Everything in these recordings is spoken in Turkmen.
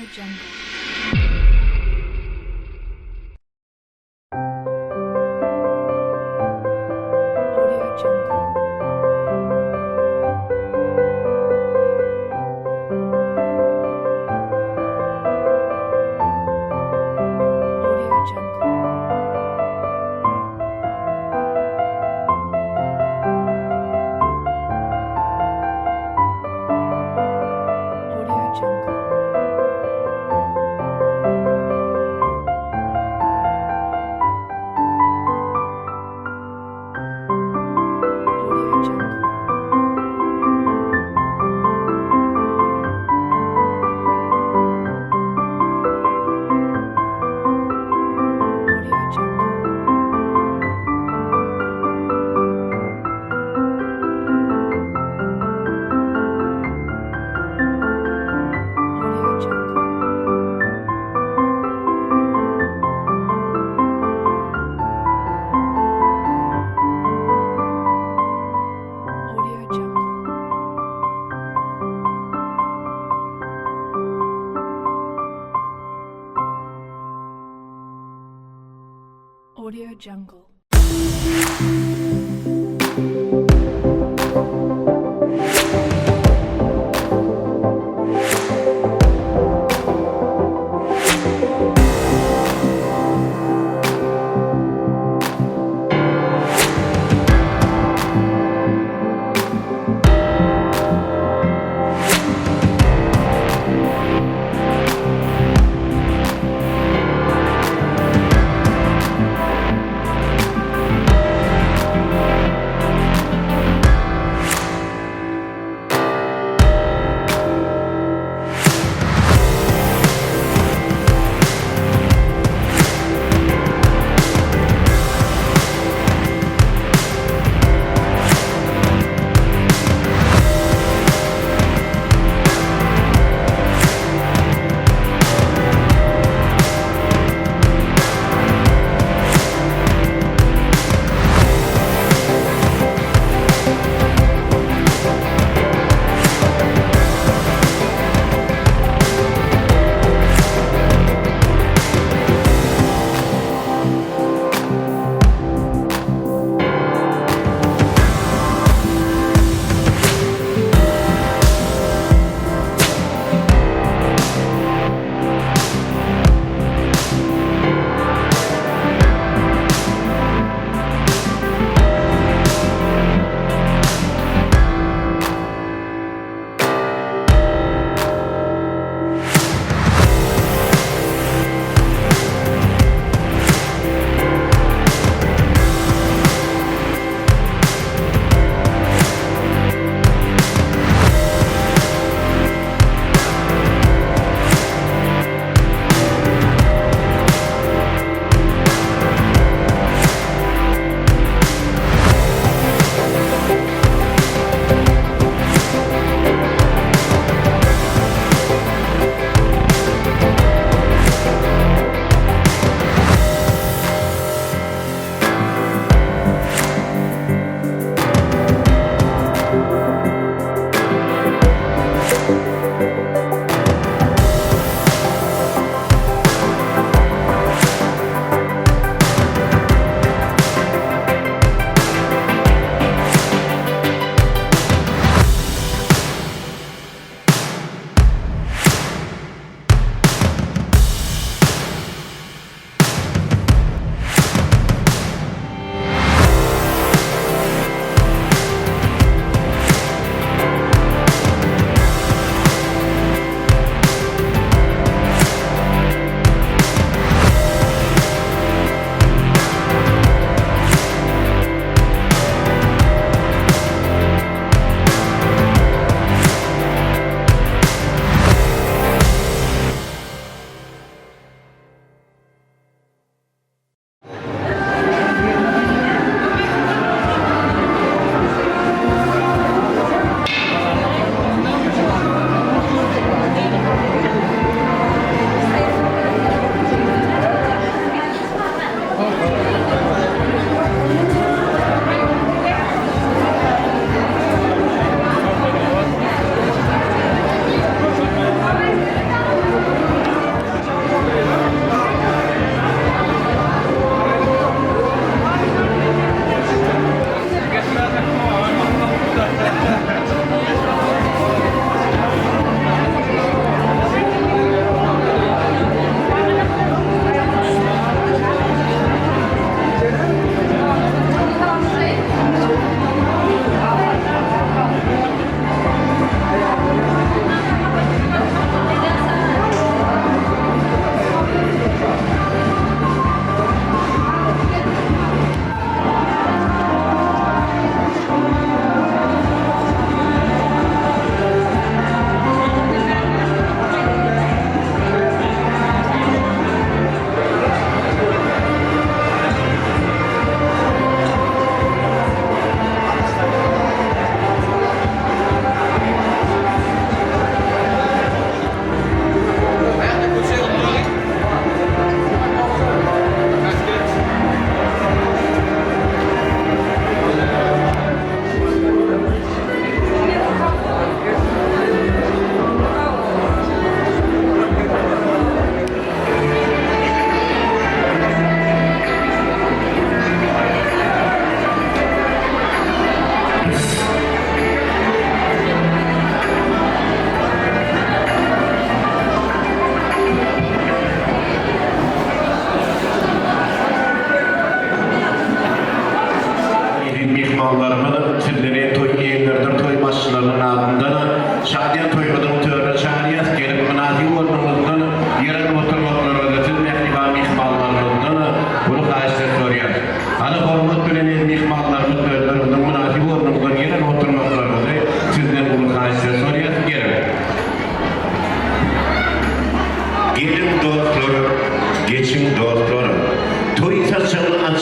Audio Jungle. Audio Jungle. Audio Jungle. Audio Jungle. Audio Jungle. Audio Jungle. Audio Jungle. Audio Jungle. Audio Jungle.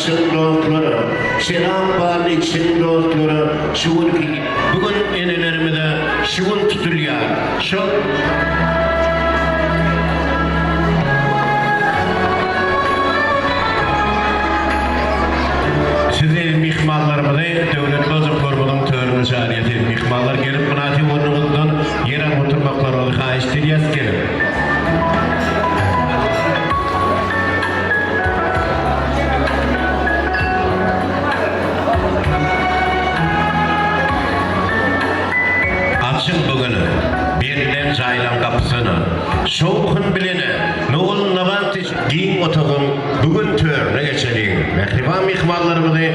Açyň dostlara, şerap baryny içiň dostlara, şu günki bu gün enelerimize şu gün tutulýar. Şol Sizi myhmanlarymyzy döwletli ojaklarymyzyň törüne çagyrýas. Eziz myhmanlar gelip mynasyp ornuňyzdan ýer alyp oturmaklaryňyzy haýyşt edýäs. Geliň. Açyň bu gün berilen jaýlaň gapysyny, Şowhun bilene nowul-nabat giň otagyň bu gün törüne geçeliň. Mähriban myhmanlarymyzy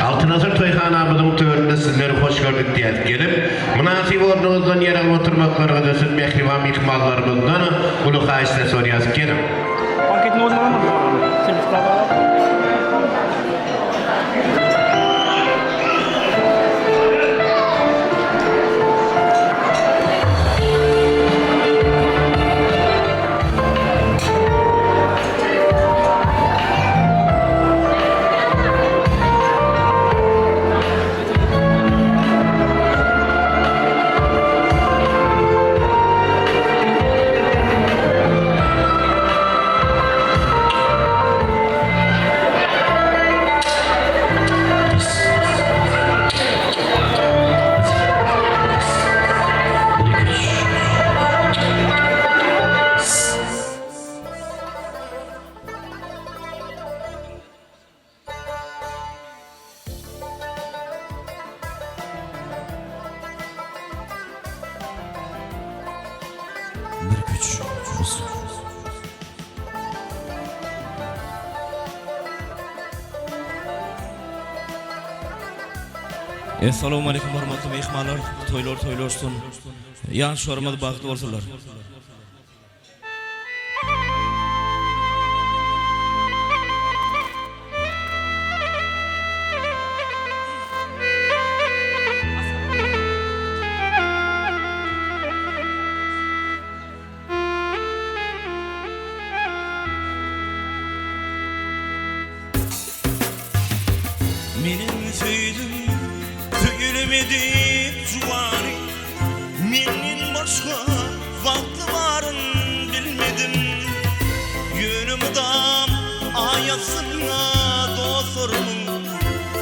Altyn asyr toýhanamyzyň töründe sizleri hoş gördük diýäs. Gelip, mynasyp ornuňyzdan ýer alyp oturmaklaryňyzy siz mähriban myhmanlarymyzdan uly haýyş bilen sorýas. Geliň. Panketini özüň alamadyň. Bir güç olsun. Essalamu aleýkum hormatly myhmanlar, toýlar toý bolsun, ýaşlarymyz bagtly bolsunlar. Menem söýdüm söýülmedik juwany Menden başga bagtly baryn bilmedim Ýöne mydam aýasynda dostlarymyň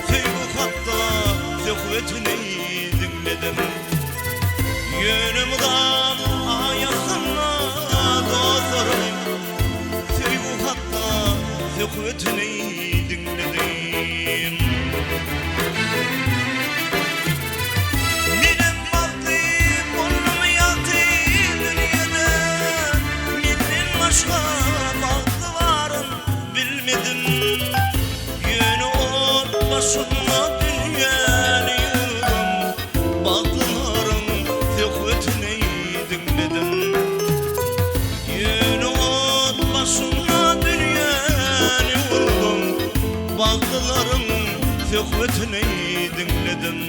Söýgi hakda söhbetini diňledim Ýöne mydam aýasynda dostlarymyň Söýgi hakda söhbetini diňledim. Menem bagtly boldum ýagty dünýede, Menden başga bagtly baryn bilmedim. Ýöne ot başynda dünýäni ýurdum, Bagtlylaryň söhbetini diňledim. Ýöne ot başynda dünýäni urdum, Bagtlylaryň söhbetini diňledim.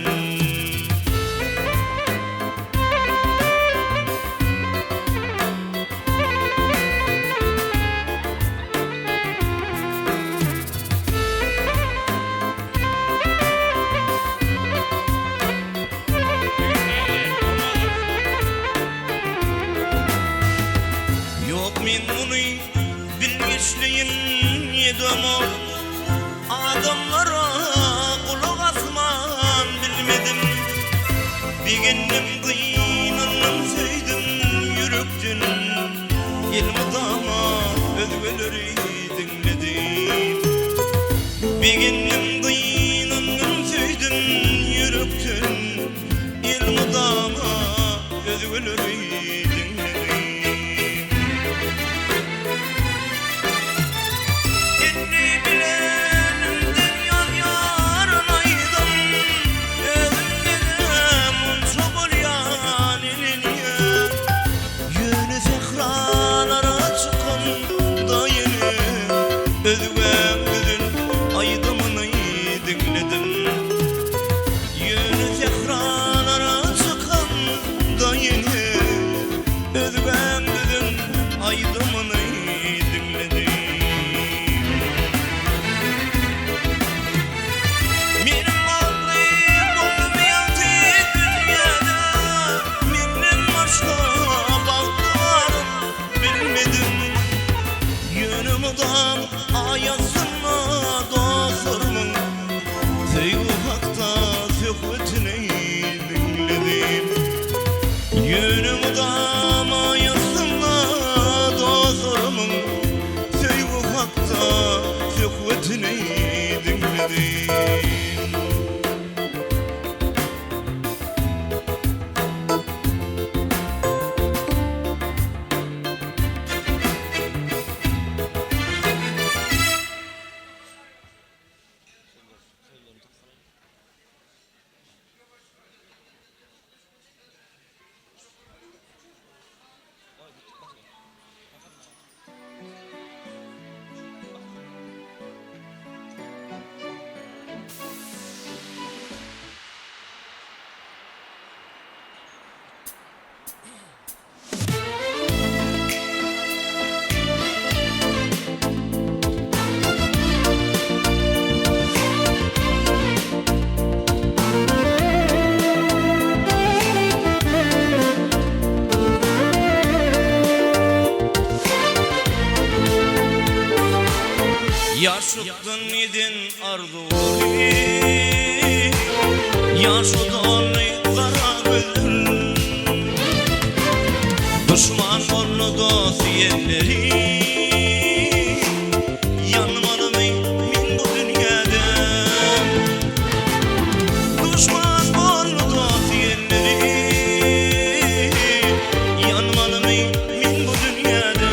Ýok men muny bilgeşleýin edemok Adamlara gulak asman bilmedim Begendim gynandym söýdüm ýürekden Elmydama özgeleri diňledim Begendim gynandym söýdüm ýürekden Elmydama özgeleri diňledim. Indi bilenimden ýazýaryn aýdym, Özümdenem munça bolýan elenýän. Ýöne sähralara çykanda ýene, Özgäň düzen aýdymyny. Ýaşlykdan eden arzuwlary Ýaşa doldy gara gözler Duşman boldy dost ýelleri Ýanmalymy men bu dünýäde Duşman boldy dost ýelleri Ýanmalymy men bu dünýäde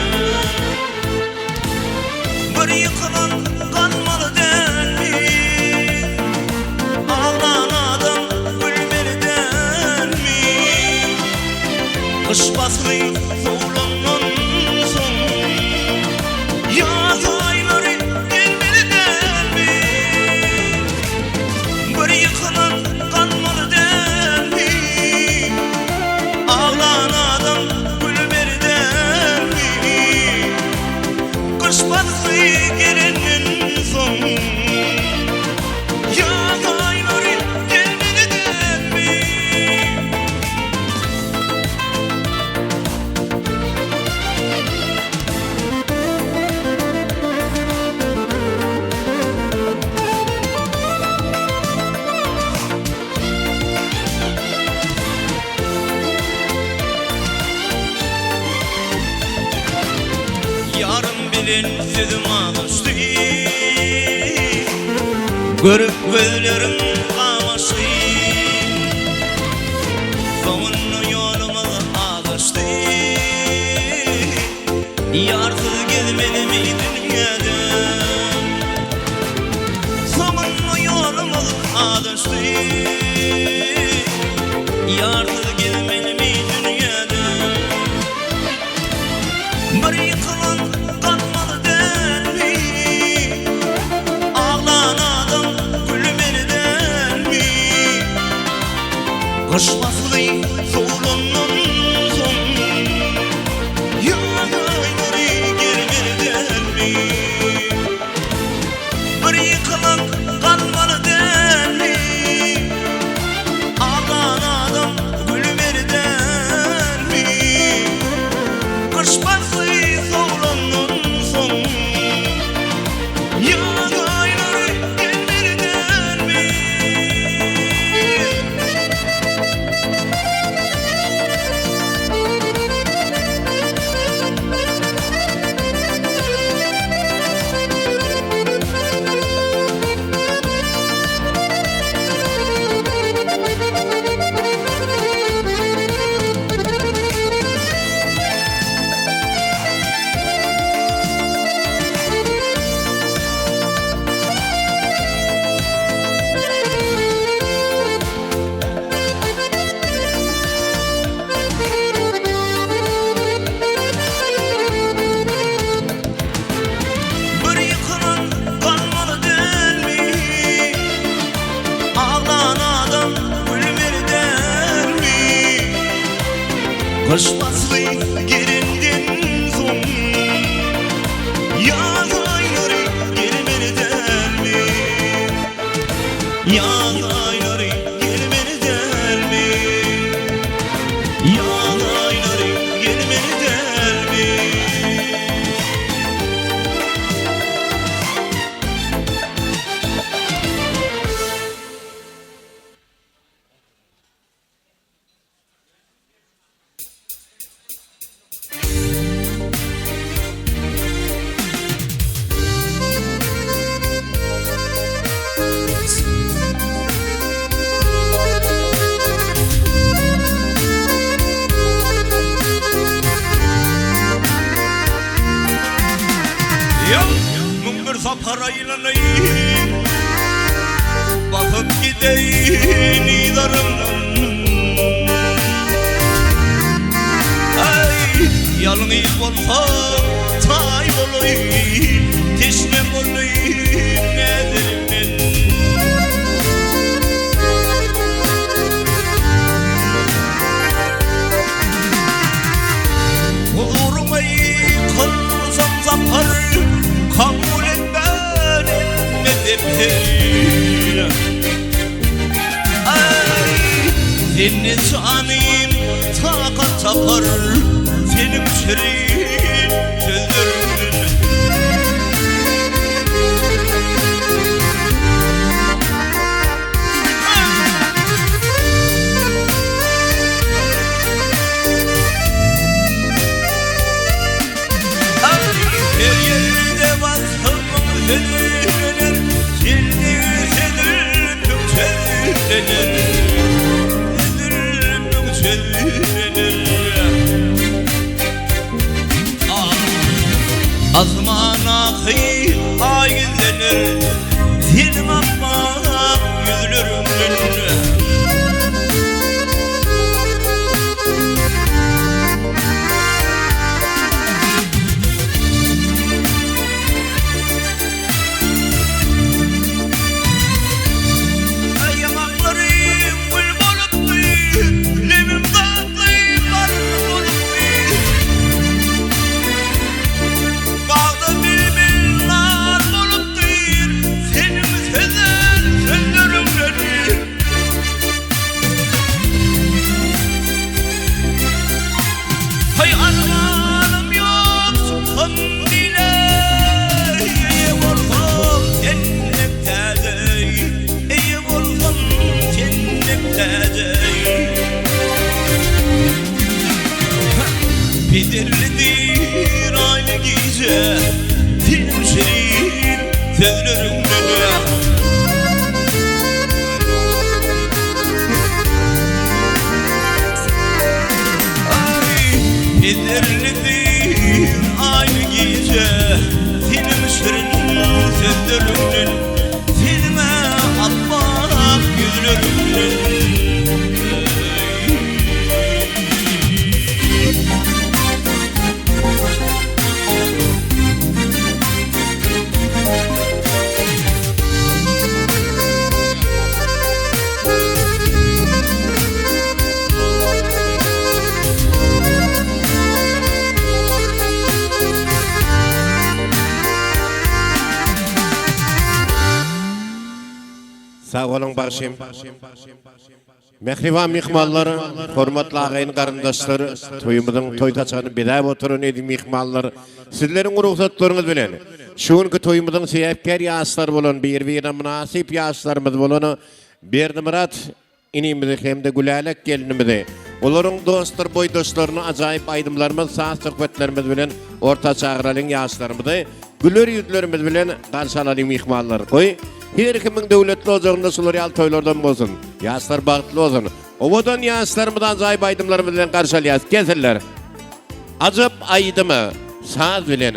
Bir ýykylan galmaly dälmi? Aglan adam gülmeli dälmi? Gyş pasly sowlandan soň Ýaz aýlary gelmeli dälmi? Bir ýykylan galmaly dälmi? Aglan adam gülmeli dälmi? Gyş pasly gelenden soň Ýaz aýlary gelmeli dälmi? Ýarym bilen sözüm azaşdy Görüp gözlerim gamaşdy Soňunda ýolumyz azaşdy Ýarsyz gezmelimi dünýäde Soňunda ýolumyz azaşdy Ýarsyz gezmelimi dünýäde Bir ýykylan galmaly dälmi? Aglan adam gülmeli dälmi? Gyş pasly sowlandan soň Ýaz aýlary gelmeli dälmi? Bir ýykylan galmaly dälmi? Aglan adam gülmeli dälmi? Gyş pasly sowlandan soň Ýaz aýlary gelmeli dälmi? Bir ýykylan galmaly dälmi? Aglan adam gülmeli dälmi? Gyş pasly gelenden soň Ýaz aýlary gelmeli dälmi? Ýaz aýlary gelmeli dälmi? Ýaz aýlary gelmeli dälmi? 1001 sapar aýlanaýyn Basyp gideýin yzarymdan Aý, ýalňyz bolsam taý bolaýyn Teşne bolaýyn näderin men Huzuryňa ýykylsam sapar Kabul etmän etmesem her Aý, senden janym takat tapar Seniň şirin sözleriňden. Asmandaky aý gizlenir Seniň appak ýüzleriňden. Ýaňaklarym gül bolupdy, Lebim datly bal bolupdy. Bagda bilbil nar bolupdyr, Seniň sözen sözleriňden. Haý armanym ýok çyksam bile, Eýe bolsam sen dek täze, Eýe bolsam sen dek täze. Pederlidir aýly gije, Seniň şirin sözleriňden. Aý, pederlidir aýly gije, Seniň şirin sözleriňden, Seniň appak ýüzleriňden. Sag boluň bagşym. Mähriban myhmanlar, hormatly agaýyn garyndaşlar, toýumyzyň toý saçagyny bezäp oturan eziz myhmanlar, sizleriň rugsatlaryňyz bilen, şu günki toýumyzyň sebäpkär ýaşlary bolan, bir-birine mynasyp ýaşlarymyz bolan Berdimyrat inimizi hem-de Gülälek gelinimizi, olaryň dostdur boýdaşlaryny ajaýyp aýdymlarymyz, saz-söhbetlerimiz bilen orta çagyralyň ýaşlarymyzy güler ýüzlerimiz bilen garşy alalyň myhmanlar. Goý, her kimiň döwletli ojagynda şular ýaly toýlardan bolsun. Ýaşlar bagtly bolsun. Owadan ýaşlarymyzy ajaýyp aýdymlarymyz bilen garşy alýas. Gelsinler. Ajap aýdymy saz bilen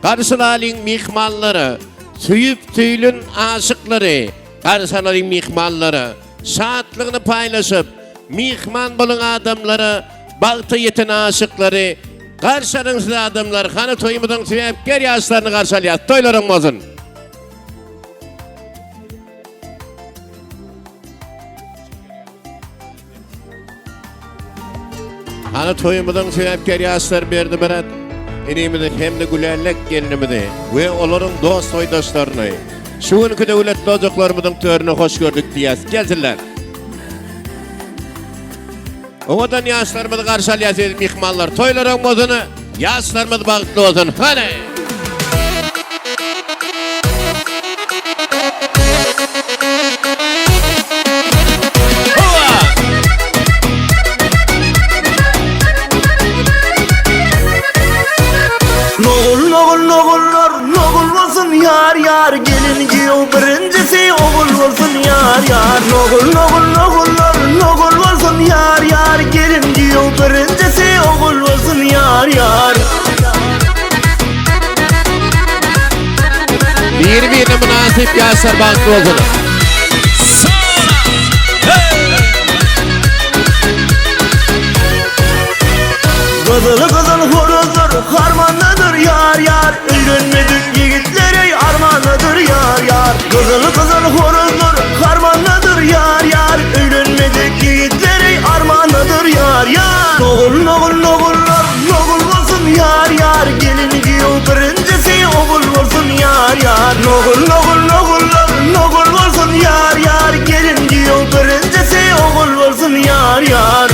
garşylalyň myhmanlary, söýüp söýlen aşyklary garşy alalyň myhmanlary. Şatlygyny paýlaşyp, myhman boluň adamlara, bagta ýeten aşyklary garşy alyň siz adamlar. Hany toýumyzyň sebäpkär ýaşlaryny garşy alýas. Toýlaryň bolsun. Hany toýumyzyň sebäpkär ýaşlary Berdimyrat inimizi hem-de Gülälek gelinimizi we olaryň dost-soýdaşlaryny şu günki döwletli ojaklarymyzyň törüne hoş gördük diýýäs. Gelsinler. Owadan ýaşlarymyzy garşy alýas eziz myhmanlar. Toýlaryň bolsun, ýaşlarymyz bagtly bolsun. Hany! Nogul nogul nogullar nogul bolsun ýar ýar Gelin giýew birinjisi ogul bolsun ýar ýar Nogul nogul nogullar nogul bolsun ýar ýar Gelin giýew birinjisi ogul bolsun ýar ýar. Biri-birine mynasyp ýaşlar bagtly bolsun. Gyzyly gyzyl horazlar harmandadyr ýar ýar Öýlenmedik ýigitler eý armandadyr ýar ýar Gyzyly gyzyl horazlar harmandadyr ýar ýar Öýlenmedik ýigitler eý armandadyr ýar ýar Nogul nogul nogullar nogul bolsun ýar ýar Gelin giýew birinjisi ogul bolsun ýar ýar Nogul nogul nogullar nogul bolsun ýar ýar Gelin giýew birinjisi ogul bolsun ýar ýar.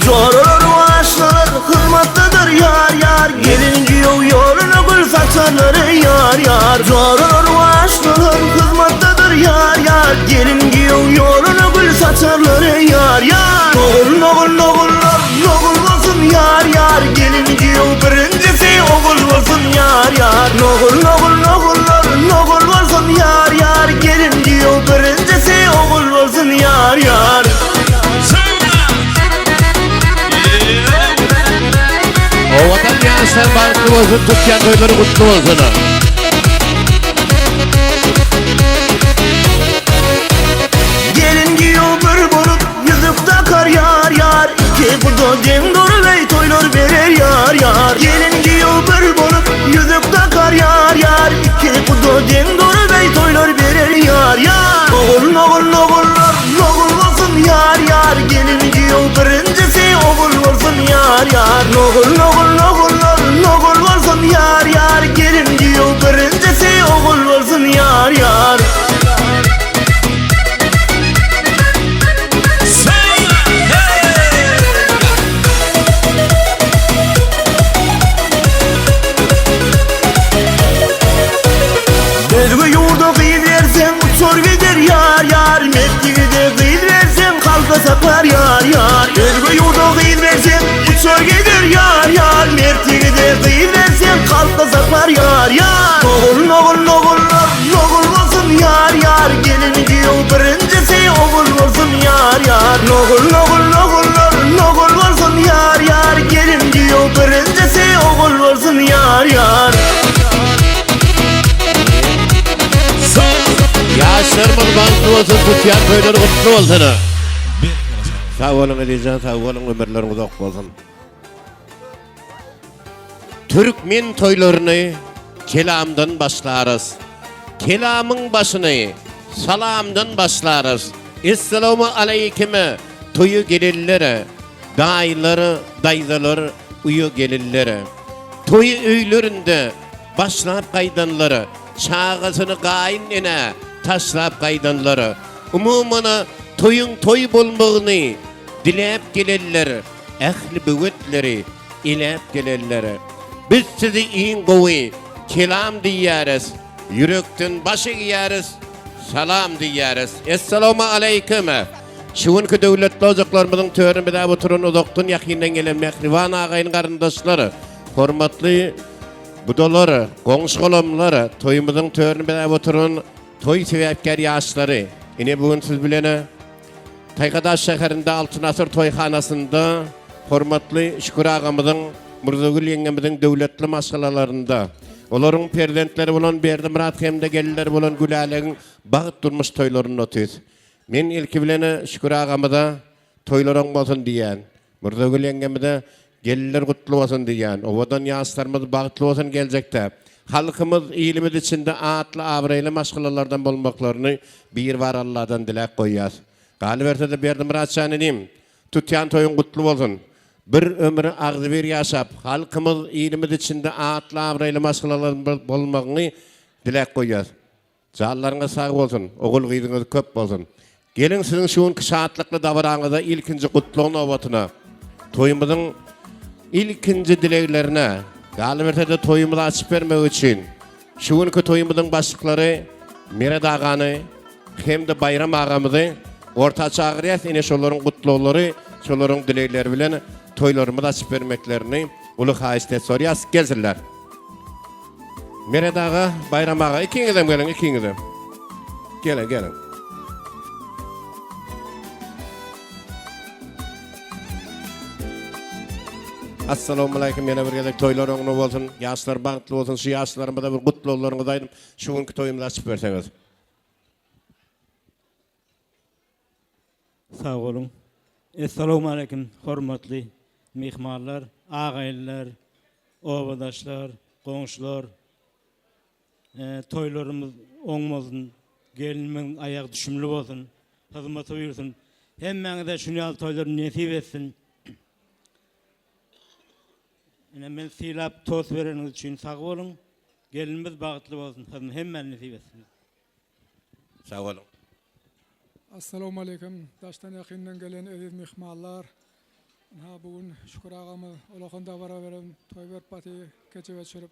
Joralar başlar hyzmatdadyr ýar ýar Gelin giýew ýoluna gül saçarlar ýar ýar Joralar başlar hyzmatdadyr ýar ýar Gelin giýew ýoluna gül saçarlar ýar ýar Nogul nogul nogullar nogul bolsun ýar ýar Gelin giýew birinjisi ogul bolsun ýar ýar Nogul nogul nogullar nogul. Ýaşlar bagtly bolsun, tutýan toýlary gutly bolsun. Gelin giýew bir bolup ýüzük dakar ýar ýar Iki guda deň durup eý toýlar berer ýar ýar Gelin giýew bir bolup ýüzük dakar ýar ýar Iki guda deň durup eý toýlar berer ýar ýar Ogul nogul nogullar nogul bolsun ýar ýar Gelin giýew birinjisi ogul bolsun ýar ýar Nogul nogul nogullar nogul bolsun ýar ýar Gelin giýew birinjisi ogul bolsun ýar ýar. Özge ýurda gyz berseň uçar gider ýar ýar Mert ýigide gyz berseň kalba saklar ýar ýar Özge ýurda gyz berseň uçar gider ýar ýar Mert ýigide gyz berseň kalba saklar ýar ýar Ogul nogul nogullar nogul bolsun ýar ýar Gelin giýew birinjisi ogul bolsun ýar ýar Nogul nogul nogullar nogul bolsun ýar ýar Gelin giýew birinjisi ogul bolsun ýar ýar. Ýaşlarymyz bagtly bolsun, tutýan toýlary gutly bolsun. Sag boluň Elijan, sag boluň, ömürleriň uzak bolsun. Türkmen toýlaryny kelamdan başlarys. Kelamyň başyny salamdan başlarys. Essalamu aleýkime toýa gelenlere, daýylar, daýzalar, uýa gelinlere. Toýy öýlerinde başlap gaýdanlara, çagasyny gaýyn enä taşlap gaýdanlara, umumana toýuň toý bolmagyny diläp gelenler, ähli böwetleri eläp gelenlere. Biz sizi iň gowy kelam diýýäris, ýürekden baş egýäris, salam diýýäris. Essalawma aleýkum! Şu günki döwletli ojaklarymyzyň törüni bezäp oturan uzakdan ýakyndan gelen mähriban agaýyn-garyndaşlar, hormatly gudalar, goňşy-golamlar, toýumyzyň törüni bezäp oturan toý sebäpkär ýaşlary, ine bu gün siz bilen Taýkadaş şäherinde Altyn asyr toýhanasynda hormatly Şükür agamyzyň, Mürzegül ýeňňemiziň döwletli maşgalalarynda, olaryň perzentleri bolan Berdimyrat hem-de gelinleri bolan Gülälegiň bagt durmuş toýlarynda otyrys. Men ilki bilen Şükür agamyza toýlar oň bolsun diýýän. Mürzegül ýeňňemize gelinler gutly bolsun diýýän. Owadan ýaşlarymyz bagtly bolsun geljekde. Halkymyz, ilimiz içinde atly-abraýly maşgalalardan bolmaklaryny Biribar Alladan diläp goýýas. Galyberse-de Berdimyrat jan inim, tutýan toýuň gutly bolsun. Bir ömür agzybir ýaşap, halkymyz, ilimiz içinde atly-abraýly maşgalalardan bolmagyňy diläp goýýas. Janlaryňyz sag bolsun, ogul-gyzyňyz köp bolsun. Geliň siziň şu günki şatlykly dabaraňyzda ilkinji gutlag nobatyna, toýumyzyň ilkinji dileglerine, galyberse-de toýumyzy açyp bermek üçin şu günki toýumyzyň başlyklary Meret agany hem-de Baýram agamyzy orta çagyrýas. Ine şolaryň gutlaglary, şolaryň dilegleri bilen toýlarymyzy açyp bermeklerini uly haýyşt et sorýas. Gelsinler. Meret aga, Baýram aga, ikiňizem geliň, ikiňizem. Geliň, geliň. Assalamualaikum ýene bir gezek toýlar oňuna bolsun. Ýaşlar bagtly bolsun. Şu ýaşlarymyza bir gutlaglaryňyzy aýdyp, şu günki toýumyzy açyp berseňiz. Sag boluň. Essalawmaleýkim hormatly myhmanlar, agaýynlar, obadaşlar, goňşular. Toýlarymyz oň bolsun, gelinimiziň aýagy düşümli bolsun, hyzmaty buýursyn. Hemmäňize şuny ýaly toýlar nesip etsin. Ine meni sylap tost bereniňiz üçin sag boluň. Gelinimiz bagtly bolsun, hyzmat hemmäni nesip etsin. Sag boluň. Assalawmaleýkim daşdan ýakyndan gelen eziz myhmanlar. Ynha bu gün Şükür agamyz ulakan dabara beren toý berip baty keçe geçirip.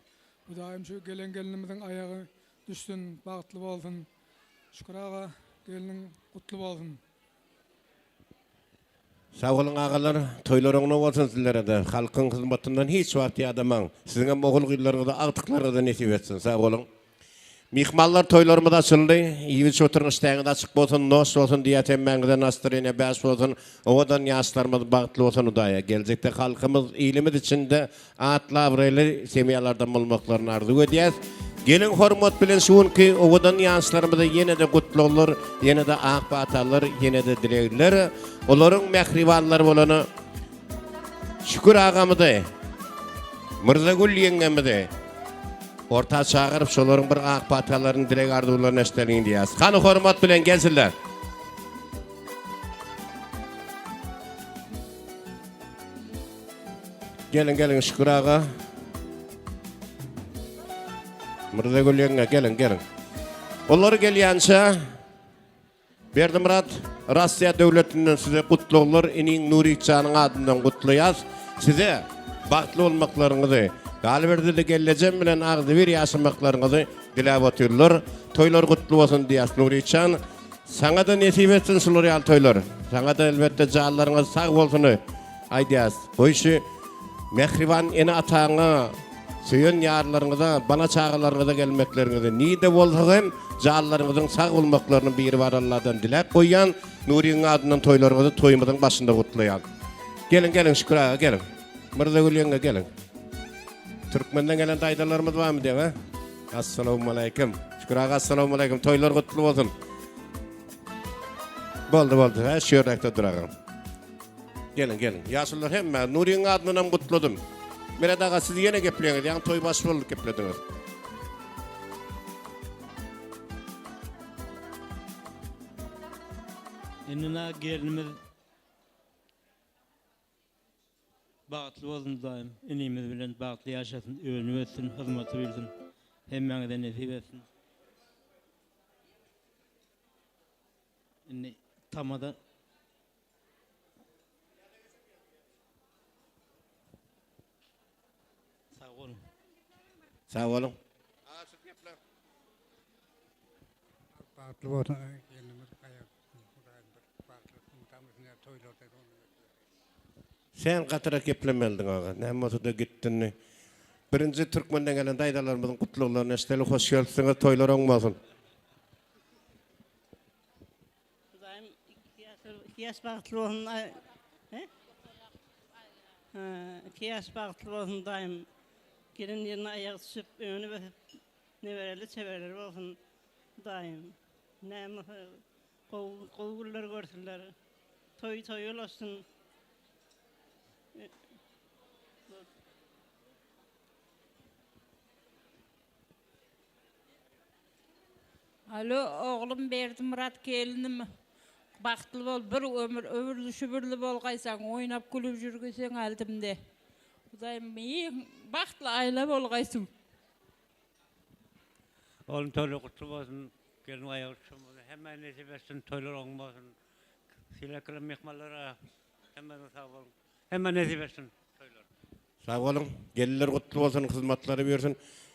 Hudaýym şu gelen gelinimiziň aýagy düşsün bagtly bolsun. Şükür aga gelniň gutly bolsun. Sag boluň agalar, toýlar oňuna bolsun sizlerede, halkyň hyzmatyndan hiç wagt ýadamaň, siziňem ogul gyzlaryňyza agtyklaryňyza nesip etsin, sag boluň. Myhmanlar toýlarymyz açyldy. Iýip-içip oturyň işdäňiz açyk bolsun, noş bolsun diýýäs hemmäňize nastreniýa bäş bolsun. Owadan ýaşlarymyz bagtly bolsun Hudaýa. Geljekde halkymyz, ilimiz içinde atly-abraýly semýalardan bolmaklaryny arzuw edýäs. Geliň hormat bilen şu günki owadan ýaşlarymyza ýene-de gutlaglar, ýene-de ak patalar, ýene-de dilegler. Olaryň mähribanlary bolany Şükür agamyzy, Myrzagül ýeňňemizi orta çagyryp, şolaryň bir ak patalaryny, dileg arzuwlaryny eşideliň diýýäs. Hany hormat bilen gelsinler. Geliň, geliň Şükür aga. Myrzagül ýeňňe, geliň, geliň. Olar gelýänçä Berdimyrat Russiýa döwletinden size gutlaglar iniň Nurikjanyň adyndan gutlaýas size bagtly bolmaklaryňyzy galyberdede gellejem bilen agzybir ýaşamaklaryňyzy diläp otyrlar toýlar gutly bolsun diýýäs Nurikjan saňada nesip etsin şular ýaly toýlar saňada elbetde janlaryňyz sag bolsuny aýdýas goý şu mähriban ene ataňa Söýen ýarlaryňyza, bala-çagalaryňyza gelmekleriňizi, nirde bolsa hem janlaryňyzyň sag bolmaklaryny Biribar Alladan diläp goýýan, Nuryň adyndan toýlaryňyzy toýumyzyň başynda gutlaýan. Geliň, geliň Şükür aga, geliň. Myrzagül ýeňňe, geliň. Türkmenden gelen daýzalarymyz barmy diýeň, a? Assalawmaleýkim. Şükür aga, assalawmaleýkim. Toýlar gutly bolsun. Boldy, boldy. Hä, şu ýerdäkde dur agam. Geliň, geliň. Ýaşulular hemme Nuryň adyndanam gutladym. Meret aga siz ýene gepleýäňiz, ýaňy toý baş bolup geplediňiz. Indi na gelinimiz bagtly bolsun Hudaýym inimiz bilen bagtly ýaşasyn önüp össün hyzmaty bilsin hemmäňize nesip etsin. Indi tamada Sag boluň. Sag boluň. Bagtly bolsun gelnimiz aýak Hudaýym bir bagtly tamysyna toýlarda Sen gatyrak geplemelidiň aga. Näme bolsa-da gitdini. Birinji türkmenden gelen daýzalarymyzyň gutlaglaryny eşideli. Hoş gelipsiňiz. Toýlar oň bolsun. Hudaýym iki ýaş bagtly bolsun. He? Iki ýaş bagtly bolsun Hudaýym. Gelen ýerine aýagy düşüp, önüp ösüp, nebereli çebereli bolsun Hudaýym. Näme bolsa gowy gowy günler görsünler. Toýy toýa ulaşsyn. Alo oglum Berdimyrat gelinim bagtly bol bir ömür öbürli şübürli bolgaýsaň oýnap gülüp jürgüseň aldymde Hudaýym iň bagtly aýla bolgaýsyn. Oglum toýlar gutly bolsun gelin aýagy düşen bolsun hemmä nesip etsin toýlar oň bolsun Sylag myhmanlara hemmäňize sag boluň hemmä nesip etsin toýlar. Sag boluň. Gelinler gutly bolsun, hyzmatlary buýursun.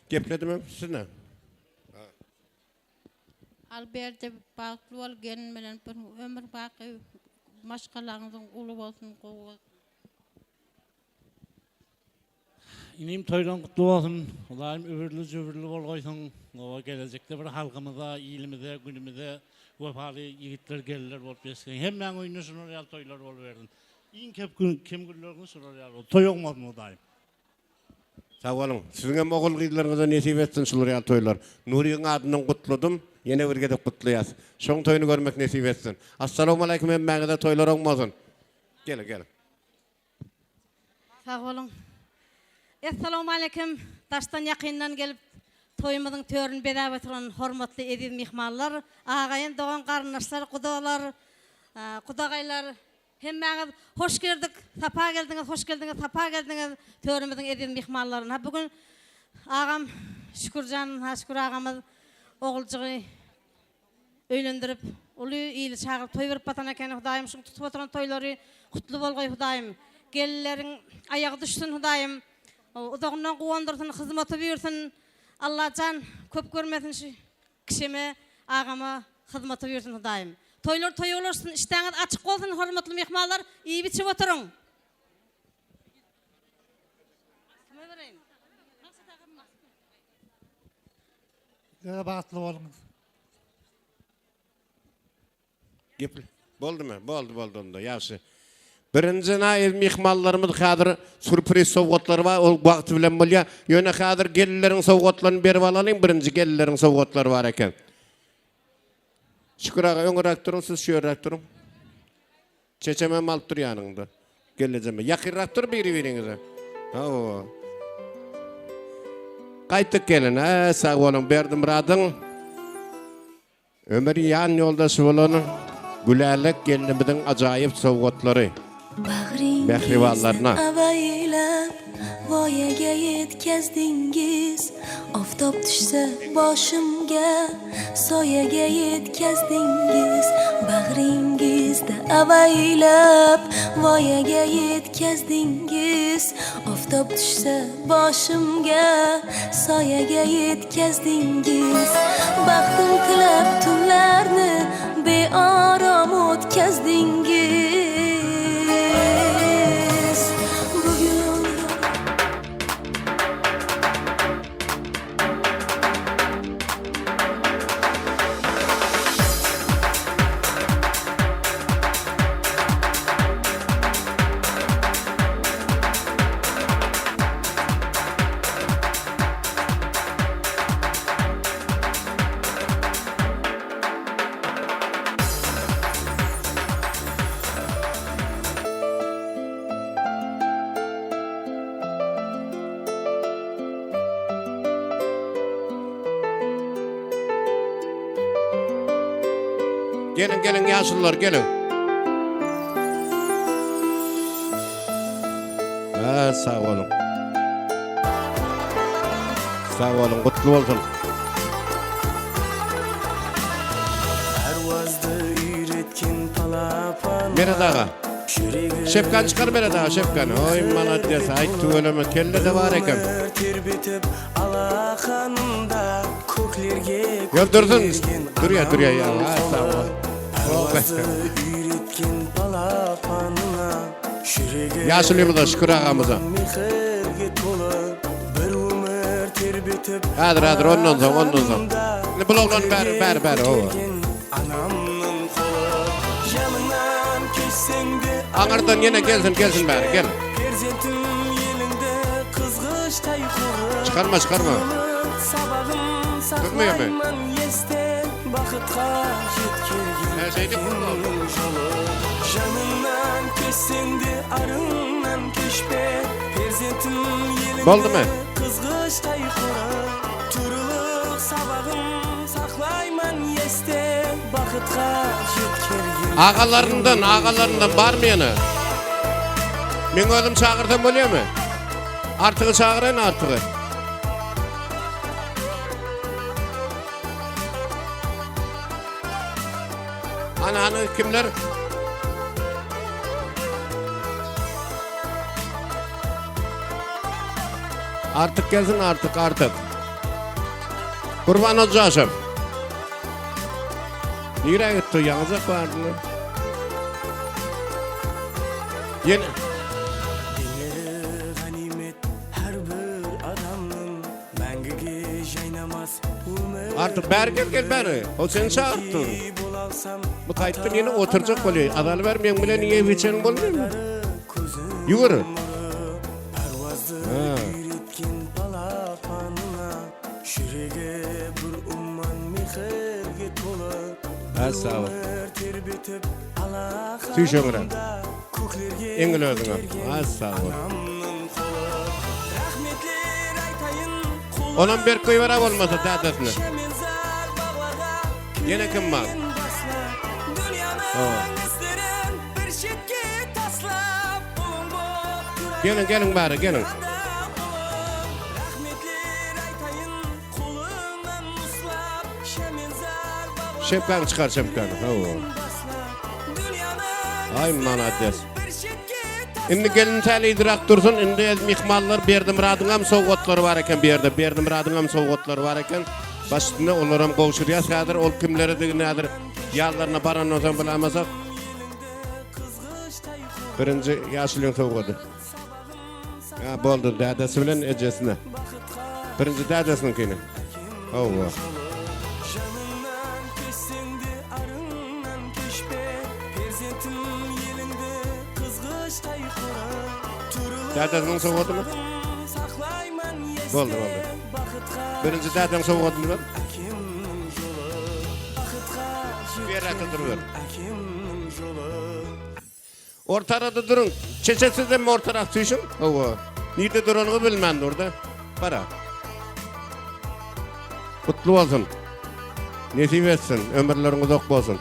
Gepledimem siz nä? Alberdi bagtly bol gelin bilen bir ömür baky maşgalaňyzyň uly bolsun gowy bolsun. Inim toýlaň gutly bolsun Hudaýym öwürli jübürli bolgaýsyň oba gelejekde bir halkymyza ilimize günümize wepaly ýigitler gelinler bolup ýetişsin hemmäň öýünde şular ýaly toýlar bolubersin Iň köp gün kem günleriňiz şular ýaly bolsun. Toý oňmasyn Hudaýym. Sag boluň. Siziňem ogul gyzlaryňyza nesip etsin şular ýaly toýlar. Nuryň adyndan gutladym. Ýene bir gezek gutlaýas. Şoň toýuny görmek nesip etsin. Assalowmaleýkim hemmäňize toýlar oň bolsun. Geliň geliň. Sag boluň. Essalawmaleýkim daşdan ýakyndan gelip toýumyzyň törüni bezäp oturan hormatly eziz myhmanlar, agaýyn dogan garyndaşlar, gudalar, gudagaýlar Hemmäňiz hoş geldik, sapa geldiňiz, hoş geldiňiz, sapa geldiňiz törümiziň eziz myhmanlaryna. Bu gün agam Şükürjan, ha Şükür agamyz oguljygy öýlendirip, uly ili çagyryp toý berip batan eken. Hudaýym şuň tutup oturan toýlary gutly bolgaý Hudaýym. Gelinleriň aýagy düşsün Hudaýym. Uzagyndan guwandyrsyn, hyzmaty buýursyn. Allajan köp görmesin şu Kişime, agama hyzmaty buýursyn Hudaýym. Toýlar toýa ulaşsyn, işdäňiz açyk bolsun hormatly myhmanlar, iýip içip oturyň. Kime bereýin? Size bagtly boluň. Gep boldumy? Boldy, boldy onda. Ýagşy. Birinji naýyl myhmanlarymyz häzir sürpriz sowgatlary bar, ol wagty bilen bolýar. Ýöne häzir gelinleriň sowgatlaryny berip alalyň, birinji gelinleriň sowgatlary bar eken. Şükür aga öňüräk duruň, siz şu ýerräk duruň. Çeçemem alyp dur ýanyňda. Gelnejeme. Ýakynrak dur biri-biriňize. Hawa. Gaýtdyk gelin. Hä, sag boluň Berdimyradyň. Ömür ýan ýoldaşy bolan Gülälek gelnimiziň ajaýyp sowgatlary mähribanlaryna. Abaylap voyaga yetkazdingiz Oftob tushsa boshimga soyaga yetkazdingiz Bag'ringizda avaylab voyaga yetkazdingiz Oftob tushsa boshimga soyaga yetkazdingiz Baxtim tilab tunlarni beorom o'tkazdingiz Bugun Geliň, geliň ýaşulular, geliň. Ha, sag boluň. Sag boluň, gutly bolsun. Meret aga. Şepkany çykar Meret aga, şepkany. Oý, malades, aý tüweleme, kelle-de bar eken. Ýok, dursun. Durýa, durýa, ýa, sag bol. Ýaşulymyza, Şükür agamyza. Häzir, häzir, ondan soň, ondan soň. Indi bul oglan bäri, bäri, bäri, owa. Aňyrdan ýene gelsin, gelsin bäri, gel. Çykarma, çykarma. Durmaýarmy? Hä, şeýdip Boldumy? Agalaryndan, agalaryndan barmy ýene? Meň özüm çagyrsam bolýarmy? Artygy çagyraýyn, artygy. Hany hany kimler? Artyk gelsin artyk artyk. Gurban Hojaşew. Nirä gitdi? Ýaňyjak bardy. Ýene Artyk bäri gel gel bäri. O seni çagyryp dur. Bu gaýtdyn ýene oturjak bolýar. Azaly ber meň bilen iýip içeniň bolmaýarmy? Ýügür. Ha. Ha, sag bol. Süýşeňire. Eňil özüňe. Ha, sag bol. Onam berk goýber-ä bolmasa dädesine. Ýene kim bar? Geliň, geliň bäri, geliň. Şepkany çykar, şepkany. Hawa. Aý, malades. Indi gelin tälidirak dursun, indi ez myhmanlar Berdimyradyňam sowgatlary bar eken bu ýerde. Berdimyradyňam sowgatlary bar eken. Baş üstüne olaram gowşurýas häzir. Ol kimleredigini häzir ýanlaryna barandan soň bilamasak. Birinji ýaşulyň sowgady. Ýa boldy dädesi bilen ejesine. Birinji dädesiniňkini. Hawa. Dädesiniň sowgadymy? Boldy, boldy. Birinji dädeň sowgadyny ber. Berräkde duruber. Ortarada duruň. Çeçe sizem ortarak süýşüň. Hawa. Nirde duranyňy bilmän dur-da. Bara. Gutly bolsun. Nesip etsin. Ömürleriň uzak bolsun.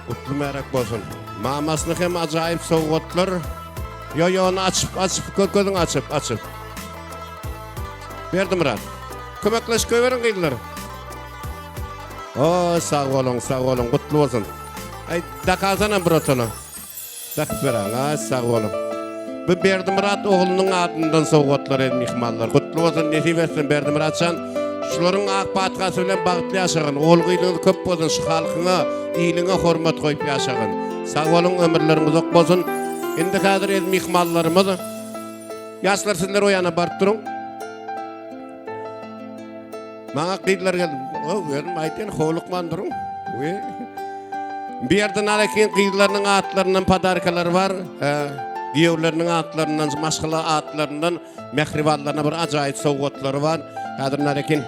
Gutly märek bolsun. Mamasyna hem ajaýyp sowgatlar. Ýo ýo ony açyp açyp görkeziň açyp açyp. Berdimyrat. Kömekleşip goýberiň gyzlar. Oý sag boluň sag boluň gutly bolsun. Aý dakasana bratana. Dakyp beräň aý sag boluň. Bu Berdimyrat oglunyň adyndan sowgatlar ez myhmanlar. Gutly bolsun nesip etsin Berdimyratjan. Şularyň ak patkasy bilen bagtly ýaşagyn. Ogul gyzyňyz köp bolsun şu halkyňa, iliňe hormat goýup ýaşagyn. Sag boluň ömürleriň uzak bolsun. Indi häzir ez myhmanlarymyz Ýaşlar sizler o ýana baryp duruň. Maňa gyzlar geldi. O, özüm aýtýan, howlukman duruň. We. Bir ýerde Nalekin gyzlarynyň atlaryndan podarkalar bar. Giýewleriniň atlaryndan, maşgala atlaryndan mähribanlaryna bir ajaýyp sowgatlary bar. Häzir Nalekin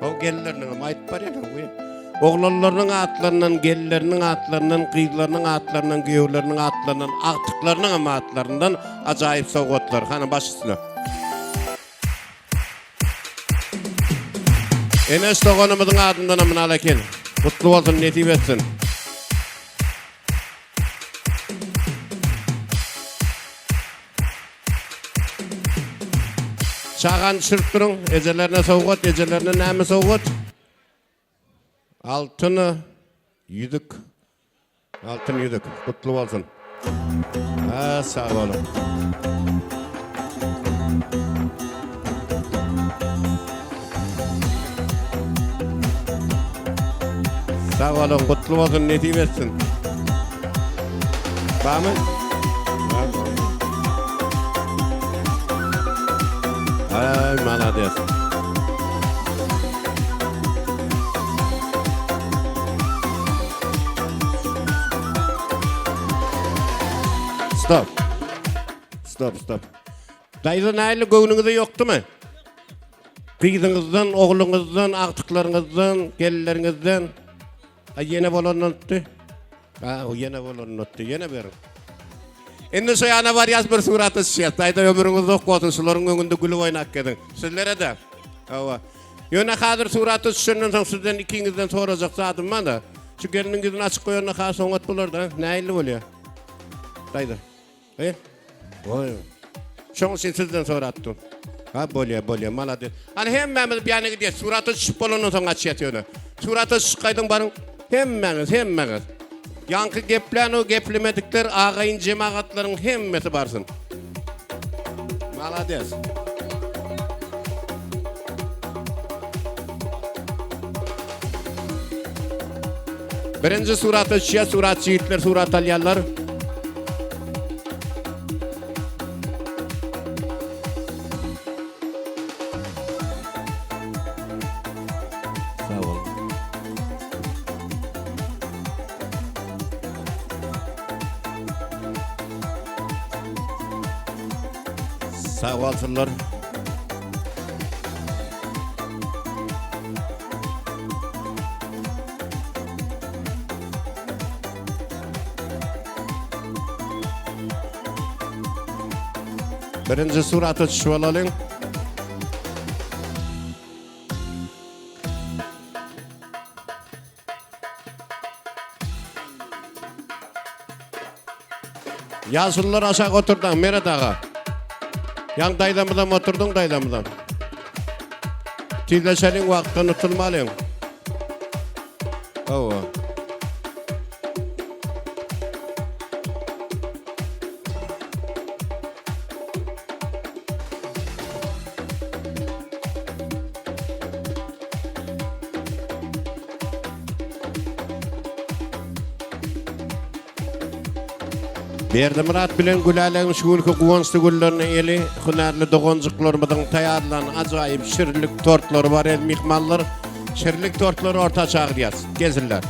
o gelinleriniň hem aýdyp barýan. We. Oglanlarynyň atlaryndan, gelinleriniň atlaryndan, gyzlarynyň atlaryndan, giýewleriniň atlaryndan, agtyklarynyň hem atlaryndan ajaýyp sowgatlar. Hany baş üstüne. Eneş doganymyzyň adyndanam Nalekin. Gutly bolsun, nesip etsin. Çagany düşürip duruň. Ejelerine sowgat, ejelerine näme sowgat? Altyn ýüzük. Altyn ýüzük. Gutly bolsun. Ha, sag boluň. Sag boluň, gutly bolsun, nesip etsin. Barmy? Ay, malades. Stop. Stop, stop. Daýza näli göwnüňize ýokdumy? Gyzyňyzdan, ogluňyzdan, agtyklaryňyzdan, gelinleriňizden. Aý ýene bolandan tutdy. Ha, o ýene bolandan tutdy. Ýene beriň. Indi şu ýana barýas bir surata düşýäs. Daýza ömrüňiz uzak bolsun. Şularyň öňünde gülüp oýnap geziň. Sizlere-de. Hawa. Ýöne hazir surata düşenden soň sizden ikiňizden sorajak zadym bar-da. Şu gelniň ýüzüni açyk goýanda has oňat bolar-da. Nähili bolýar? Daýza. E? Goý. Şoň üçin sizden sorapdym. Ha, bolýar, bolýar, malades. Hany hemmämiz bir ýana gidýäs. Surata düşüp bolandan soň açýas ýöne. Surata düşüp gaýdyň baryň. Hemmäňiz, hemmäňiz. Ýaňky geplän o geplemedikler agaýyn jemagatlaryň hemmesi barsyn. Malades. Birinji surata düşýär, suratçy ýigitler surat alýarlar. Sag bol. Sag bolsunlar. Birinji surata düşüp alalyň. Ýaşulular aşak oturdaň, Meret aga. Ýaň daýzamyzam oturdyň daýzamyzam. Tizleşeliň wagtdan utulmalyň. Hawa. Berdimyrat bilen Gülälegiň şu günki guwançly günlerine eli hünärli doganjyklarymyzyň taýýarlan ajaýyp şirinlik tortlary bar el myhmanlar. Şirinlik tortlary orta çagyrýas. Gelsinler.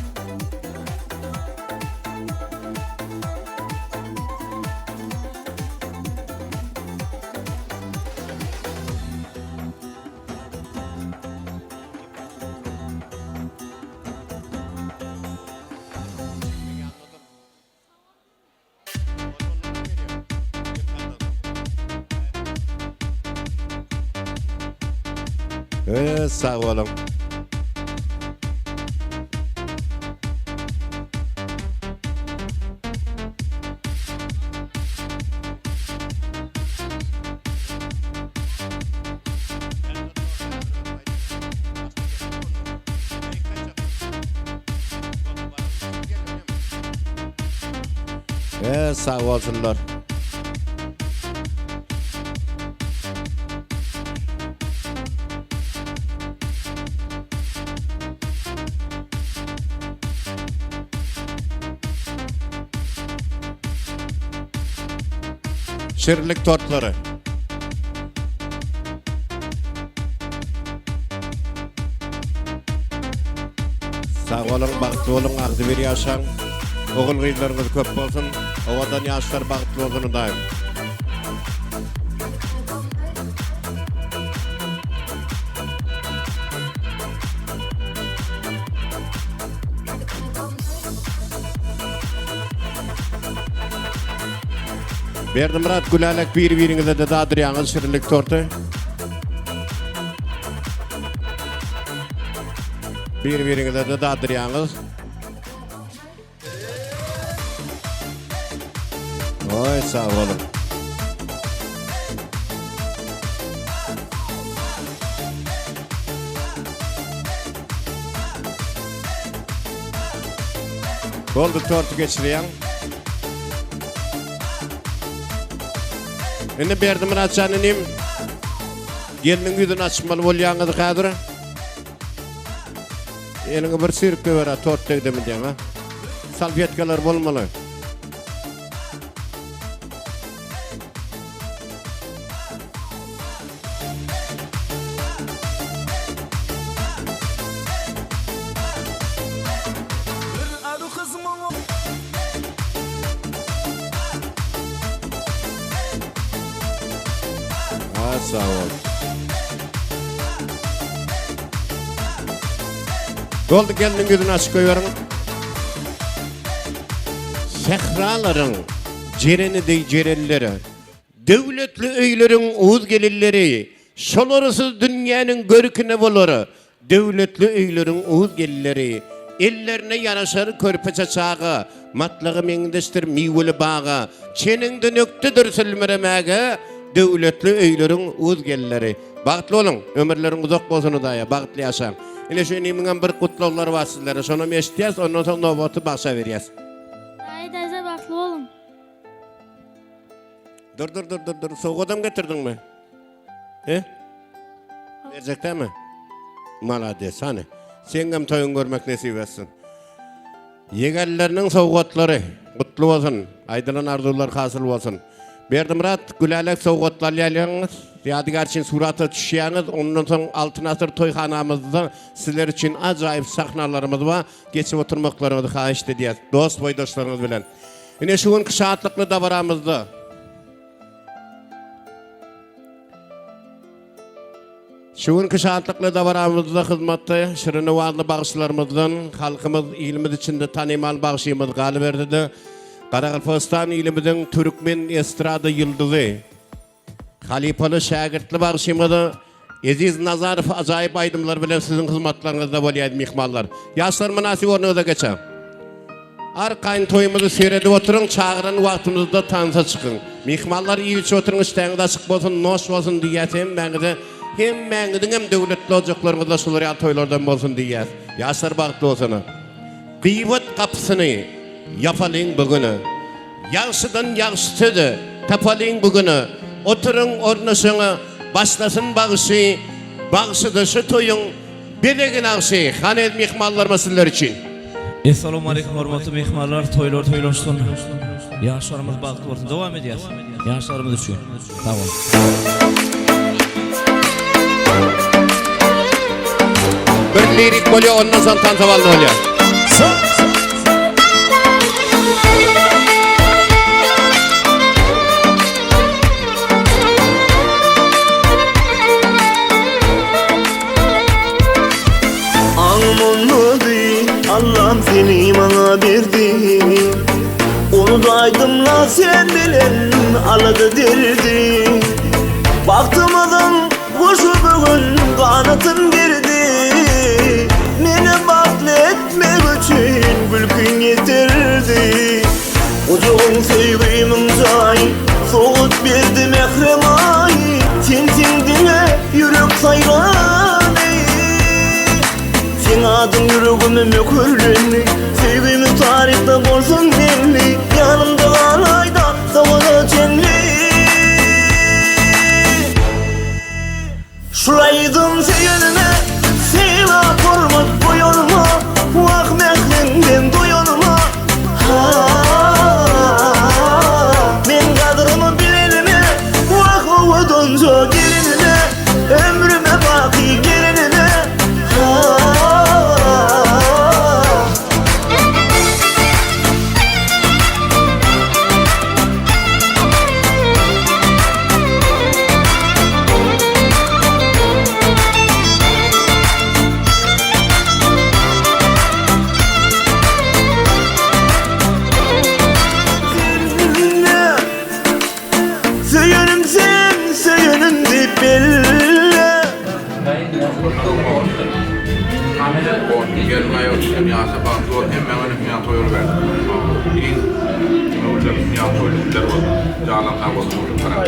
E, sag boluň. E, sag bolsunlar. Şirinlik tortlary. Sag boluň, bagtly boluň, agzybir ýaşaň. Ogul gyzlaryňyz köp bolsun. Owadan ýaşlar bagtly bolsun Hudaýym. Berdimyrat Gülälek bir-biriňize de dadyrýaňyz şirinlik torty. Bir-biriňize de dadyrýaňyz. Oý, sag boluň. Boldy torty geçirýäň. Indi Berdimyrat jan inim. Gelniň ýüzüni açmaly bolýaňyz häzir. Eliňi bir süýrüp goýber-ä tort degdimi diýýäň ha. Salfetkalar bolmaly. Ha sag bol. Boldy gelniň ýüzüni açyp goýberiň. Sähralaryň jereni deý jerenlere, Döwletli öýleriň uz gelinleri, Şolarsyz dünýäniň görküne bolar. Döwletli öýleriň uz gelinleri, Ellerine ýaraşar körpeçe çaga, Matlagy meňzeşdir miweli baga, Çeniňden ökdedir sülmüremäge, Döwletli öýleriň uz gelinleri. Bagtly boluň, ömürleriň uzak bolsun Hudaýa, bagtly ýaşaň. Ine şu inimiňem bir gutlaglary bar sizlere, şonam eşitýäs, ondan soň nobaty bagşa berýäs. Daýy daýza bagtly boluň. Dur dur dur dur dur, sowgadam getirdiňmi? He? Berjek dämi? Malades, hany. Seňňem toýuňy görmek nesip etsin. Ýegenleriniň sowgatlary gutly bolsun. Aýdylan arzuwlar hasyl bolsun. Berdimyrat Gülälek sowgatly alýaňyz. Ýadygär üçin surata düşýäňiz. Ondan soň Altyn asyr toýhanamyzda sizler üçin ajaýyp sahnalarymyz bar. Geçip oturmaklaryňyzy haýyşt edýäs. Dost boýdaşlaryňyz bilen. Ine şu günki şatlykly dabaramyzda Şu günki şatlykly dabaramyzda hyzmatda şirin owazly bagşylarymyzdan halkymyz ilimiz içinde tanymal bagşymyz galyberdi-de Garagalpagystan ilimiziň türkmen estrada ýyldyzy halypaly şägirtli bagşymyz Eziz Nazarow ajaýyp aýdymlar bilen siziň hyzmatlaryňyzda bolýar myhmanlar. Ýaşlar mynasyp ornuňyza geçäň. Arkaýyn toýumyzy seredip oturyň, çagyran wagtymyzda tansa çykyň. Myhmanlar iýip-içip oturyň, işdäňiz açyk bolsun, noş bolsun diýýäs hemmäňize. Hemmäňiziňem döwletli ojaklaryňyzda şular ýaly toýlardan bolsun diýýäs. Ýaşlar bagtly bolsun. Gyýbat gapysyny ýapalyň bu güne. Ýagşydan ýagşy sözi tapalyň bu güne. Oturyň ornaşyň, başlasyn bagşy, bagşyda şu toýuň Bezegi nagşy, hany ez myhmanlarymyz sizler üçin. Essalawmaleýkum hormatly myhmanlar toýlar toýlaşsyn ýaşlarymyz bagtly bolsun dowam edýäs ýaşlarymyz üçin sag boluň. Bir lirik bolýa ondan soň tansa bally bolýa. Aňym olmady, Allam seni maňa berdi. Unudaýdym-la sen bilen alada derdi. Bagtymyzyň guşy bu gün ganatyn. Meň söýgimiň jaýy Sowgat berdi mährem aýy Sensiň diňe ýürek saýrany Seň adyň ýüregime möhürlendi Söýgimiz taryhda bolsun belli Ýanymda galaýda soňuna çenli Şul aýdym söýenime Sylag hormat goýanyma Wah mähriňden doýanyma Ha Men gadrymy bilenime Wah owadanja gelinime Ömrüme baky gelinime Ha. Söýenim sen, söýenim diýip belle. Gelin aýagy düşen ýaşa bagtly bol hemmäňe öňküň ýaly toý boluber. Iň öwürler ýaly toýly günler bolsun. Janyň sag bolsun öwrüm tarap.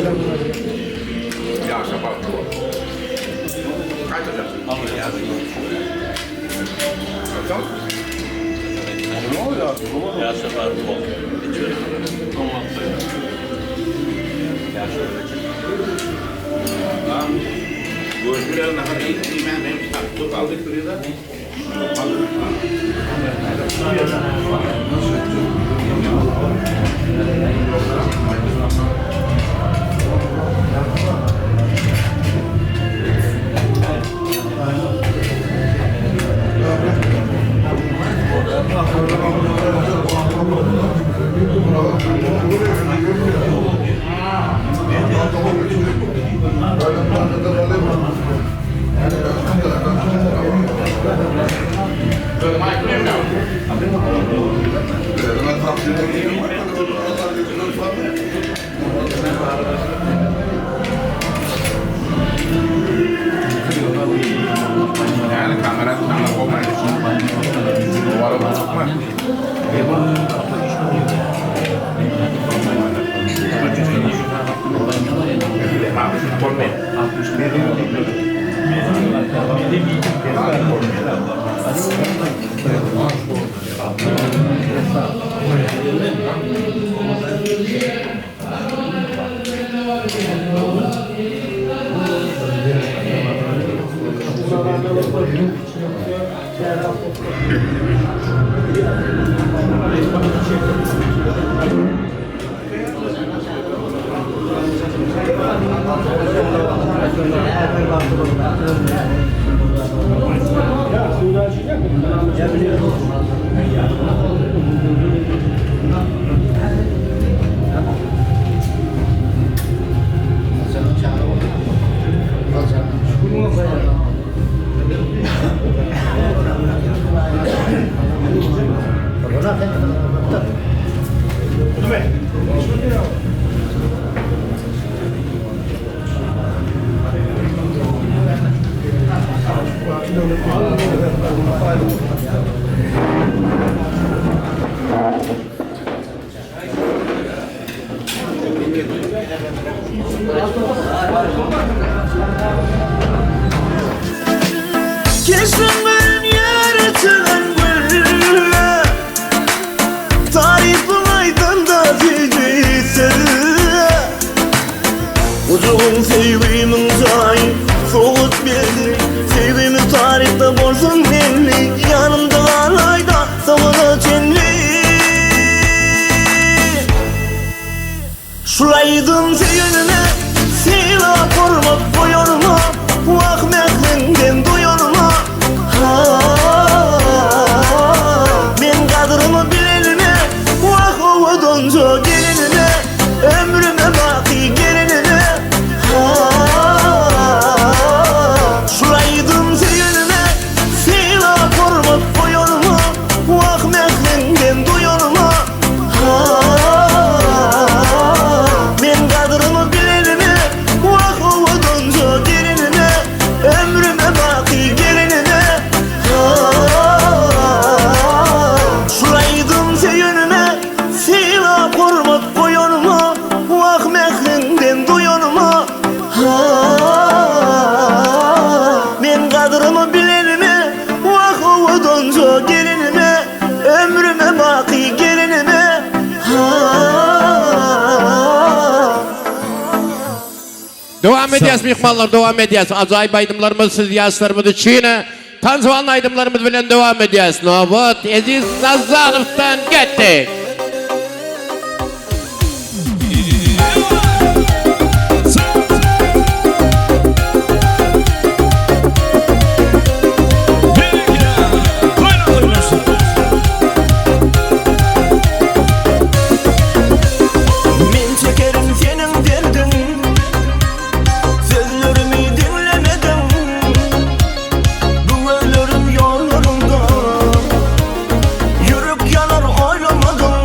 Ýaşa bagtly bol. Gaýtajaksyň. Ýaşa bagtly bol. Dowam edýäs myhmanlar, dowam edýäs. Ajaýyp aýdymlarymyz siz ýaşlarymyz üçin tansywan aýdymlarymyz bilen dowam edýäs. Nobat Eziz Nazarowdan getdi. Men çekerin seniň derdiň Sözlerimi diňlemediň Bu gözlerim ýollaryňda Ýürek ýanar oýlamadyň.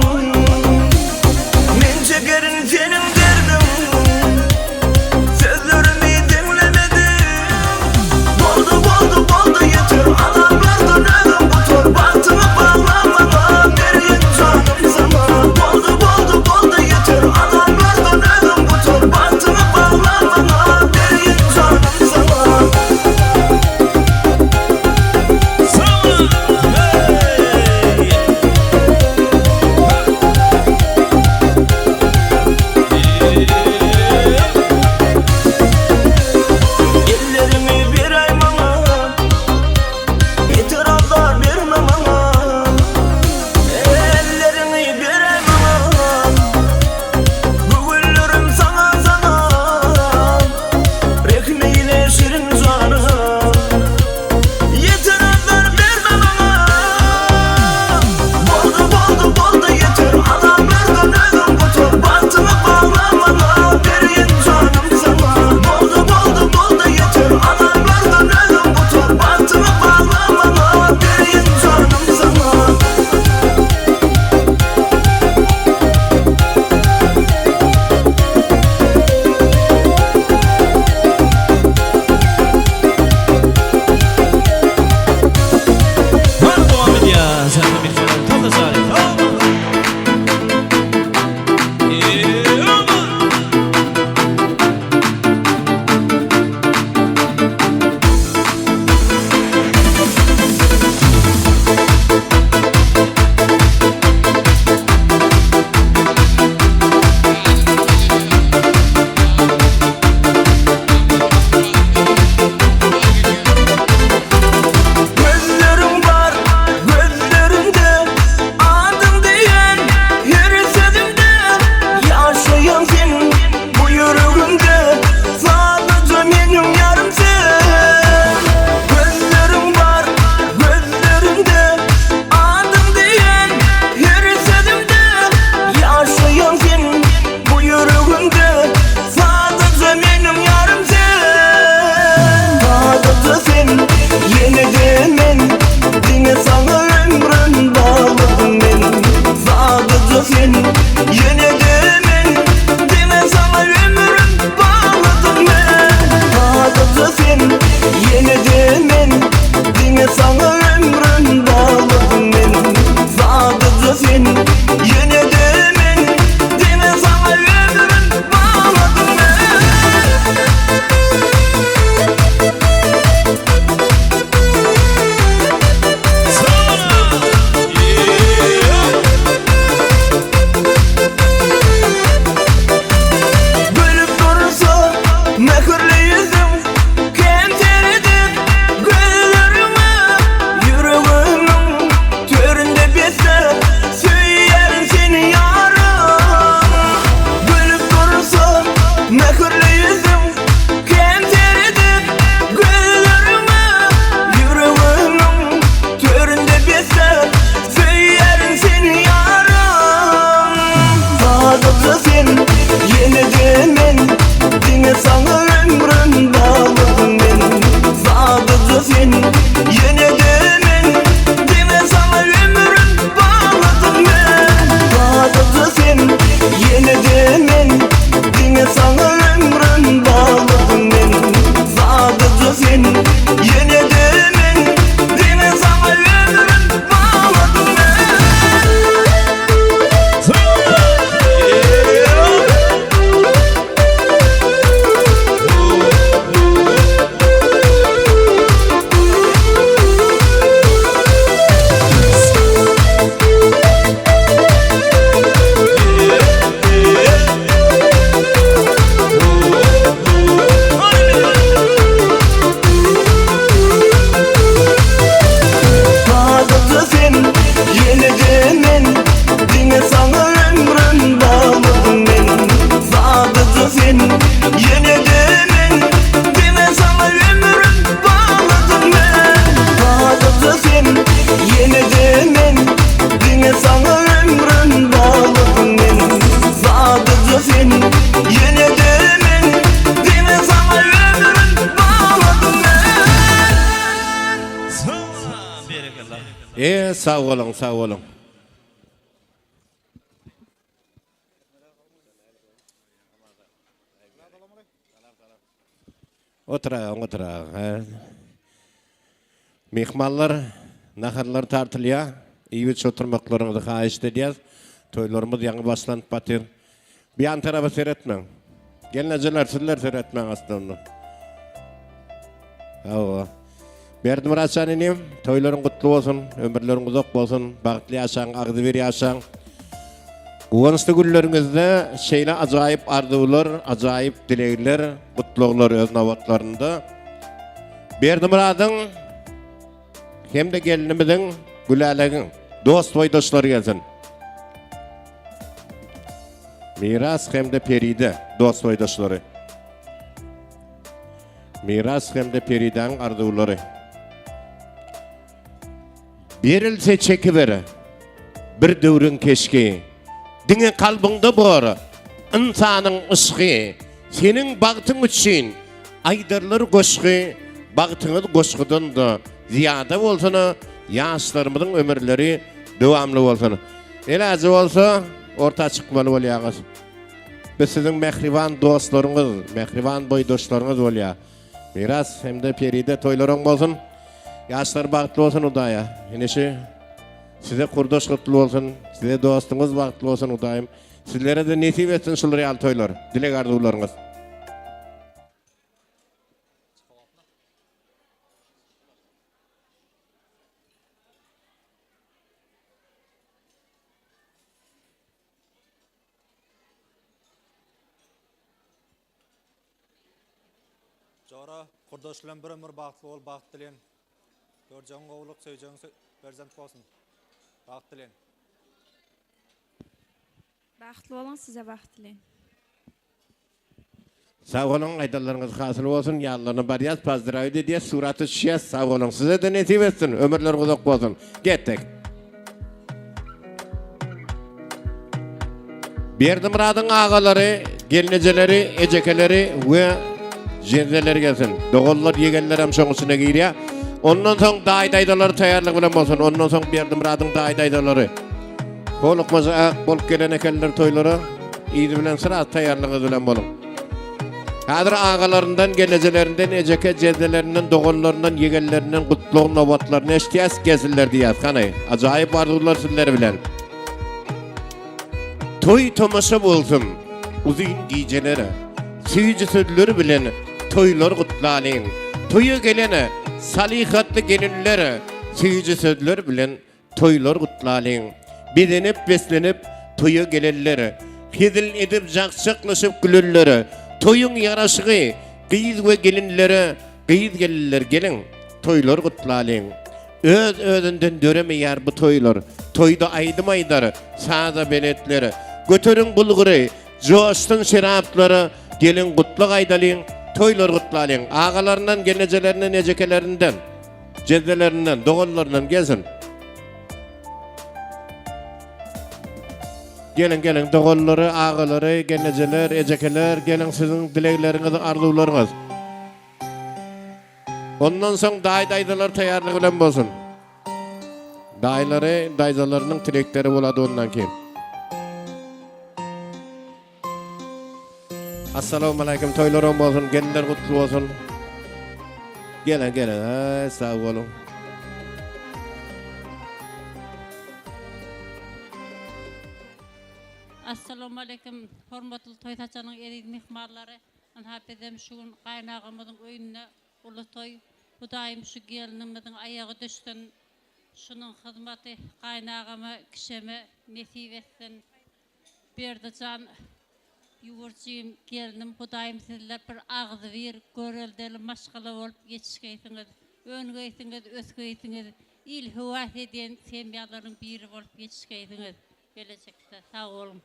E, sag boluň, sag boluň. Oturaň, oturaň. Myhmanlar, naharlar tartylýar. Iýip-içip oturmaklaryňyzy haýyşt edýäs. Toýlarymyz ýaňy başlanyp batyr. Bu ýan tarapa seretmäň. Gelnejeler, sizler seretmäň aslynda. Hawa. Berdimyrat jan inim, toýlaryň gutly bolsun, ömürleriň uzak bolsun, bagtly ýaşaň, agzybir ýaşaň. Guwançly günleriňizde şeýle ajaýyp arzuwlar, ajaýyp dilegler, gutlaglar öz nobatlarynda. Berdimyradyň hem-de gelinimiziň Gülälegiň dost boýdaşlary gelsin. Miras hem-de Peride dost boýdaşlary. Miras hem-de Peridäň arzuwlary. Berilse çekiber bir döwrüň keşgi, Diňe kalbyňda bor ynsanyň yşgy, Seniň bagtyň üçin aýdarlar goşgy, Bagtyňyz goşgudan-da zyýada bolsun, Ýaşlarymyzyň ömürleri dowamly bolsun. Elajy bolsa orta çykmaly bolýaňyz. Biz siziň mähriban dostlaryňyz, mähriban boýdaşlaryňyz bolýar. Miras hem-de Peride toýlaryň bolsun. Ýaşlar bagtly bolsun Hudaýa. Ine şu size kurdaş gutly bolsun, size dostuňyz bagtly bolsun Hudaýym. Sizlere-de nesip etsin şular ýaly toýlar. Dileg arzuwlaryňyz. Jora, gurdaş bilen bir ömür bagtly bol, bagt dileýin. Görjegiň gowulyk, söýjegiň perzent bolsun. Bagt dileýin. Bagtly boluň size bagt dileýin. Sag boluň aýdanlaryňyz hasyl bolsun ýanlaryna barýas pozdrawit edýäs surata düşýäs sag boluň sizede nesip etsin ömürler uzak bolsun ketdik. Berdimyradyň agalary gelnejeleri ejekeleri we jezzeleri gelsin doganlar ýegenlerem şoň içine girýär ondan soň daýy daýzalary taýýarlyk bilen bolsun ondan soň Berdimyradyň daýy daýzalary Howlukmaja ak bolup gelen ekenler toýlara, yzy bilen syrat taýýarlygyňyz bilen boluň. Häzir agalaryndan, gelnejelerinden, ejeke, jedelerinden, doganlaryndan, ýegenlerinden gutlag nobatlaryny eşitýäs, gelsinler diýýäs. Hany, ajaýyp arzuwlar sizler bilen. Toý tomaşa bolsun, uzyn gijelere, süýji sözler bilen toýlar gutlalyň. Toýa gelen salyhatly gelinler süýji sözler bilen Toýlar gutlalyň. Bezenip-beslenip toýa gelenler, Hezil edip jakjaklaşyp gülenler, Toýuň ýaraşygy gyz we gelinlere, Gyz-gelinler geliň, toýlar gutlalyň. Öz-özünden döremeýär bu toýlar, Toýda aýdym aýdar saza beletler. Göteriň bulgury, joşsun şeraplar, Geliň gutlag aýdalyň, toýlar gutlalyň. Agalaryndan, gelnejelerinden, ejekelerinden. Jezzelerinden, doganlaryndan gelsin. Geliň, geliň, doganlary, agalary, gelnejeler, ejekeler, geliň siziň dilegleriňiz, arzuwlaryňyz. Ondan soň daýy-daýzalar taýýarlyk bilen bolsun. Daýylary, daýzalarynyň tilekleri bolady ondan keyin. Assalamualaikum toýlar oň bolsun, gelinler gutly bolsun. Gelen gelen, ay sag boluň. Assalamu aleýkum, hormatly toý saçagynyň eziz myhmanlary. Ynha bizem şu gün gaýynagymyzyň öýünde uly toý. Hudaýym şu gelnimiziň aýagy düşsün. Şunuň hyzmaty gaýynagama, kişeme nesip etsin. Berdijan ýüwürjim gelnim Hudaýym sizler bir agzybir göreldeli maşgala bolup ýetişgeýsiňiz öngeýsiňiz ösgeýsiňiz il höwes edýän semýalaryň biri bolup ýetişgeýsiňiz gelejekde sag boluň.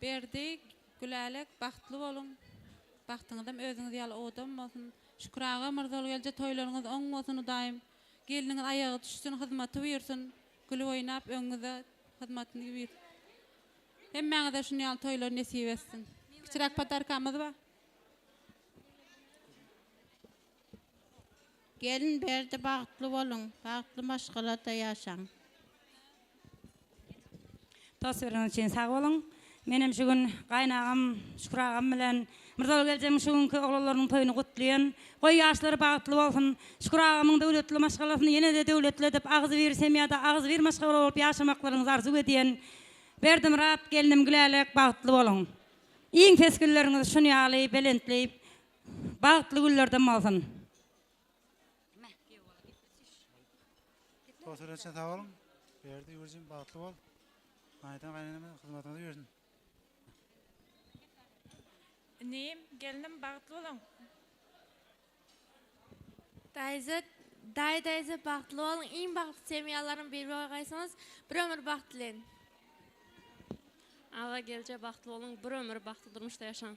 Berdi, Gülälek bagtly boluň. Bagtyňyzam özüňiz ýaly owadan bolsun. Şükür aga Myrzagelje toýlaryňyz oň bolsun Hudaýym. Gelniňiz aýagy düşsün hyzmaty buýursyn. Gülüp oýnap öňüňize hyzmatyny buýur. Hemmäňize şuny ýaly toýlar nesip etsin. Kiçiräk podarkamyz bar. Gelin Berdi bagtly boluň, bagtly maşgalada ýaşaň. Tost bereniňiz üçin sag boluň. Menem şu gün gaýynagam Şükür agam bilen Myrzaly geljemiň şu günki oglanlarynyň toýuny gutlaýan. Goý ýaşlary bagtly bolsun. Şükür agamyň döwletli maşgalasyny ýene-de döwletli edip agzybir semýada agzybir maşgala bolup ýaşamaklaryňyzy arzuw edýän. Berdimyrat gelnim Gülälek bagtly boluň. Iň pes günleriňiz şun ýaly belentli bagtly günlerden bolsun. Tost beren üçin sag boluň. Berdi Ýurjim bagtly bol. Gaýynatan gaýyneneme hyzmatyňyzda ýörsün. Inim, gelnim bagtly boluň. Daýza, daýy daýza bagtly boluň iň bagtly semýalaryň biri bolgaýsyňyz bir ömür bagt dileýin. Aga gelje bagtly boluň bir ömür bagtly durmuşda ýaşaň.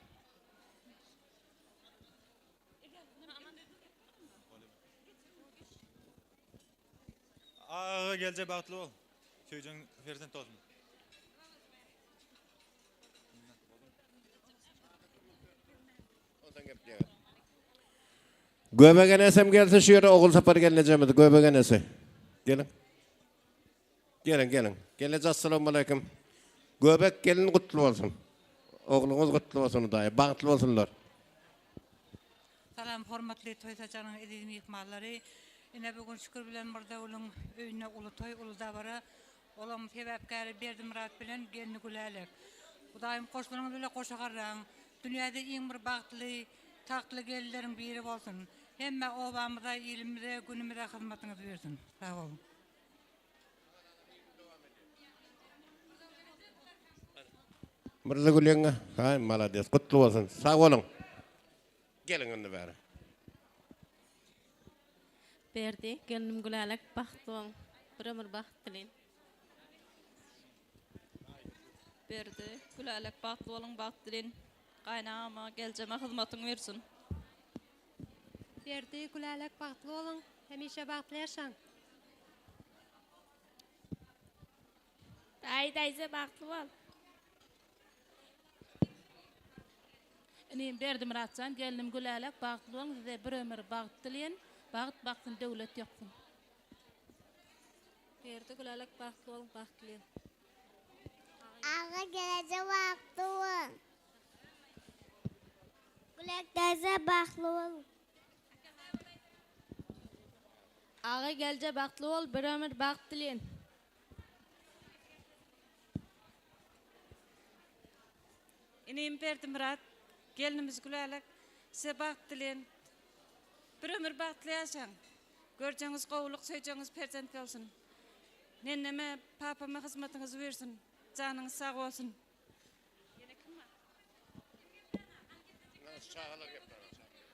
Aga gelje bagtly bol. Söýjeň perzent bolsun. Göbek enesem gelse şu ýere Ogulsapar gelnejemiz Göbek enesi. Geliň. Geliň, geliň. Gelneje assalamualeýkum. Göbek gelin gutly bolsun. Ogluňyz gutly bolsun Hudaý. Bagtly bolsunlar. Salam hormatly toý saçagynyň eziz myhmanlary. Ine bu gün Şükür bilen Myrzagülüň öýünde uly toý, uly dabara. Olaň sebäpkäri Berdimyrat bilen gelni Gülälek. Hudaýym goşlaryňyz bile goşa garraň. Dünýäde iň bir bagtly, tagtly gelinleriň biri bolsun. Hemme obamyza, ilimize, günümize hyzmatyňyz buýursyn. Sag boluň. Myrzagül ýeňňe, haý malades, gutly bolsun. Sag boluň. Geliň indi bäri. Berdi, gelnim Gülälek bagtly boluň. Bir ömür bagt dileýin. Berdi, Gülälek bagtly boluň bagt dileýin. Gaýynagama, geljeme hyzmatyň buýursun. Berdi, Gülälek bagtly boluň. Hemişe bagtly ýaşaň. Daýy daýza bagtly bol. Inim Berdimyratjan gelnim Gülälek bagtly boluň size bir ömür bagt dileýin bagt baksyn döwlet ýoksun. Berdi Gülälek bagtly boluň bagt dileýin. Aga geleje bagtly bol. Gülälek daýza bagtly bol. Aga gelje bagtly bol bir ömür bagt dileýin. Inim Berdimyrat, gelnimiz Gülälek size bagt dileýin. Bir ömür bagtly ýaşaň. Görjegiňiz gowulyk, söýjegiňiz perzent bolsun. Nenneme, papama hyzmatyňyz buýursyn. Janyňyz sag bolsun.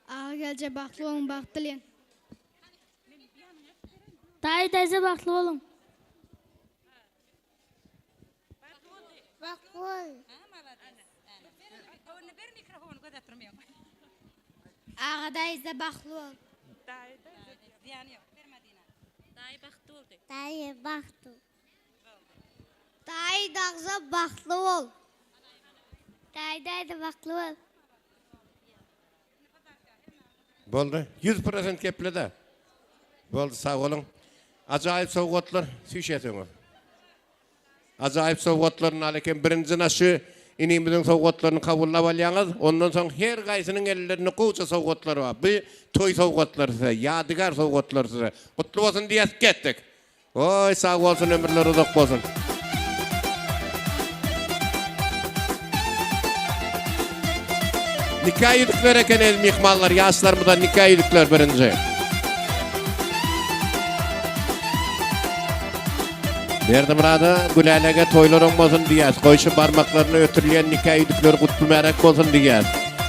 Aga gelje bagtly boluň bagt dileýin. Daýy daýza bagtly boluň. Bagtly bol. Aga daýza bagtly bol. Daýy bagtly boldy. Daýy bagtly. Daýy dagza bagtly bol. Daýy daýza bagtly bol. Boldy. 100% gepledi. Boldy, sag boluň. Ajaýyp sowgatlar süýşesiňiz. Ajaýyp sowgatlaryny al eken. Birinji naşy inimiziň sowgatlaryny kabullap alýaňyz. Ondan soň her gaýsynyň ellerinde gowja sowgatlar bar. Bu toý sowgatlary size, ýadygär sowgatlar size. Gutly bolsun diýäs ketdik. Oý sag bolsun ömürleri uzak bolsun. Nika ýüzükler eken el myhmanlar ýaşlarymyza nika ýüzükler birinji. Berdimyrada Gülälege toýlar oň bolsun diýýäs. Goýşy barmaklaryna ötürilýän nika ýüzükleri gutly märek bolsun diýýäs.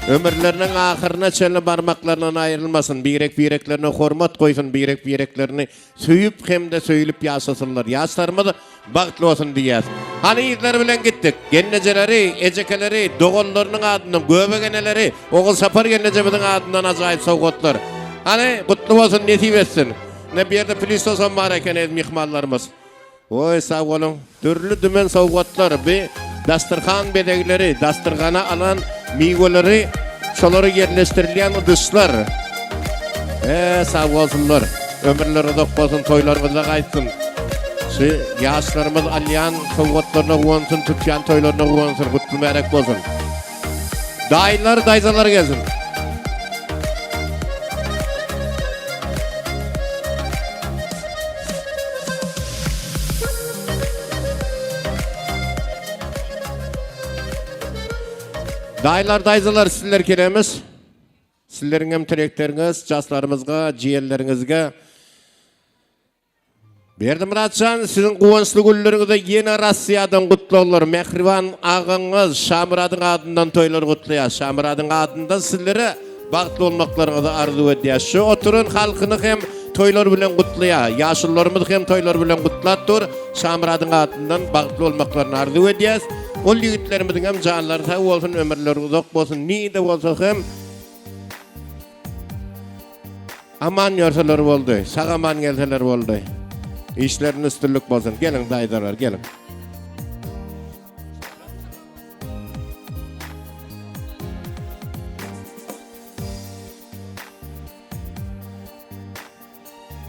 Ömürleriniň ahyryna çenli barmaklaryndan aýrylmasyn, birek-bireklerine hormat goýsun, birek-bireklerini Söýüp hem-de söýülip ýaşasynlar. Ýaşlarymyz bagtly bolsun diýýäs. Hany yzlary bilen gitdik. Gelnejeleri, ejekeleri, doganlarynyň adyndan, göbek eneleri, Ogulsapar gelnejemiziň adyndan ajaýyp sowgatlar. Hany, gutly bolsun, nesip etsin. Ine bu ýerde pylistosam bar eken ez myhmanlarymyz. Oý, sag boluň. Dürli-dümen sowgatlar, bi dasturhan bezegleri, dasturhana alan miweleri, şolary ýerleşdirilýän ydyşlar. Ee, sag bolsunlar. Ömürleri uzak bolsun, toýlaryňyzda gaýtsyn. Şu ýaşlarymyz alýan sowgatlaryna guwansyn, tutýan toýlaryna guwansyn, gutly märek bolsun. Daýylar, daýzalar gelsin. Daýylar, daýzalar, sizler kelemiz. Sizleriň hem tilekleriňiz jaslarymyzga, jiýenleriňizge. Berdimyratjan, siziň guwançly günleriňize ýene Rossiýadan gutlaglar. Mähriban agaňyz Şamyradyň adyndan toýlar gutlaýar. Şamyradyň adyndan sizlere bagtly bolmaklaryňyzy arzuw edýär. Şu oturan halkyny hem toýlar bilen gutlaýar. Ýaşulularymyzy hem toýlar bilen gutlap dur. Şamyradyň adyndan bagtly bolmaklaryny arzuw edýäs. Ol ýigitlerimiziň hem janlary sag bolsun, ömürleri uzak bolsun. Nirde bolsa hem Aman ýörseler boldy, sag-aman gelseler boldy. Işlerinde üstünlik bolsun. Geliň daýzalar, geliň.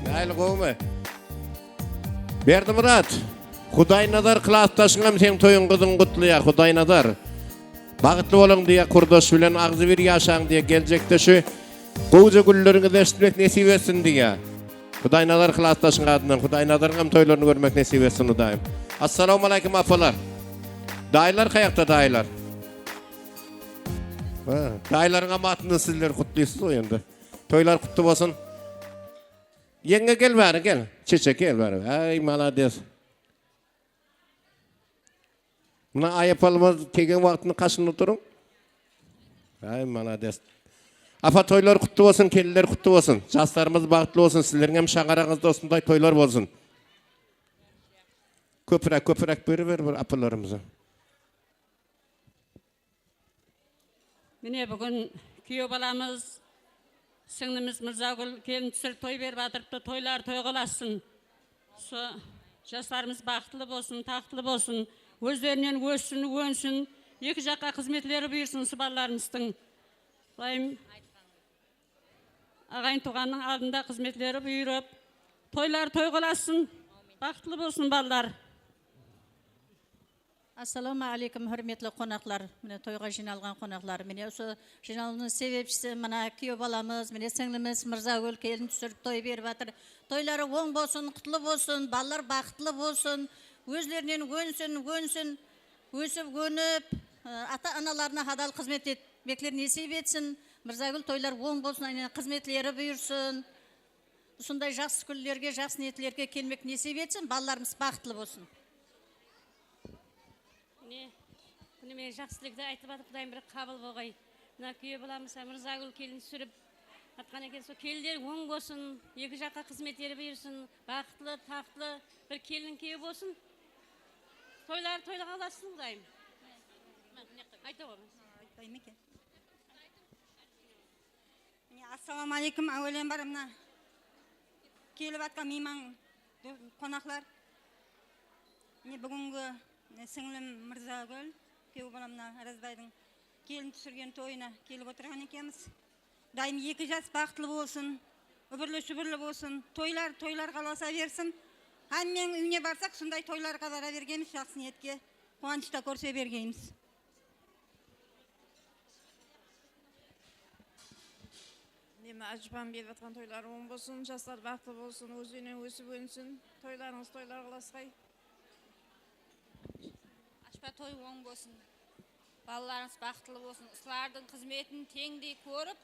Nähili gowumy? Berdimyrat, Hudaýnazar klasdaşyňam seň toýuň gyzyň gutlaýar, Hudaýnazar. Bagtly boluň diýýär, kurdaş bilen agzybir ýaşaň diýýär, geljekde şu gowja günleriňizi eşitmek nesip etsin diýýär. Hudaýnazar klasdaşyň adyndan Hudaýnazaryň hem toýlaryny görmek nesip etsin Hudaýym. Assalamualaikum apalar. Daýylar kaýakda daýylar? Ha, daýylaryň hem adyndan sizleri gutlaýsyz o ýende. Toýlar kutly bolsun. Ýeňňe gel bäri gel. Çeçek gel bäri. Aý malades. Muna aýapalymyz kegen wagtyny kaşynda oturyň. Aý malades. Apa toýlar kutly bolsun, kelinler kutly bolsun. Jaslarymyz bagtly bolsun, sizleriň hem şagaraňyzda osynday toýlar bolsun. Köpüräk, köpüräk beriber bir apalarymyza. Mine bugün kүйеу balamız, siňlimiz Mırzagül gelin түсіріп той беріп атырыпты, тойлар тойға ұлассын. Со жастарымыз бақытлы болсын, тақтлы болсын, өздерінен өссін, өнсін, екі жаққа қызметлері бұйырсын осы балаларымыздың. Құдайым ағайын туғанның алдында қызметлері бұйырып, тойлар тойға ұлассын, бақытлы болсын балалар. Assalauma aleykum, hürmetli qonaqlar, mine toyğa jıynalğan qonaqlar, mine usı jıynalıwdıń sebepshisi mına kúyew balamız, mine sińlimiz Mırzagúl kelin túsirip toy berip atır. Toyları oń bolsın, qutlı bolsın, balalar baxıtlı bolsın, ózlerinen ónsin, ónsin, ósip ónip, ata-analarına hadal xızmet etmekler nesip etsin. Mırzagúl toylar oń bolsın, aynen xızmetleri buyırsın. Usınday jaqsı kúnlerge, jaqsı niyetlerge kelmek nesip etsin, balalarımız baxıtlı bolsın. Mine, міне мен жақсы тілекті айтып жатыр, Құдайым бір қабыл болғай. Мына күйеу баламыз Мырзагүл келін түсіріп жатқан екен, сол келіндер оң болсын, екі жаққа қызметтері бұйырсын, бақытлы, тақтлы бір келін күйеу болсын. Тойлары тойларға ұлассын Құдайым. Айта ғой. Айтпаймын екен. Міне, ассалаумағалейкум, әуелен бар мына келіп жатқан мейман қонақлар. Міне бүгінгі сіңлім Мырзагүл, күйеу балам мына Оразбайдың келін түсірген тойына келіп отырған екенбіз. Дайым екі жас бақытлы болсын, үбірлі шүбірлі болсын, тойлар тойларға ұласа берсін. Әмменің үйіне барсақ, сондай тойларға бара бергенбіз, жақсы ниетке қуанышта көрсе бергенбіз. Міне ажбан беріп жатқан тойлар оң болсын, жастар бақытты болсын, өз үйінен өсіп өнсін, тойларыңыз тойларға ұласқай. Ашпа той оң болсын, балаларыңыз бақытлы болсын, осылардың қызметін теңдей көріп,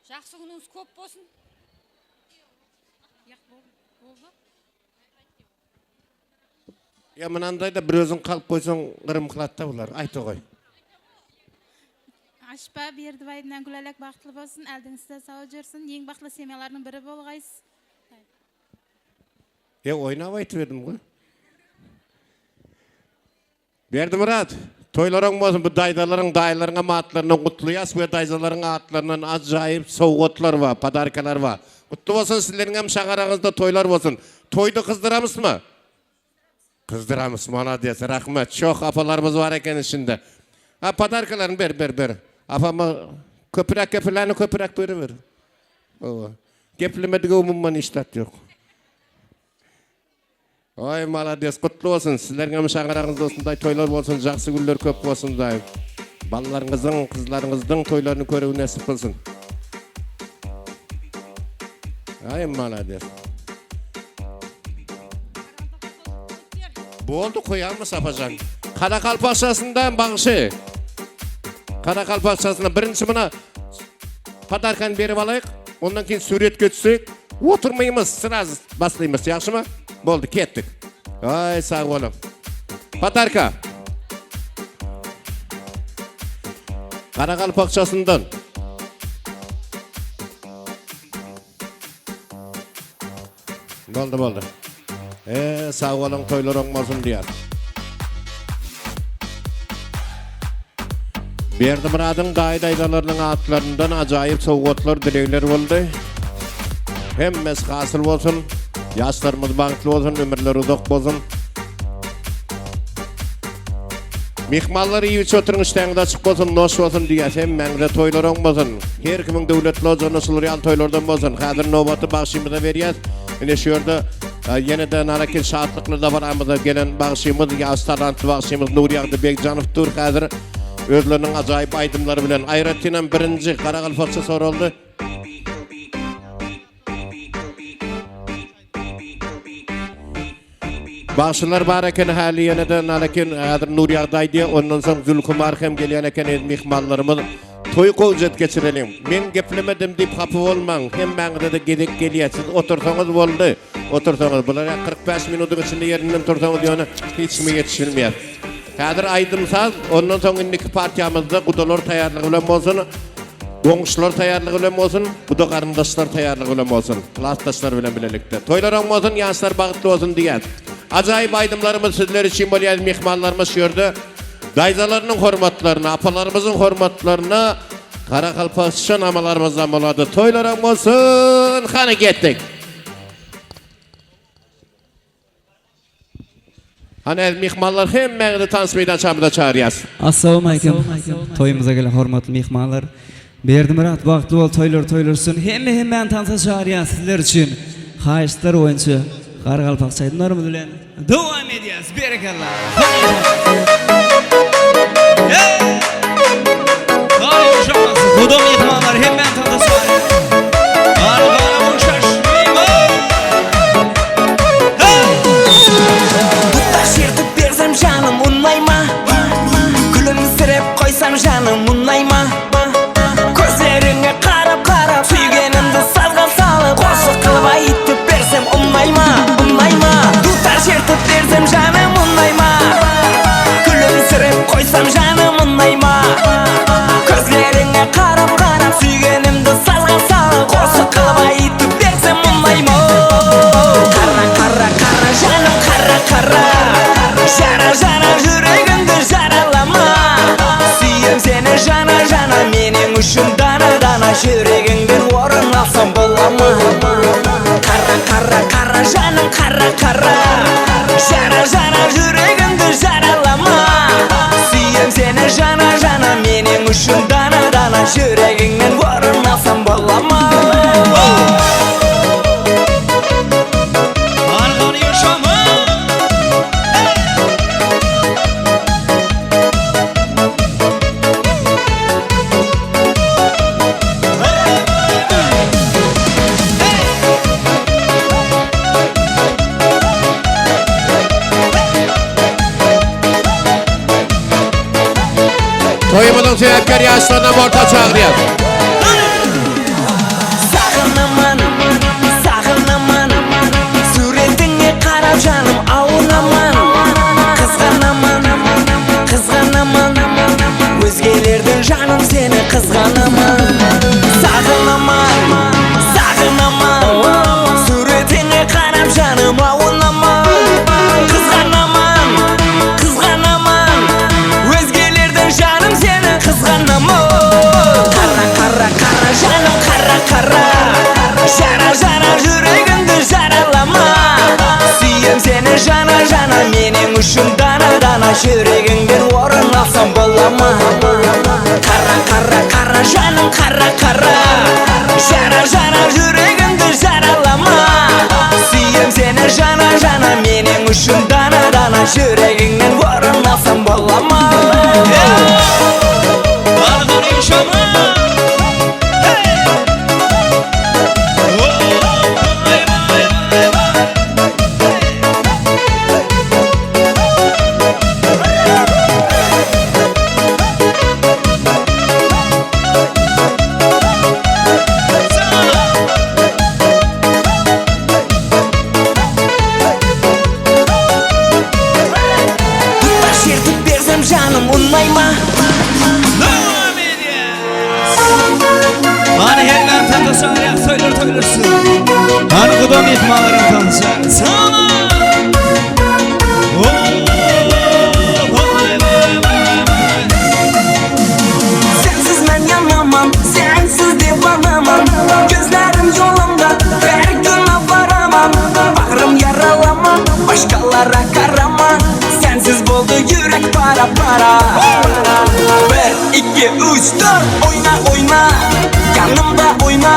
жақсы күніңіз көп болсын. Болды. Ya mınandayda bir özün kalıp koysan kırım kılat da bular. Ayt oğay. Ашпа Бердібайдың Гүләлек бақытлы болсын, әлдіңізде сау жүрсін, ең бақытлы семьялардың бірі болғайсыз. E oynap aytıp edim goý. Berdimurat, toýlaryň bolsun, bu daýzalaryň, daýylaryň hem atlaryndan gutlaýas we daýzalaryň atlaryndan ajaýyp sowgatlar bar, podarkalar bar. Gutly bolsun, sizleriň hem şagaraňyzda toýlar bolsun. Toýdy gyzdyramysmy? Gyzdyramys, молодец, rahmet. Çoh apalarymyz bar eken içinde. Ha, podarkalaryny ber, ber, ber. Apama köpüräk kepirlerini köpüräk beriber. Owa. Geplemedige umuman hiç zat ýok. Oý malades gutly bolsun sizleriňem şaňyragyňyzda osynday toýlar bolsun jaksy günler köp bolsun hudaýym balalaryňyzyň gyzlaryňyzdyň toýlaryny körügi nesip kylsyn Aý malades Boldy koýarmys apajan Karakalpakçasyndan bagşy Karakalpakçasyndan birinji muna Podarkany berip alaýyk ondan keyin suretke düşsek oturmaýmyz sraz Başlaýmyz ýagşymy? Boldy ketdik. Aý sag boluň. Patarka. Garagalpakçasyndan. Boldy boldy. Eee sag boluň toýlar oň bolsun diýer. Berdimyradyň daýy-daýzalarynyň atlaryndan ajaýyp sowgatlar, dilegler boldy. Hemmesi hasyl bolsun. Ýaşlarymyz bagtly bolsun, ömürleri uzak bolsun. Myhmanlar iýip içip oturyň, işdäňiz açyk bolsun, noş bolsun diýýäs. Hemmäňize toýlar oň bolsun. Her kimiň döwletli ojagyna şular ýaly toýlardan bolsun. Häzir nobaty bagşymyza berýäs. Ine şu ýerde Ýene-de Narakil şatlykly dabaramyza gelen bagşymyz, ýaş talantly bagşymyz Nurýagdy Begjanow dur häzir özleriniň ajaýyp aýdymlary bilen. Aýratynam birinji garagalpakça soraldy. Bagşylar bar eken häli ýene-de Narakin häzir Nurýagdy aýdýar, ondan soň Zülkümar hem gelýän eken ez myhmanlarymyz. Toý gowjet geçireliň. Men geplemedim diýip hapa bolmaň. Hemmäňize-de gezek gelýär. Siz otursaňyz boldy. Otursaňyz. Bular ýa 45 minudyň içinde ýerinden tursaňyz ýöne hiç kime ýetişilmeýär. Häzir aýdym-saz, ondan soň indiki partiýamyzda gudalar taýýarlygy bilen bolsun, goňşular taýýarlygy bilen bolsun, guda garyndaşlar taýýarlygy bilen bolsun, klasdaşlar bilen bilelikde. Toýlar oň bolsun, ýaşlar bagtly bolsun diýýäs. Ajaýyp aýdymlarymyz sizler üçin bolýar, myhmanlarymyz şu ýerde. Daýzalarynyň hormatlaryna, apalarymyzyň hormatlaryna Garagalpakça namalarymyzdan bolady. Toýlaryň bolsun! Hany getdik. Hany äziz myhmanlar hemmäňizi tans meýdançamyza çagyrýas. Assalamualeykum. Toýumyza gelen hormatly myhmanlar. Berdimyrat bagtly bol toýlar toýlar üçin hemme hemmäni tansa çagyrýas sizler üçin haýyştlar boýunça Garagalpakça aýdymlarymyz bilen dowam edýäs berekella. Guda myhmanlar hemmäni tansa çagyrýas. Gana gana gowşaş. Dutar şertip bersem janym unnaýma Gülümsirep goýsam janym unnaýma Gözleriňe garap garap Söýgenimdi sazga salyp Goşgy kylyp aýtyp bersem unnaýma unnaýma Dutar şertip bersem janym unnaýma Gülümsirep goýsam janym unnaýma Gözleriňe garap garap Söýgenimdi sazga salyp Goşgy kylyp aýtyp bersem unnaýma Gara gara gara janym gara gara Jara jara ýüregimdi jaralama Süýem seni jana jana Meniň üçin dana dana Ýüregiňden orun alsam bolama Gara gara gara janym gara gara Jara jara ýüregimdi jaralama Süýem seni jana jana Meniň üçin dana dana Ýüregiňden orun alsam bolama Toýumyzyň sebäpkär ýaşlaryna orta çagyrýas. Sagynaman, sagynaman Suretiňe garap janym awunaman Kyzganaman, kyzganaman Özgelerden janym seni kyzganaman Sagynaman, sagynaman Suretiňe garap janym awunaman Kyzganaman, kyzganaman Özgelerden janym seni kyzganaman Gara, gara, gara janym gara, gara Jara, jara ýüregimdi jaralama Süýem seni. Seniň üçin dana-dana Ýüregiňden orun alsam bolama. Dutar şertip bersem janym unmaýma. Hany hemmäň tansa çagyrýan toýlar toýlaşsyn. Hany guda myhmanlaryň tansa çagyrýan. Sensiz men ýanamam, sensiz dewanamam Gözlerim ýolunda, her gün avaramam Bagrym ýaralama, başgalara garama Sensiz boldy ýürek para-para Bir, iki, üç, dört, oýna, oýna Ýanymda oýna,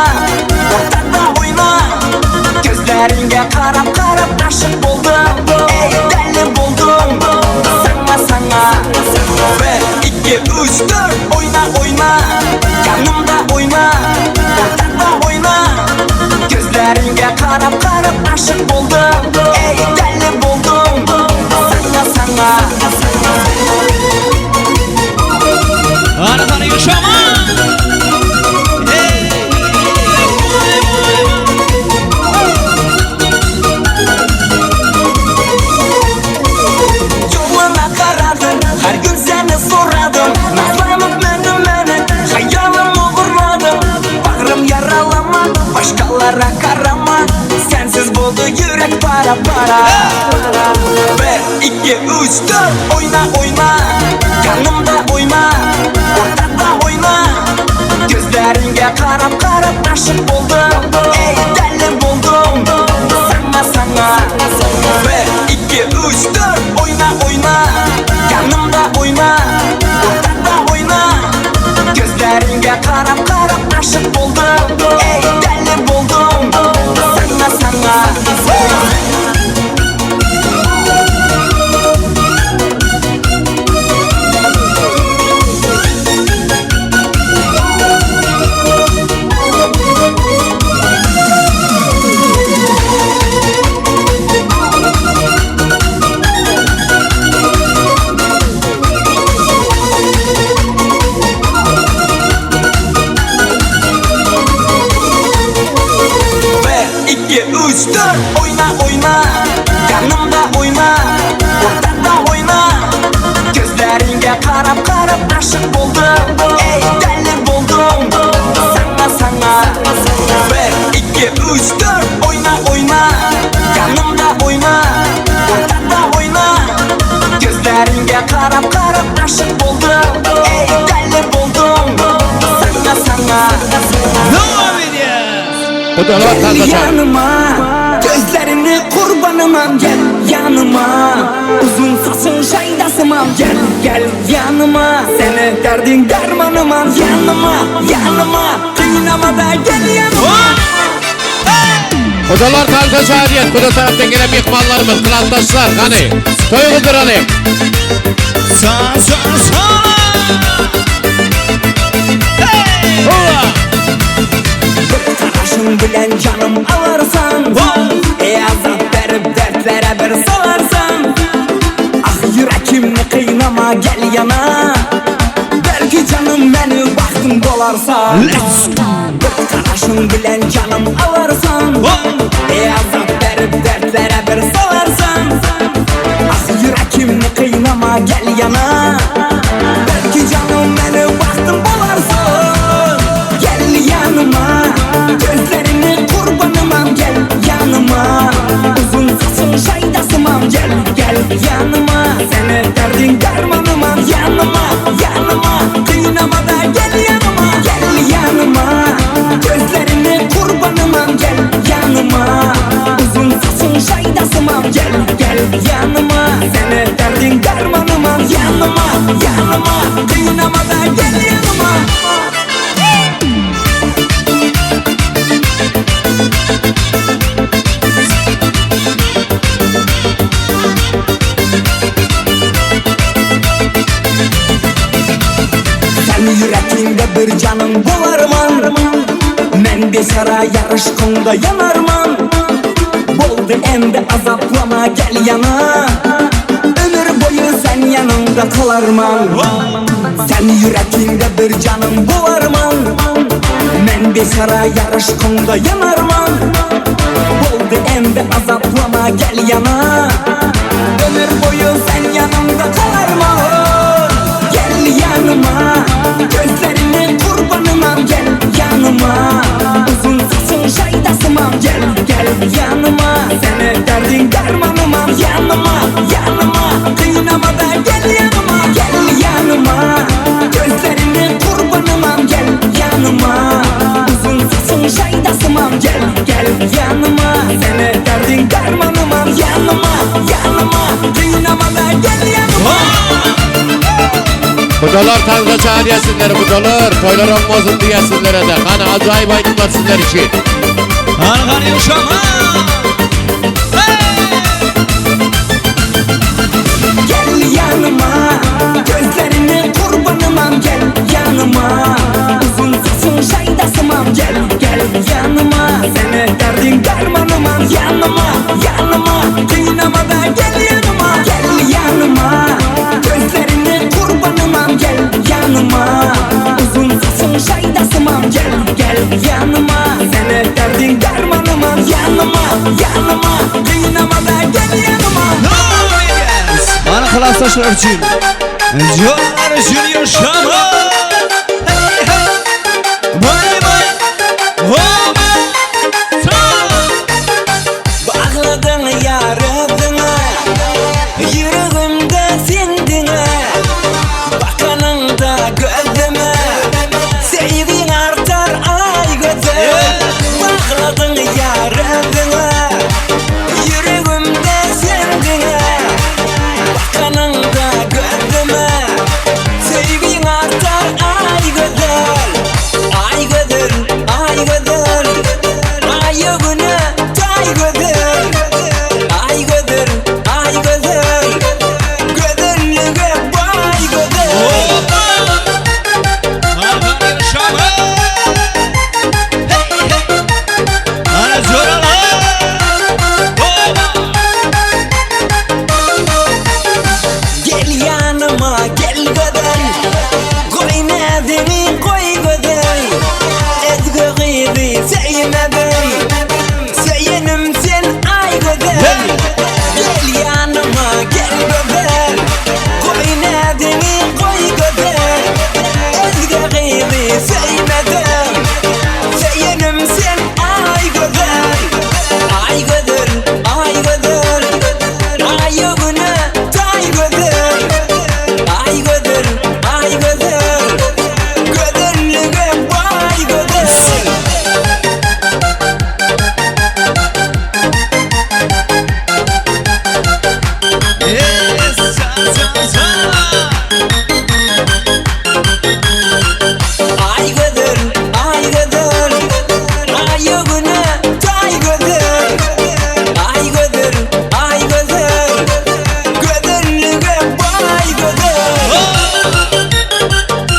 ortada oýna Gözleriňe garap, garap aşyk boldum Eý, däli boldum, saňa, saňa Bir, iki, üç, dört, oýna, oýna Ýanymda oýna, ortada oýna Gözleriňe garap, garap aşyk boldum Eý, däli boldum, saňa, saňa Hany hany ýuşama. Ýoluna garadym, her gün seni soradym Nazlanyp meni meni, haýalym ogurladym Bagrym ýaralama, başgalara garama Sensiz boldy ýürek para-para Bir, iki, üç, dört, oýna, oýna Ýanymda oýna, ortada oýna Gözleriňe garap, garap aşyk boldum Eý, däli boldum, saňa, saňa Bir, iki, üç, dört, oýna, oýna Ýanymda oýna, ortada oýna Gözleriňe garap, garap aşyk boldum Eý, däli boldum, saňa, saňa Bir, iki, üç, dört, oýna, oýna Ýanymda oýna, ortada oýna Gözleriňe garap, garap aşyk boldum Eý, däli boldum, saňa, saňa Bir, iki, üç, dört, oýna, oýna Ýanymda oýna, ortada oýna Gözleriňe garap, garap aşyk boldum Eý, däli boldum, saňa, saňa Gudalar Gel tansa çagyr. ýanyma, gözlerini gurbanymam gel ýanyma Uzun saçyň şaýdasymam gel, gel ýanyma Seni derdiň dermanymam ýanyma, ýanyma Gynama-da gel ýanyma Gudalar tansa çagyrýan. Guda tarapdan gelen myhmanlarymyz, klasdaşlar, hany. Toý gyzdyralyň. Sa sa sa. Hurra! Garaşyň bilen janym alarsan Ey azap berip dertlere bir salarsan Ah ýüregimni gynama gel ýana Belki janym meni bagtym bolarsan Let's go. Bir garaşyň bilen janym alarsan Ey azap berip dertlere bir salarsan Ah ýüregimni gynama gel ýana Belki janym meni bagtym bolarsan Gel ýanyma Gözlerini gurbanymam gel ýanyma Uzun saçyň şaýdasymam gel gel ýanyma Seni derdiň dermanymam ýanyma ýanyma Gynama-da gel ýanyma gel ýanyma Gözlerini gurbanymam gel ýanyma Uzun saçyň şaýdasymam gel gel ýanyma Seni derdiň dermanymam. Yürekiňde bir janyň bolarman Men biçara ýar yşkyňda ýanarman Boldy endi azaplama gel ýana Ömür boýy sen ýanyňda galarman Sen ýürekiňde bir janyň bolarman Men biçara ýar yşkyňda ýanarman Boldy endi azaplama gel ýana Ömür boýy sen ýanymda galarman Gel ýanyma Gözleriňe gurbanymam gel ýanyma Uzyn saçyň şaýdasymam gel gel ýanyma Seni derdiň dermanymam ýanyma ýanyma Gynamada gel ýanyma gel ýanyma Gözleriňe gurbanymam gel ýanyma Uzyn saçyň şaýdasymam gel gel ýanyma Seni derdiň dermanymam ýanyma ýanyma Gynamada gel ýanyma. Gudalar tansa çagyrýar sizleri gudalar toýlar oň bolsun diýýär sizlerede hany ajaýyp aýdymlar sizler üçin. Hany hany ýumşama. Gel ýanyma gözleriňe gurbanymam gel ýanyma Uzyn saçyň şaýdasymam gel gel ýanyma Seni derdiň dermanymam ýanyma ýanyma Gynamada gel ýanyma gel ýanyma Gözleriňe gurbanymam gel ýanyma Uzyn saçyň şaýdasymam gel gel ýanyma Seni derdiň dermanymam ýanyma ýanyma Gynamada gel ýanyma. Mana klasdaşlar üçin. Joralar üçin ýaşama. Hey hey. Vay vay. Hop. Bagladyň ýaradyňa, Ýüregimde sen diňe, Bakanyňda gözüme, Söýgiň artar aý gözel. Bagladyň ýaradyňa, Ýüregimde sen diňe, Bakanyňda gözüme, Söýgiň artar aý gözel. Aý gözel, aý gözel, Aýa güne taý gözel. Aý gözel, aý gözel, Gözellige baý gözel. Ana joralar. Gel ýanyma gel gözel Goý näziňi goý gözel Özge gyzy söýmedim Söýenim sen aý gözel Gel ýanyma gel gözel Goý näziňi goý gözel Özge gyzy söýmedim Söýenim sen aý gözel Aý gözel aý gözel Aýa güne taý gözel Aý gözel aý gözel Gözellige baý gözel. Aý gözel, aý gözel, Aýa güne taý gözel. Aý gözel, aý gözel, Gözellige baý gözel.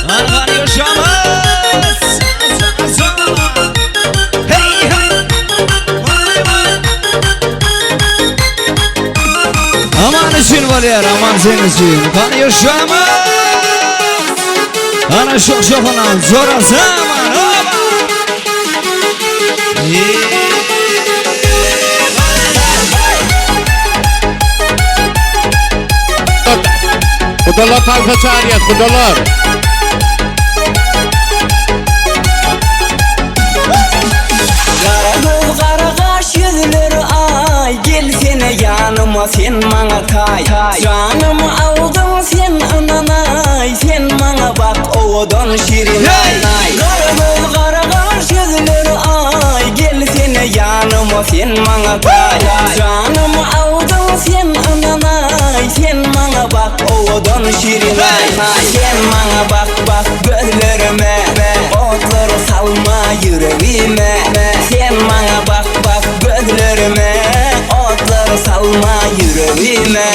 Hany hany ýaşama. Hey hey. Vay vay. Aman üçin bolýar, aman sen üçin. Hany ýaşama. Ana şok şokunan zora zaman. Hoppa. Gudalar tansa çagyrýar gudalar. Gara göz gara gaş ýüzleri aý Gelsene ýanyma sen maňa taý Janymy aldyň sen ynanaý Sen maňa bak owadan şirin aý Gara göz gara gaş ýüzleri aý Gelsene ýanyma sen maňa taý Janymy aldyň sen ynanaý Sen maňa bak owadan şirin aý Sen maňa bak bak gözlerime Otlar salma ýüregime Sen maňa bak bak gözlerime Otlar salma ýüregime.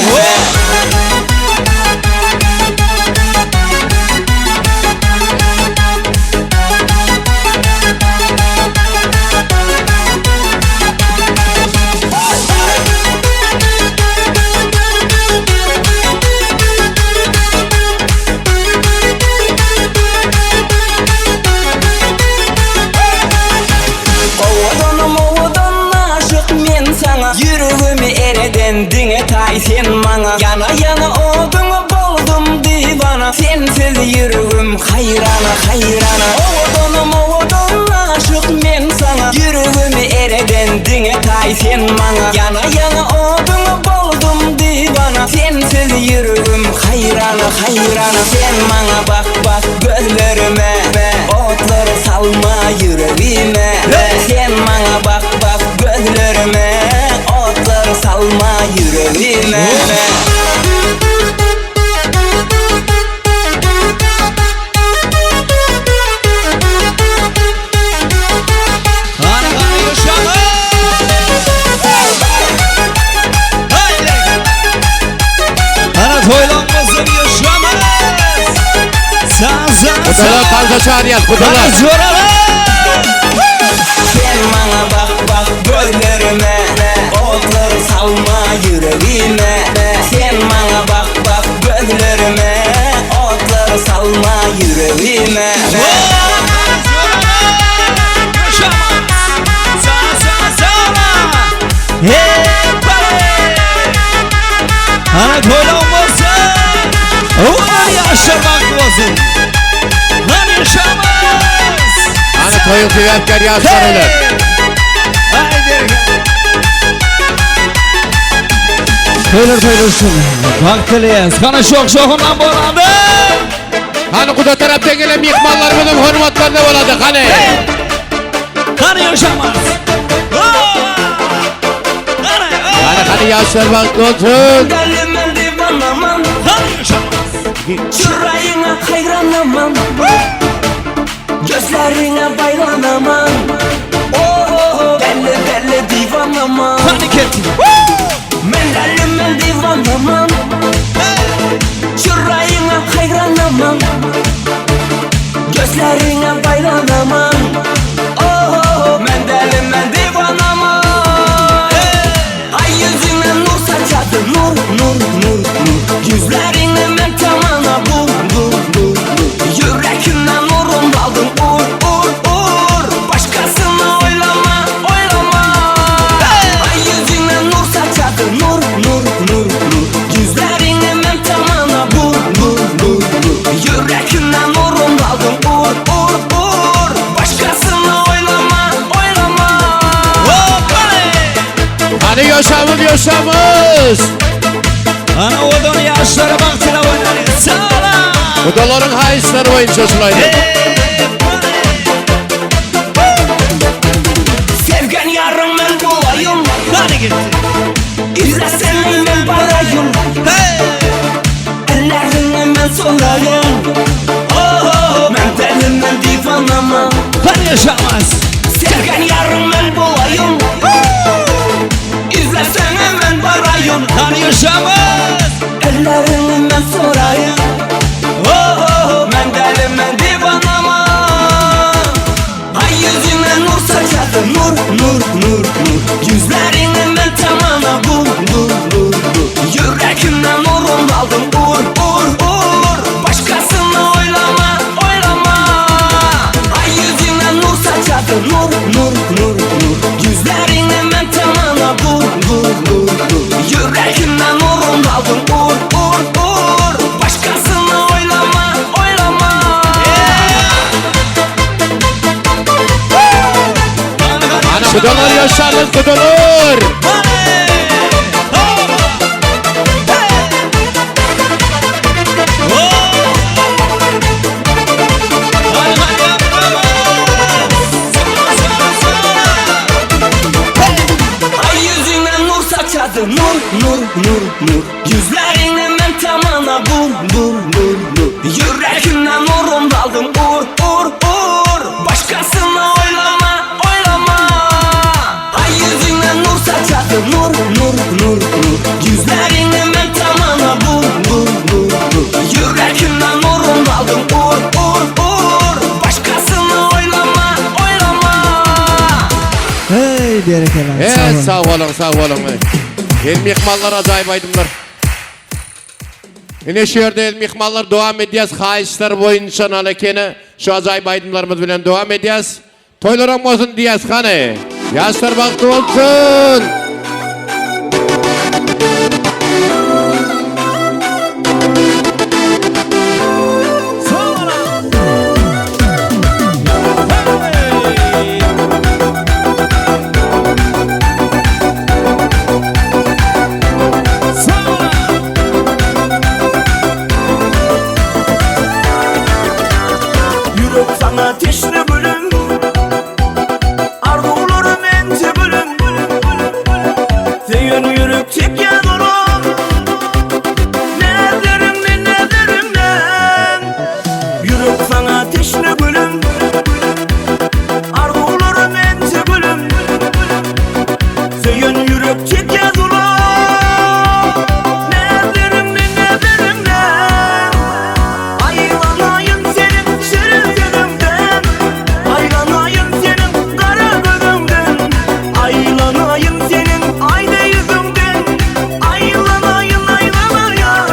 taý sen maňa Ýana ýana oduňa boldum diwana Sensiz ýüregim haýrana haýrana Owadanam owadan aşyk men saňa Ýüregimi ereden diňe taý sen maňa Ýana ýana oduňa boldum diwana Sensiz ýüregim haýrana haýrana Sen maňa bak bak gözlerime Otlar salma ýüregime Sen maňa bak bak gözlerime Otlar salma ýüregime. Hany hany ýoşamyz. Hana toýlanmasyn ýoşamyz. Sa sa sa. Gudalar tansa çagyrýas, gudalar. Hana joralar. Sen maňa bak bak gözlerime Otlar salma ýüregime Sen maňa bak bak gözlerime Otlar salma ýüregime. Hana toýlan bolsun. Owadan ýaşlar bagtly bolsun. Hany ýaşamyz. Hany toýuň sebäpkär ýaşlar olar. Aý bereket. Toýlar toýlasyn. Bagt dileýäs. Hana şok şohundan bolady. Hany guda tarapdan gelen myhmanlarymyzyň hormatlaryna bolady. Hany. Hany ýaşamyz. Hany hany ýaşlar bagtly bolsun. Däli men diwanaman. Çyraýyňa haýranaman. Gözleriňe baýlanaman. Oh, däli däli diwanaman. Hany ketdi. Men däli men diwanaman. Çyraýyňa haýranaman. Gözleriňe baýlanaman. Oh, men däli men diwanaman. Ay yüzüne nur saçadı nur nur nur nur Yüzlerine men tamana bul bul bul bul Yürekimden nurun aldın ur ur ur Başkasını oylama oylama Ay yüzüne nur saçadı nur nur nur nur Yüzlerine men tamana bul bul bul bul Yürekimden nurun aldın ur ur ur Başkasını oylama oylama Hany ýoşamyz ýoşamyz. Hana owadan ýaşlara bagt tilap oýnaly. Sala. Gudalaryň haýyşlary boýunça şul aýdym. Sevgen ýaryň men bolaýyn Hany gitdi. Izlesene men baraýyn Elleriňe men soraýyn Oh, men däli men diwanaman Hany ýaşamyz. Sevgen ýaryň men bolaýyn Izlesene men baraýyn Hany ýaşamyz. Elleriňe men soraýyn Oh, men däli men diwanaman Ay yüzüne nur saçadı nur nur nur nur Yüzlerine men tamana bul bul bul bul Yürekimden nurun aldım ur ur ur Başkasını oylama oylama Ay yüzüne nur saçadı nur nur nur nur Yüzlerine men tamana bul bul bul bul Yürekimden nurun aldım ur ur ur Başkasını oylama oylama Hany gudalar ýaşamyz gudalar. Ay yüzüne nur saçadı nur nur nur nur Yüzlerine men tamana bul bul bul bul Yürekimden nurun aldım ur ur ur Başkasını oylama oylama Ay yüzüne nur saçadı nur nur nur nur Yüzlerine men tamana bul bul bul bul Yürekimden nurun aldım ur ur ur Başkasını oylama oylama Hey berekella. He sag boluň sag boluň. El myhmanlar ajaýyp aýdymlar. Ine şu ýerde el myhmanlar dowam edýäs haýyşlar boýunça nalekene şu ajaýyp aýdymlarymyz bilen dowam edýäs. Toýlaram bolsun diýýäs hany. Ýaşlar bagtly bolsun. saňa teşne gülüm Arzuwlarym ençe gülüm Söýen ýürek çekýär zulum Näzleriňden näzleriňden Ýürek saňa teşne gülüm Arzuwlarym ençe gülüm Söýen ýürek çekýär zulum Näzleriňden näzleriňden Aýlanaýyn seniň şirin sözüňden Aýlanaýyn seniň gara gözüňden Aýlanaýyn seniň aýna ýüzüňden Aýlanaýyn aýlanaýyn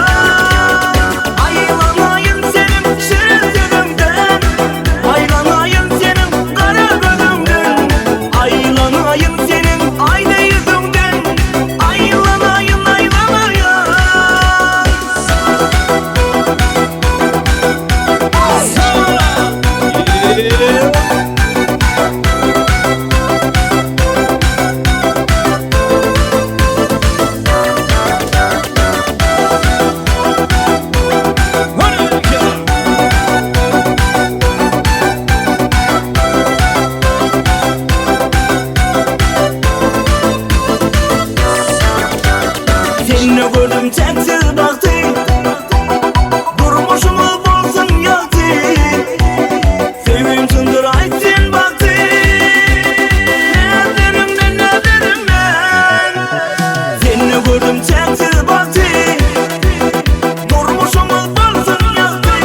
Aýlanaýyn seniň şirin sözüňden Aýlanaýyn seniň gara gözüňden Aýlanaýyn seniň aýna ýüzüňden Aýlanaýyn aýlanaýyn Sende gördüm çäksiz bagty Durmuşymyz bolsun ýagty Söýgim çyndyr aýt sen bagty Näzleriňden näzleriňden Sende gördüm çäksiz bagty Durmuşymyz bolsun ýagty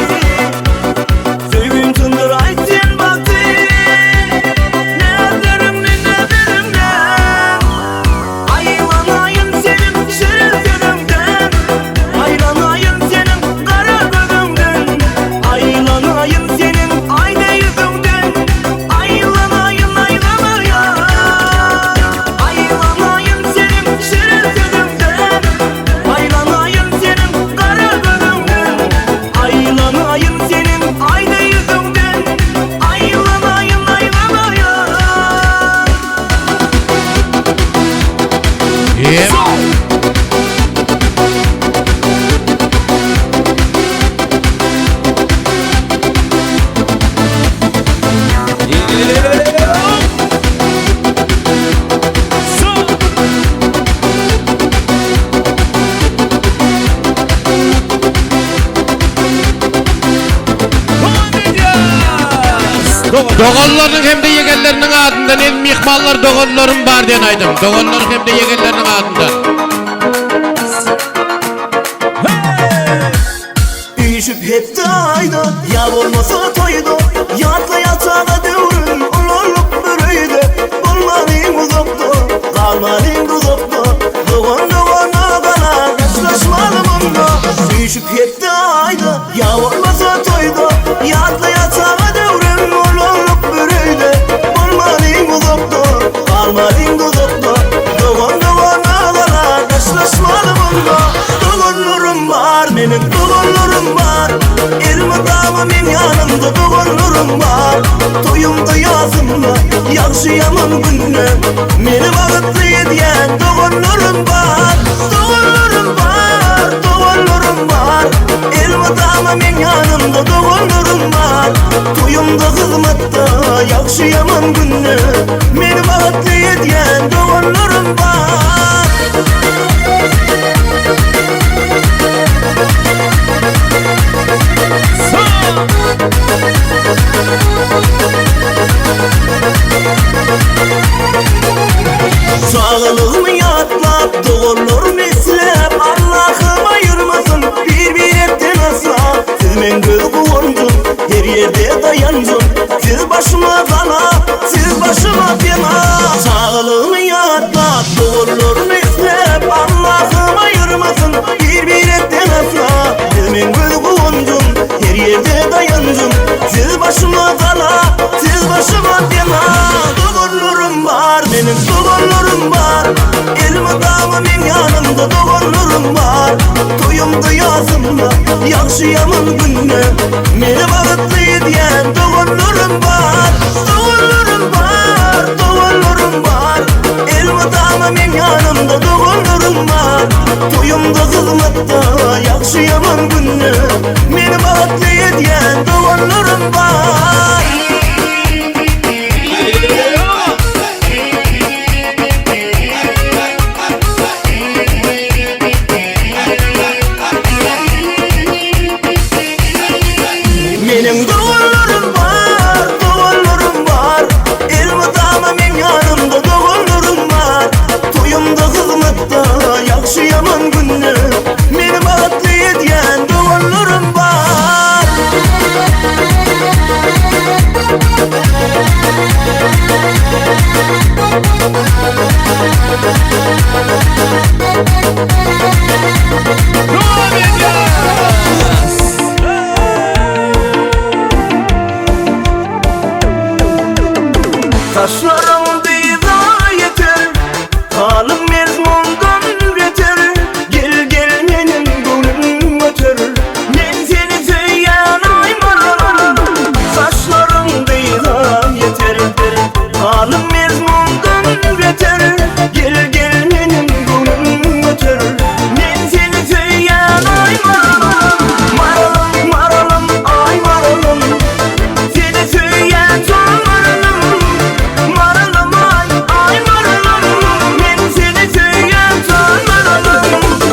Söýgim çyndyr aýt sen bagty Näzleriňden näzleriňden Aýlanaýyn seniň şirin sözüňden Aýlanaýyn seniň gara gözüňden Aýlanaýyn seniň aýna ýüzüňden Aýlanaýyn aýlanaýyn Aýlanaýyn seniň şirin sözüňden Aýlanaýyn seniň gara gözüňden Aýlanaýyn seniň aýna ýüzüňden Aýlanaýyn aýlanaýyn Doganlarynyň hem-de ýegenleriniň adyndan el myhmanlar doganlarym bar diýen aýdym. Doganlaryň hem-de ýegenleriniň adyndan. Üýşüp hepde aýda ýa bolmasa toýda Ýatlaýar çaga döwrün ulalyp bir öýde Bolmalyň uzakda, galmalyň duzakda Dogan dogana gala daşlaşmaly munda Üýşüp hepde aýda Ýa bolmasa toýda Ýatlaýar çaga döwrüm Ulalyp bir öýde Bolmalyň uzakda Galmalyň duzakda Dogan dogana gala Daşlaşmaly munda Doganlarym bar meniň Doganlarym bar Elmydama meň ýanymda Doganlarym bar Toýumda ýasymda Ýagşy ýaman günde Meni bagtly edýän Doganlarym bar Doganlarym bar Doganlarym bar Elmydama meň ýanymda doganlarym bar Toýumda hyzmatda ýagşy ýaman günde Meni bagtly edýän doganlarym bar. Çagalygymy ýatlap, doganlarym isläp, Allahym aýyrmasyn bir-birekden asla. Siz meň göz guwanjym, her ýerde daýanjym, Siz başyma gala, siz başyma pena. Çagalygymy ýatlap, doganlarym isläp, Allahym aýyrmasyn bir-birekden asla. Siz meň göz guwanjym, her ýerde daýanjym, Siz başyma gala, siz başyma pena. Doganlarym bar meniň doganlarym bar Elmydama meň ýanymda doganlarym bar Toýumda ýasymda ýagşy ýaman günde Meni bagtly edýän doganlarym bar Doganlarym bar doganlarym bar Elmydama meň ýanymda doganlarym bar Toýumda hyzmatda ýagşy ýaman günde Meni bagtly edýän doganlarym bar. Saçlaryň dyza ýeter Halyň mezmundan beter Gel gel meniň göwnüm göter Men seni söýýän aý maralym Saçlaryň dyza ýeter Halyň mezmundan beter Gel gel meniň göwnüm göter Men seni söýýän aý maralym Maralym maralym aý maralym Seni söýýän jan maralym Maralym aý aý maralym Men seni söýýän jan maralym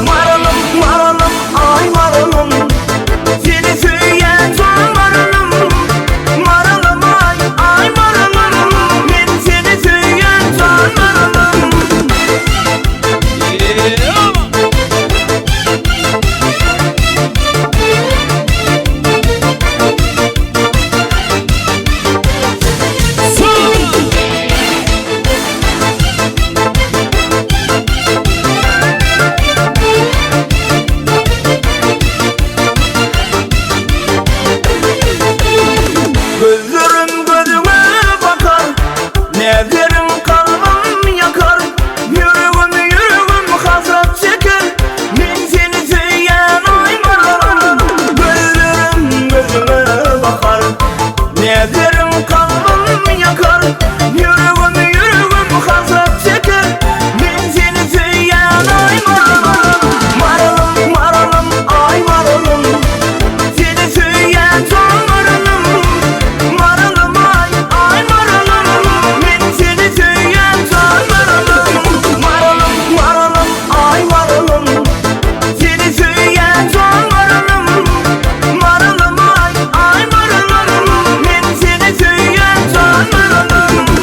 Maralym maralym aý maralym Seni söýýän jan maralym Maralym aý aý maralym Men seni söýýän jan maralym. Gözlerim gözüňe bakar, Näzleriň kalbym ýakar, Ýüregim ýüregim hasrat çeker, Men seni söýýän aý maralym. Gözlerim gözüňe bakar, Näzleriň kalbym ýakar, Ýüregim ýüregim hasrat çeker, Men seni söýýän aý maralym. Maralym maralym aý maralym, Seni söýýän jan maralym. Maralym aý aý maralym, Men seni söýýän jan maralym. Maralym maralym aý maralym, Seni söýýän jan maralym. Maralym aý aý maralym, Men seni söýýän jan maralym.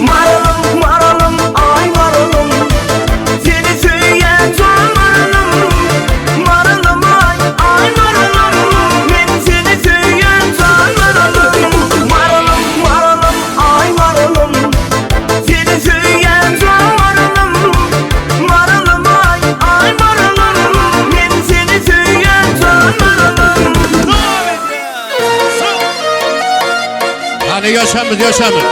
Maralym maralym aý maralym, Seni söýýän jan maralym. Maralym aý aý maralym, Men seni söýýän jan maralym. Maralym maralym aý maralym, Seni söýýän jan maralym. Maralym aý aý maralym, Men seni söýýän jan maralym. Hany ýoşamyz ýoşamyz.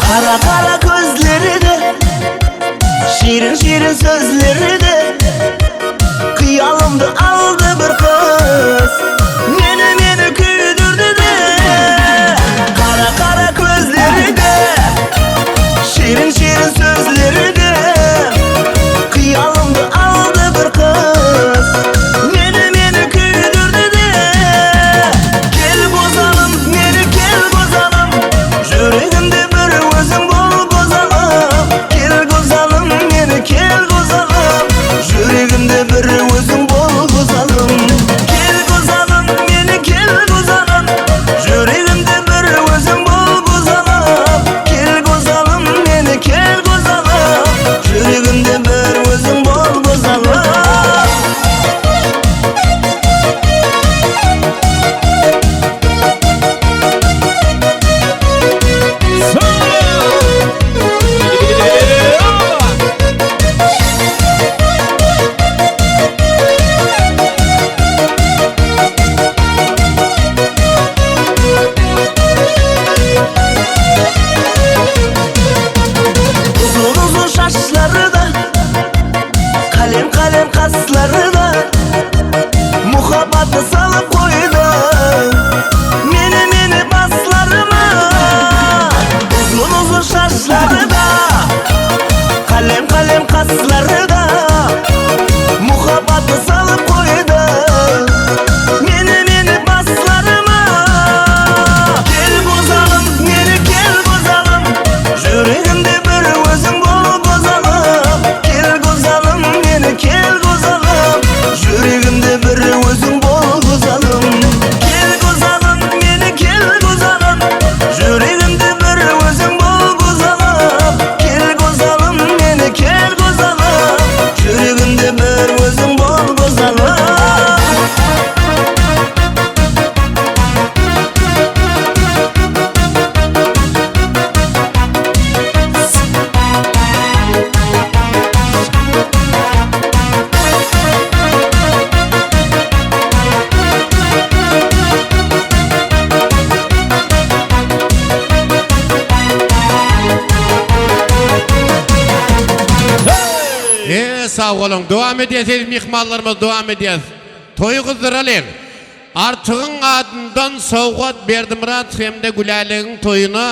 Gara gara gözleri de Şirin şirin sözleri de Hyýalymdy aldy bir gyz Meni meni küýdürdi de Gara gara gözleri de Şirin şirin sözleri de Hyýalymdy aldy bir gyz Meni meni küýdürdi de Gel gozalym meni gel gozalym Ýüregimde bir özüň bol gozalym Gel gozalym meni gel gozalym. sag boluň. Dowam edýäs eziz myhmanlarymyz dowam edýäs. Toýy gyzdyralyň. Artygyň adyndan sowgat Berdimyrat hem-de Gülälegiň toýuna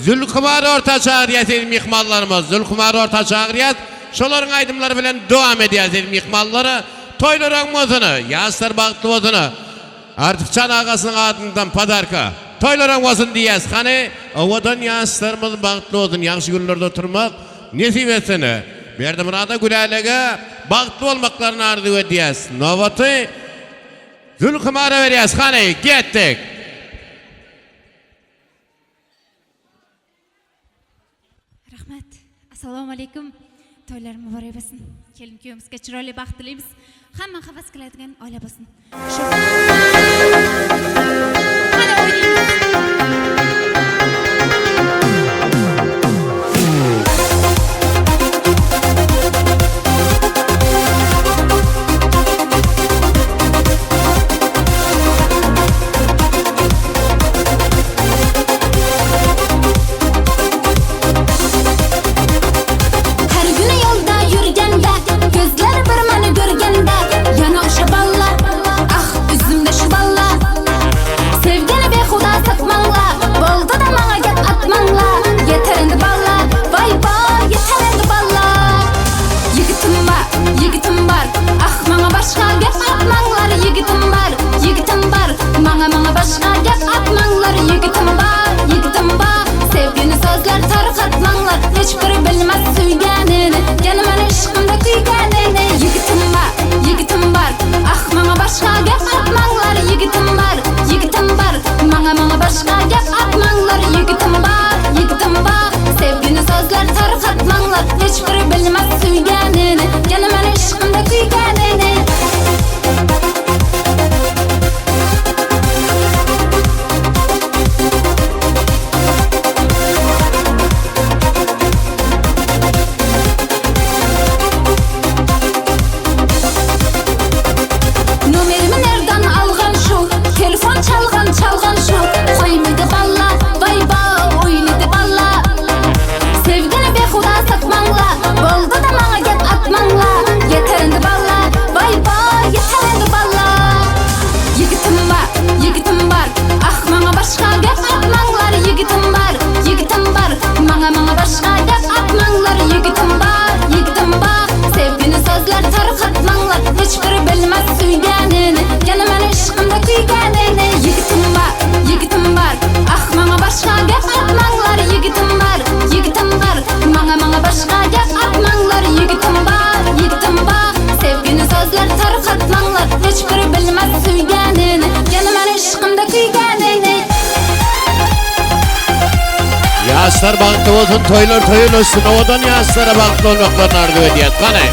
Zülkümary orta çagyrýas eziz myhmanlarymyz. Zülkümary orta çagyrýas. Şolaryň aýdymlary bilen dowam edýäs eziz myhmanlar. Toýlar öň bolsun, ýaşlar bagtly bolsun. Artykjan agasynyň adyndan podarka. Toýlar öň bolsun diýýäs. Hany, owadan ýaşlarymyz bagtly bolsun, ýagşy günlerde oturmak nesip etsin. Berdimyrada Gülälege bagtly bolmaklaryny arzuw edýäs. Nobaty Zülkümara berýäs. Hany, getdik. Rahmat. Assalomu alaykum. To'ylar muborak bo'lsin. Kelin kuyovimizga chiroyli baxt tilaymiz. Hamma havas qiladigan oila bo'lsin. Shu Qani o'ynaymiz. Her güni ýolda ýürgende, Gözler bir meni görgende, Ýene oşa balla, Ah, üzümde şu balla. Sevgini behuda satmaňla, Boldy-da maňa gep atmaňla, Ýeter indi balla, Waý baý, ýeter indi balla. Ýigitim bar, ýigitim bar, Ah, maňa başga gep atmaňlar, Ýigitim bar, ýigitim bar, Maňa maňa başga gep atmaňlar, Ýigitim bar, ýigitim bar, Sevgini sözler tarkatmaňlar, Hiç biri bilmez söýgänini, Gel meni yşkymda küýgänini. Ýigitim bar, ýigitim bar, Ah maňa başga gep atmaňlar, Ýigitim bar, ýigitim bar, Maňa maňa başga gep atmaňlar, Ýigitim bar, ýigitim bar, Sevgini sözler tarkatmaňlar, Hiç biri bilmez söýgänini, Gel meni yşkymda küýgänini. Nomerimi nerden algan şu Telefon çalgan çalgan şu Goýmady balla Waý ba oýnady balla Sevgini behuda satmaňla Boldy-da maňa gep atmaňla Ýeter indi balla Waý ba ýeter indi balla Ýigitim bar, ýigitim bar Ah maňa başga gep atmaňlar Ýigitim bar, ýigitim bar Maňa maňa başga gep atmaňlar Ýigitim bar, ýigitim bar Sevgini sözler tarkatmaňlar Hiç biri bilmez söýgänini Ýene meni yşkymda küýgänini Ýigitim bar, ýigitim bar Ah maňa başga gep atmaňlar Ýigitim bar, ýigitim bar Maňa maňa başga gep atmaňlar Ýigitim bar, ýigitim bar Sevgini sözler tarkatmaňlar Hiç biri bilmez söýgänini Ýene meni yşkymda küýgänini. Ýaşlar bagtly bolsun toýlar toýun olsun owadan ýaşlara bagtly bolmaklaryny arzuw edýäs gany.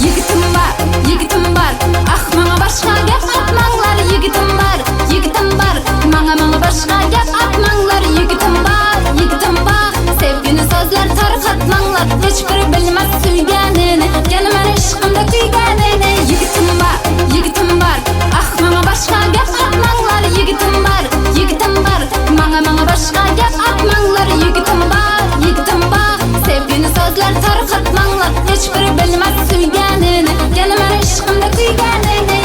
Ýigitim bar, ýigitim bar, ah maňa başga gep atmaňlar Ýigitim bar, ýigitim bar, maňa maňa başga gep atmaňlar Ýigitim bar, ýigitim bar, sevgini sözler tarkatmaňlar Hiç biri bilmez söýgänini, Gel meni yşkymda küýgänini Ýigitim bar, ýigitim bar, ah maňa başga gep atmaňlar Ýigitim bar, ýigitim bar, maňa maňa başga gep atmaňlar Ýigitim bar, ýigitim bar, sevgini sözler tarkatmaňlar Hiç biri bilmez söýgänini, Gel meni yşkymda küýgänini.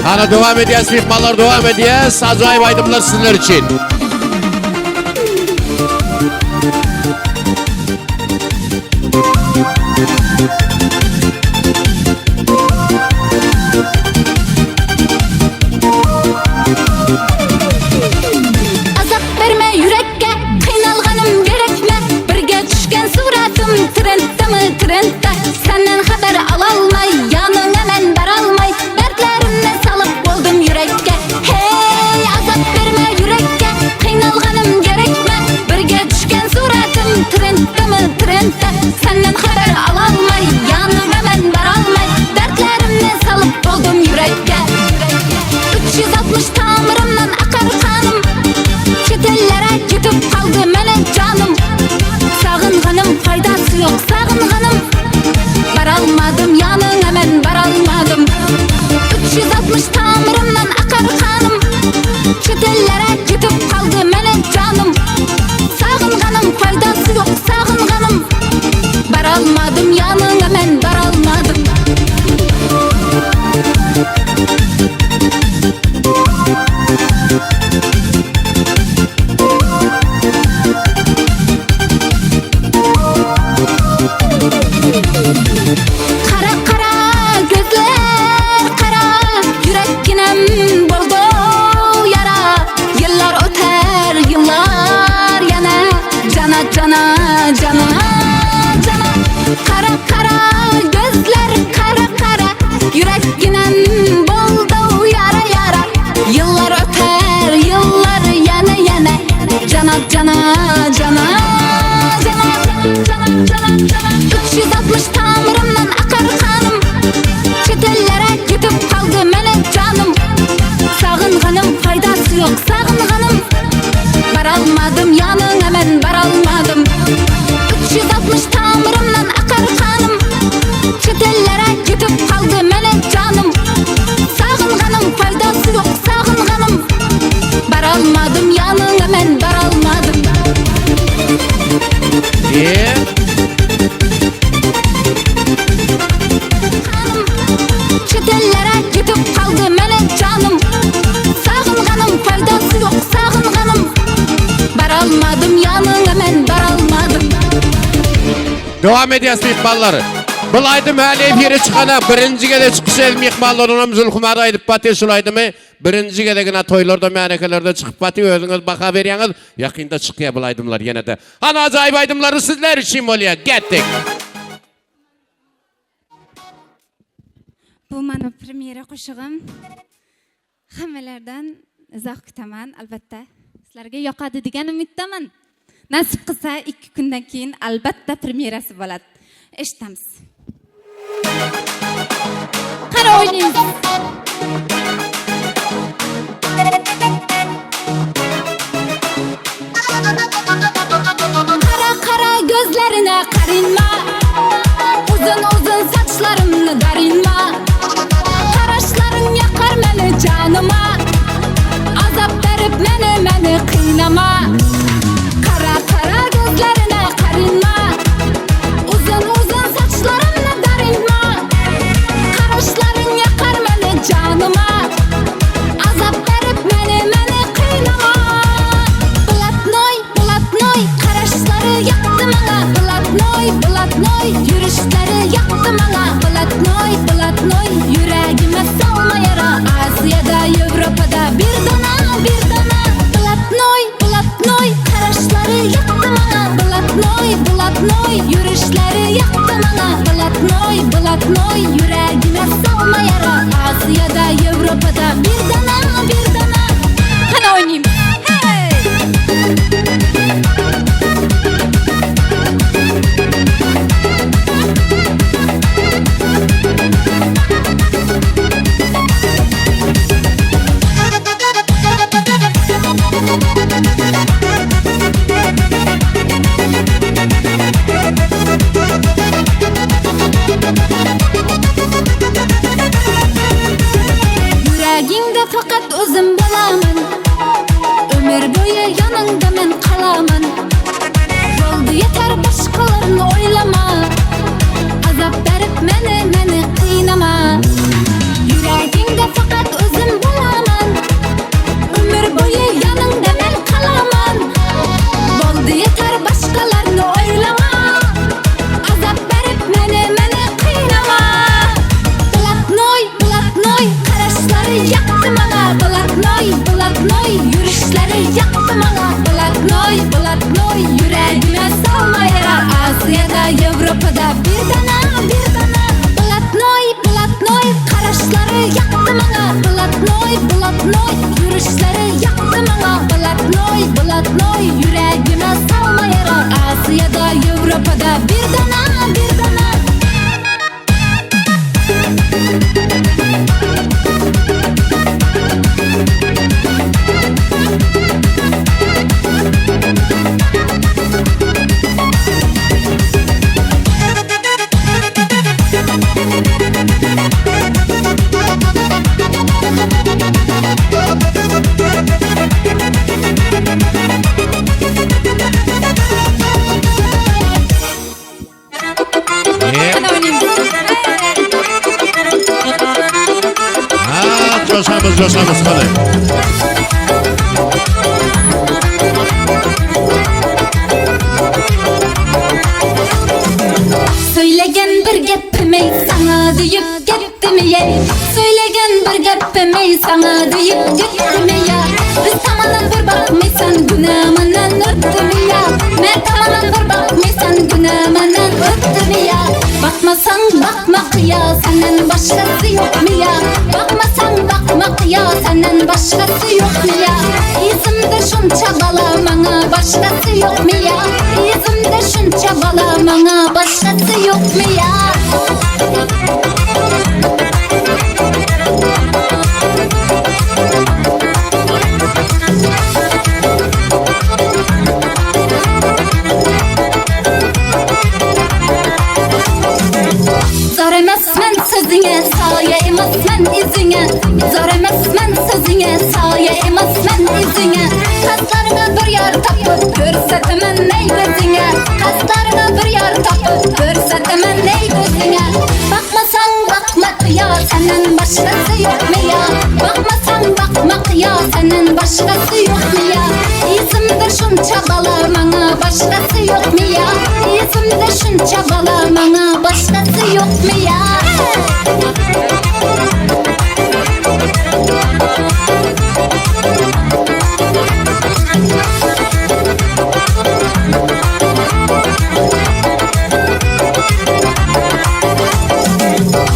Hana dowam edýäs myhmanlar dowam edýäs ajaýyp aýdymlar sizler üçin. Azap berme ýürekge, kynalganym gerekme Birge düşgen suratym trendtemi trendde Senden haber alalmay, ýanyňa men baralmay Dertlerimni salyp boldum ýürekge Hey azap berme ýürekge. Dowam edýäs myhmanlar. Bul aýdym häli efire çykana birinji gezek çykyş eden myhmanlarynam Zülhumar aýdyp batyr şul aýdymy birinji gezegine toýlarda märekelerde çykyp batyr özüňiz baha berýäňiz ýakynda çykýa bul aýdymlar ýenede. Hany ajaýyp aýdymlary sizler üçin bolýa getdik. Bu mani premýera goşugym. Hammalardan izoh kutaman albatta. Sizlarga yoqadi degan umiddaman. Nasib qilsa ikki kundan keyin albatta premyerasi bo'ladi. Eshitamiz. Qani o'ynaymiz. Qara qara gözlerine qarinma Uzun uzun saçlarımni darinma Qaraşlarıň ýakar meni janyma Azap berip meni meni kynama Kara kara gözlerine karınma Uzun uzun saçlarımni darinma Qaraşlarıň ýakar meni janyma Azap berip meni meni kynama Blatnoý blatnoý Qaraşlary ýakdy maňa Blatnoý blatnoý Ýürüşleri ýakdy maňa Blatnoý blatnoý Ýüregime salma ýara Aziýada Ýewropada bir dana bir dana Blatnoý blatnoý Qaraşlary ýakdy maňa Blatnoý blatnoý Ýürüşleri ýakdy maňa Blatnoý blatnoý Ýüregime salma ýara Aziýada Ýewropada bir dana bir dana Qani o'ynaymiz. Hey! Ýüregiňde fakat özüm bolaman Ömür boýy ýanyňda men galaman Boldy ýeter başgalaryny oýlama Azap berip meni meni kynama Ýüregiňde fakat özüm bolaman Ömür boýy ýanyňda men galaman Boldy ýeter başgalaryny oýlama Azap berip meni meni kynama Blatnoý blatnoý Qaraşlary ýakdy maňa Blatnoý blatnoý Ýürüşleri ýakdy maňa Blatnoý blatnoý Ýüregime salma ýara Aziýada Ýewropada bir dana bir dana Blatnoý blatnoý Qaraşlary ýakdy maňa Blatnoý blatnoý Ýürüşleri ýakdy maňa Blatnoý blatnoý Ýüregime salma ýara Aziýada Ýewropada bir dana bir dana Ha, coşamız coşamız hadi. Söýlegen bir gepimi saňa diýip gitdimi ýe Söýlegen bir gepimi saňa diýip gitdimi ýa Biz tamadan bir bakmysan günämden ötdümi ýa Men tamadan bir bakmysan günämden ötdümi ýa Bakmasaň bakma gyýa senden başgasy ýokmy ýa Bakmasaň bakma gyýa senden başgasy ýokmy ýa Yzymda şunça bala maňa başgasy ýokmy ýa Yzymda şunça bala maňa başgasy ýokmy ýa Zor emas men sözüňe saýa emas men iziňe Zor emas men sözüňe saýa emas men iziňe Kaslaryňa bir ýar tapyp görsetemen neý gözüňe Kaslaryňa bir ýar tapyp görsetemen neý gözüňe Bakmasaň bakma gyýa senden başgasy ýokmy ýa Bakmasaň bakma gyýa senden başgasy ýokmy ýa Yzymda şunça bala maňa başgasy ýokmy ýa. Yzymda şunça bala maňa başgasy ýokmy ýa?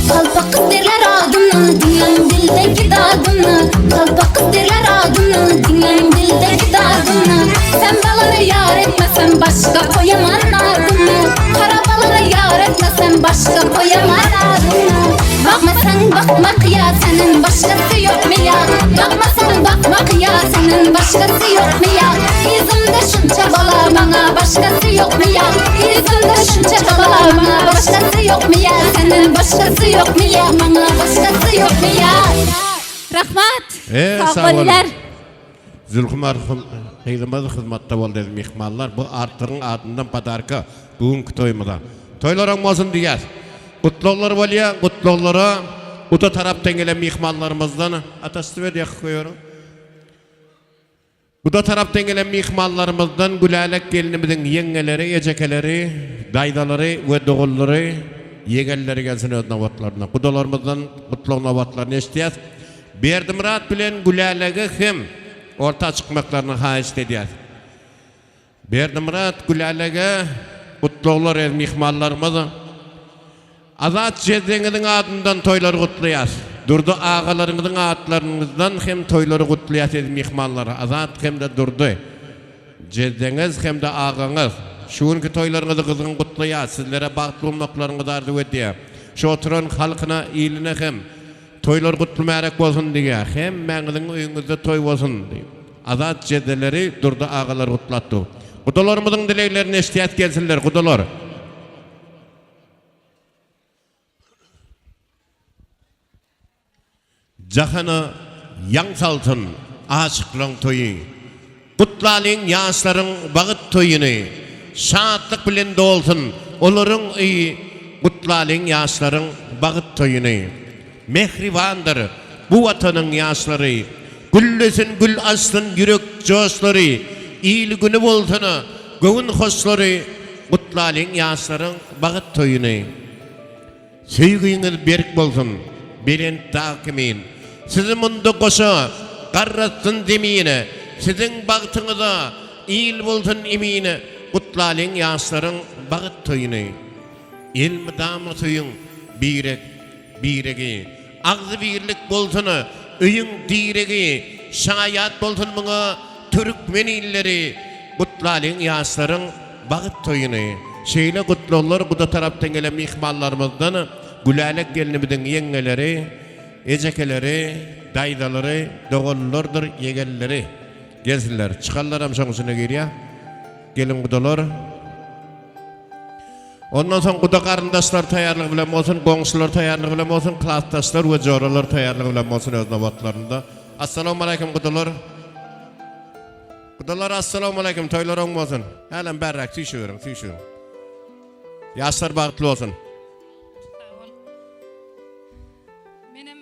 Kalpak gyz derler adyna Diňläň dildeki dadyna Kalpak gyz derler adyna Diňläň dildeki dadyna Sen balany ýar etmesem Başga goýaman adyna Gara balany ýar etmesem Başga goýaman adyna Bakmasaň bakma kyýa Senden başgasy ýokmy ýa Bakmasaň bakma kyýa Senden başgasy ýokmy ýa Yzymda şunça bala Maňa başgasy ýokmy ýa Yzymda şunça bala Maňa başgasy ýokmy ýa Senden başgasy ýokmy ýa Maňa başgasy ýokmy ýa Rahmat! E, Sag sag boluň. boluňlar. Zülhümar gyzymyz hyzmatda boldy ez myhmanlar bu Artygyň adyndan podarka bu günki toýumyza. Toýlaryň bolsun diýýäs. Gutlaglar bolýa, gutlaglara Uda tarapdan gelen myhmanlarymyzdan ataşdy ber ýakyp goýaryň. Guda tarapdan gelen myhmanlarymyzdan Gülälek gelnimiziň ýeňňeleri, ejekeleri, daýzalary we doganlary, ýegenleri gelsin öz nobatlaryna. Gudalarymyzdan gutlag nobatlaryny eşidýäs. Berdimyrat bilen Gülälege hem orta çykmaklaryny haýyşt edýäs. Berdimyrat Gülälege gutlaglar ez myhmanlarymyz. Azat jezzeňiziň adyndan toýlary gutlaýas. Durdy agalaryňyzyň atlaryňyzdan hem toýlary gutlaýas ez myhmanlar Azat hem-de Durdy jezzeňiz hem-de agaňyz şu günki toýlaryňyzy gyzgyn gutlaýas sizlere bagtly bolmaklaryňyzy arzuw edýä şu oturan halkyna iline hem Toýlar gutly märek bolsun diýýä. Hemmäňiziň öýüňizde toý bolsun diýip. Azat jedeleri Durdy agalar gutlatdy. Gudalarymyzyň dileglerini eşidýäs gelsinler gudalar. Jahana ýaň salsyn aşyklaň toýy. Gutlalyň ýaşlaryň bagyt toýuny. Şatlyk bilen dolsun olaryň öýi Gutlalyň ýaşlaryň bagyt toýuny. Mähribandyr bu Watanyň ýaşlary Güllesin gül açsyn ýürek joşlary Il-güni bolsun göwün hoşlary Gutlalyň ýaşlaryň bagyt toýuny. Söýgiňiz berk bolsun, belent dag kimin. Sizi munda goşa garratsyn zemine, Siziň bagtyňyza il bolsun emin, Gutlalyň ýaşlaryň bagt toýuny. Elmydama söýüň birek, biregi. Agzybirlik bolsun öýüň diregi, Şaýat bolsun muňa türkmen illeri, Gutlalyň ýaşlaryň bagt toýuny. Şeýle gutlaglar guda tarapdan gelen myhmanlarymyzdan Gülälek gelnimiziň ýeňňeleri, ejekeleri, daýzalary, doganlardyr ýegenleri gelsinler. Çykanlaram şoň içine girýär. Gelin gudalar. Ondan soň guda garyndaşlar taýýarlygy bilen bolsun, goňşular taýýarlygy bilen bolsun, klasdaşlar we joralar taýýarlygy bilen bolsun öz nobatlarynda. Assalamualeýkum gudalar. Gudalar assalamualeýkum, toýlar oň bolsun. Hälem bärräk süýşüberiň, süýşüň. Ýaşlar bagtly bolsun. Sag bol. Menem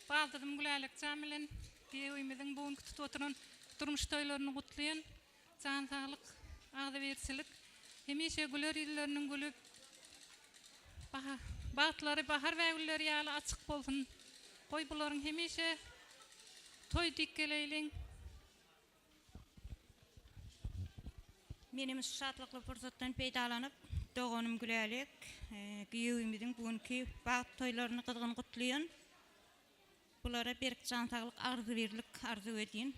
baldyzym Gülälekjan bilen giýewimiziň bu günki tutup oturan durmuş toýlaryny gutlaýan. Jan saglyk, agzybirçilik, hemişe güler ýüzleriniň gülüp, bagtlary bahar bägülleri ýaly açyk bolsun. Goý bularyň hemişe toý diýip geleýliň. Menem şu şatlykly pursatdan peýdalanyp, doganym Gülälek giýewimiziň bu günki bagt toýlaryny gyzgyn gutlaýan. Bulara berk jan saglyk, agzybirlik arzuw edýin.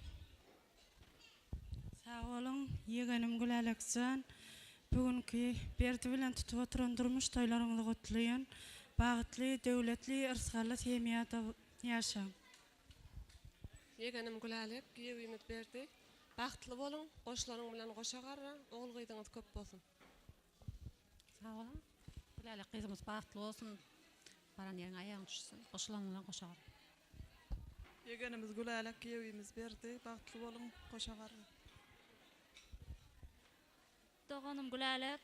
Sag boluň, ýegenim Gülälekjan. Bu günki Berdi bilen tutup oturan durmuş toýlaryňyzy gutlaýan. Bagtly, döwletli, yrsgally semýada ýaşaň. Ýegenim Gülälek, giýewimiz Berdi. Bagtly boluň, goşlaryň bilen goşa garra, ogul-gyzyňyz köp bolsun. Sag boluň. Gülälek gyzymyz bagtly bolsun. Baran ýeriňe aýagyň düşsün. Goşulanyň bilen goşa garra. Ýegenimiz Gülälek giýewimiz Berdi bagtly boluň goşa garra. Doganym Gülälek,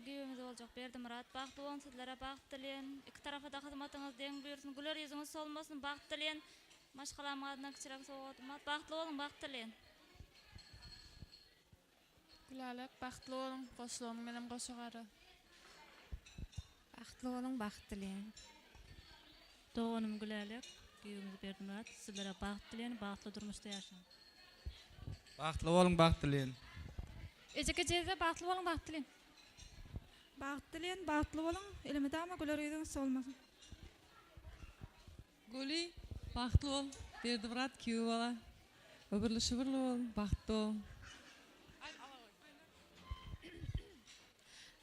giýewimiz boljak Berdimyrat bagtly boluň sizlere bagt dileýän. Iki tarafada hyzmatyňyz deň buýursyn güler ýüzüňiz solmasyn bagt dileýän. Maşgalamyň adyndan kiçiräk sowgadym bar. Bagtly boluň bagt dileýän. Gülälek bagtly boluň goşulanyň menem goşa garra. Bagtly boluň, bagt dileýän. Doganym Gülälek, güýwimiz Berdimyrat, sizlere bagt dileýän, bagtly durmuşda ýaşaň. Bagtly boluň bagt dileýän. Ejeke jeze bagtly boluň bagt dileýän. Bagt dileýän bagtly boluň elmydama güler ýüzüňiz solmasyn. Güli bagtly bol Berdimyrat küýew bala öbürli şübürli bol bagtly bol.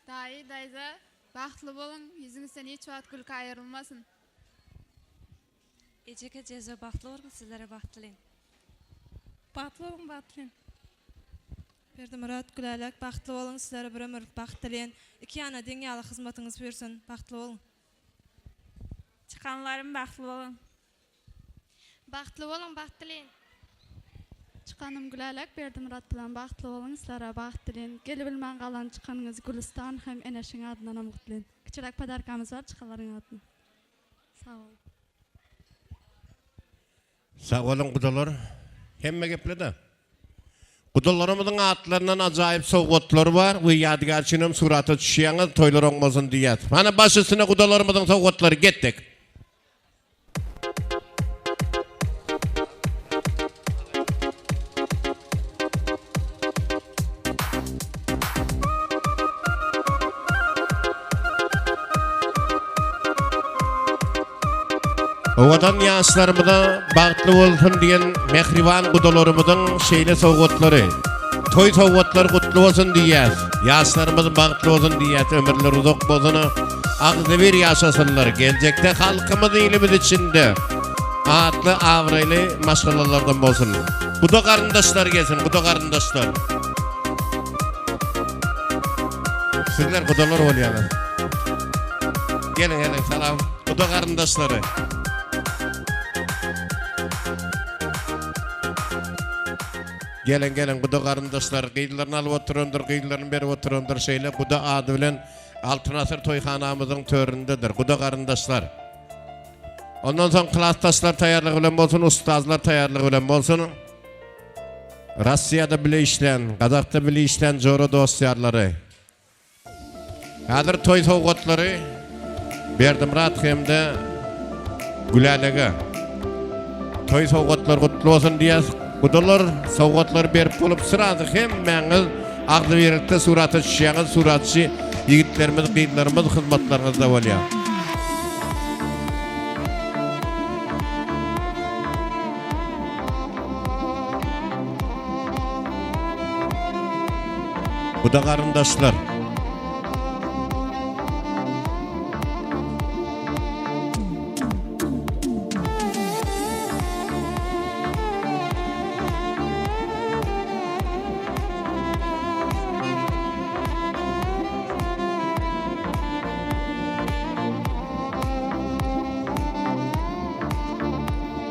Daýy daýza bagtly boluň ýüzüňizden hiç wagt gülki aýrylmasyn. Ejeke jeze bagtly boluň sizlere bagt dileýin. Bagtly boluň bagt dileýin. Berdimyrat Gülälek bagtly boluň sizlere bir ömürlik bagt dileýin. Iki ýana deň ýaly hyzmatyňyz buýursyn. Bagtly boluň. Çykanlarym bagtly boluň. Bagtly boluň bagt dileýin. Çykanym Gülälek Berdimyrat bilen bagtly boluň sizlere bagt dileýin. Gelibilmän galan çykanyňyz Gülüstan hem Eneşiň adyndanam gutlaýyn. Kiçiräk podarkamyz bar çykanlaryň adyna. Sag boluň. Sag boluň gudalar. Hemme gepledi. Gudalarymyzyň atlaryndan ajaýyp sowgatlar bar we ýadygär üçinem surata düşýäňiz toýlar oň bolsun diýýäs. Hany baş üstüne gudalarymyzyň sowgatlary getdik. Owadan ýaşlarymyza bagtly bolsun diýen mähriban gudalarymyzyň şeýle sowgatlary, toý sowgatlary gutly bolsun diýýäs. Ýaşlarymyz bagtly bolsun diýýäs, ömürleri uzak bolsun, agzybir ýaşasynlar. Geljekde halkymyz ilimiz içinde atly abraýly maşgalalardan bolsun. Guda garyndaşlar gelsin, guda garyndaşlar. Sizler gudalar bolýaňyz. Geliň, geliň, salam. Guda garyndaşlary. Geliň, geliň, guda garyndaşlar. Gyzlaryny alyp oturandyr, gyzlaryny berip oturandyr. Şeýle guda ady bilen Altyn asyr toýhanamyzyň töründedir. Guda garyndaşlar. Ondan soň klasdaşlar taýýarlygy bilen bolsun, ustazlar taýýarlygy bilen bolsun. Russiýada bile işlän, Gazakda bile işlän jora dost-ýarlary. Häzir toý sowgatlary Berdimyrat hem-de Gülälege. Toý sowgatlary gutly bolsun diýýäs. Gudalar sowgatlary berip bolup srazy hemmäňiz agzybirlikde surata düşýäňiz, suratçy ýigitlerimiz, gyzlarymyz hyzmatlaryňyzda bolýar. Guda garyndaşlar.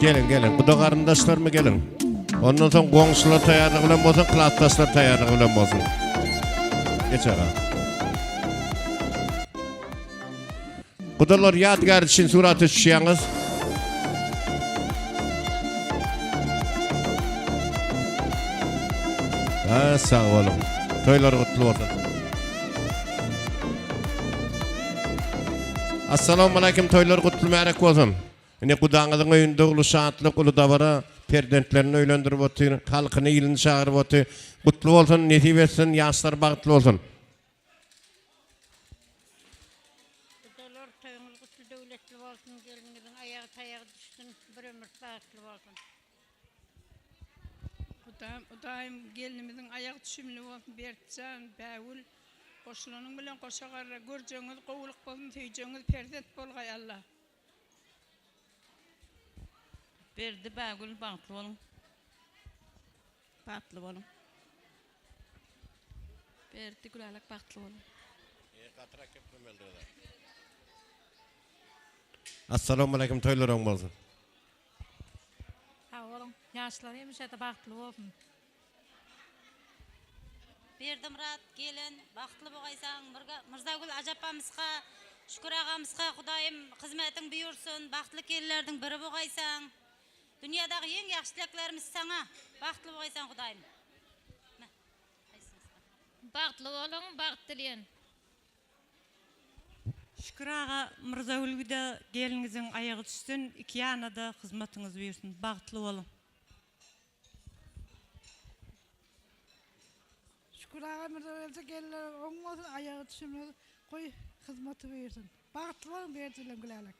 Geliň, geliň. Guda garyndaşlarmy geliň. Ondan soň goňşular taýýarlygy bilen bolsun, klasdaşlar taýýarlygy bilen bolsun. Geç aga. Gudalar ýadygär üçin surata düşýäňiz. Ha, sag boluň. Toýlar gutly bolsun. Assalamu alaykum toýlar gutly märek bolsun. Ine gudaňyzyň öýünde uly şatlyk, uly dabara, perzentlerini öýlendirip otyr, halkyny, ilini çagyryp otyr. Gutly bolsun, nesip etsin, ýaşlar bagtly bolsun. Gudalar toýuňyz gutly döwletli bolsun, gelniňiziň aýagy taýagy düşsün, bir ömür bagtly bolsun. Gudam Hudaýym gelnimiziň aýagy düşümli bolsun Berkjan, Bägül goşulanyň bilen goşa garra görjegiňiz gowulyk bolsun söýjegiňiz perzent bolgaý Alla. Berdi Bägül bagtly boluň. Bagtly boluň. Berdi Gülälek bagtly boluň. Gatyrak geplemelidir. Assalamualeykum toýlar oň bolsun. Sag boluň. Ýaşlar hemişe-de bagtly bolsun. Berdimyrat gelen bagtly bogaýsaň Myrzagül ajapamyzka Şükür agamyzka Hudaýym hyzmetiň buýursyn bagtly gelinlerdiň biri bogaýsaň Dünýädaky iň ýagşy tileklerimiz saňa bagtly bogaýsaň Hudaýym. Bagtly boluň bagt dileýän. Şükür aga Myrzagülgüde gelniňiziň aýagy düşsün iki ýanada hyzmatyňyz buýursyn bagtly boluň. Şükür aga Myrzageldi gelinler oň bolsun aýagy düşümli goý hyzmaty buýursyn. Bagtly boluň Berdi bilen Gülälek.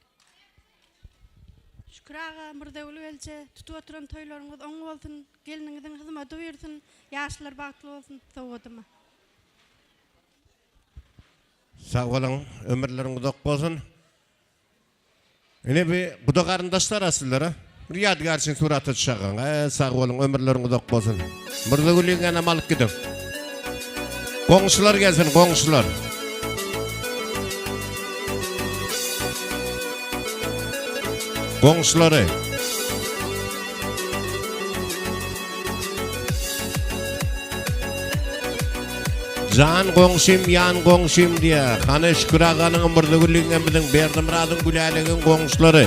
Şükür aga Myrzagül gelje tutup oturan toýlaryňyz oň bolsun gelniňiziň hyzmaty buýursyn ýaşlar bagtly bolsun sowgadyma. Sag boluň ömürleriň uzak bolsun. Ine bi guda garyndaşlar a sizler a. Bir ýadygär üçin surata düşägaň. Ä sag boluň ömürleriň uzak bolsun. Myrzagül ýeňňänem alyp gidiň. Goňşular gelsin goňşular. Goňşulary. Jan goňşym, ýan goňşym diýýä. Hany Şükür aganyň, Myrzagülüň, biziň Berdimyradyň, Gülälegiň goňşulary.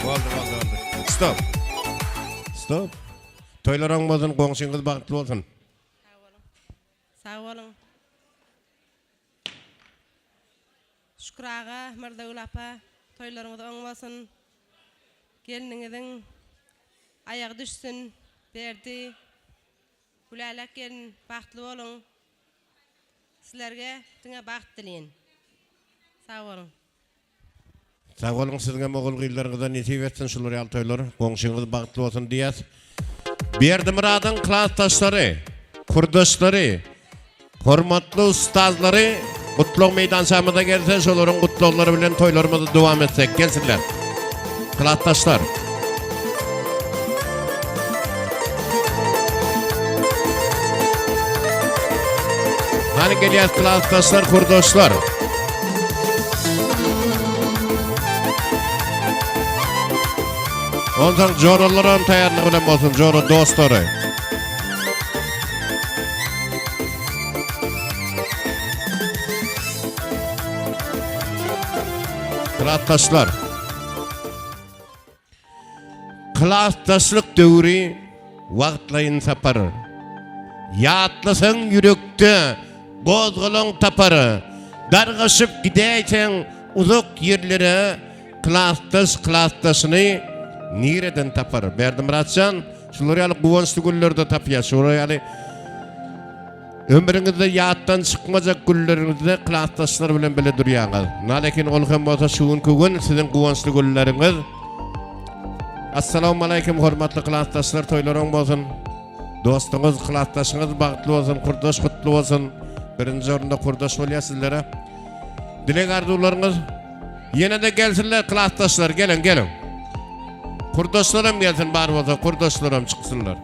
Boldy, boldy, boldy. Stop. Stop. Toýlar oň bolsun, goňşyňyz bagtly bolsun. Sag boluň. Şükür aga, Myrzagül apa, toýlaryňyz oň bolsun. Gelniňiziň aýagy düşsün. Berdi, Gülälek gelin, bagtly boluň. Sizlerge diňe bagt dileýin. Sag boluň. Sag boluň siziňem ogul gyzlaryňyza nesip etsin şular ýaly toýlar goňşyňyz bagtly bolsun diýýäs. Berdimyradyň klasdaşlary, kurdaşlary, hormatly ustazlary gutlag meýdançamyza gelse şolaryň gutlaglary bilen toýlarymyzy dowam etsek gelsinler. Klasdaşlar. Hany gelýäs klasdaşlar, kurdaşlar. Ondan joralar hem taýýarlyk bilen bolsun, jora dostlary. Klasdaşlar. Klasdaşlyk döwri wagtlaýyn sapar. Ýatlasaň ýürekde gozgalaň tapar. Dargaşyp gidäýseň uzak ýerlere klasdaş klasdaşyny nireden tapar? Berdimyratjan, şular ýaly guwançly günlerde tapýar. Şular ýaly Ömrüňizde ýatdan çykmajak günleriňizde klasdaşlar bilen bile durýaňyz. Nalekin ol hem bolsa şu günki gün siziň guwançly günleriňiz. Assalamualeykum hormatly klasdaşlar toýlar oň bolsun. Dostuňyz, klasdaşyňyz bagtly bolsun, kurdaş gutly bolsun. Birinji orunda kurdaş bolýar sizlere. Dileg arzuwlaryňyz ýene de gelsinler klasdaşlar, geliň, geliň. Kurdaşlar hem gelsin bar bolsa, kurdaşlar hem çyksynlar.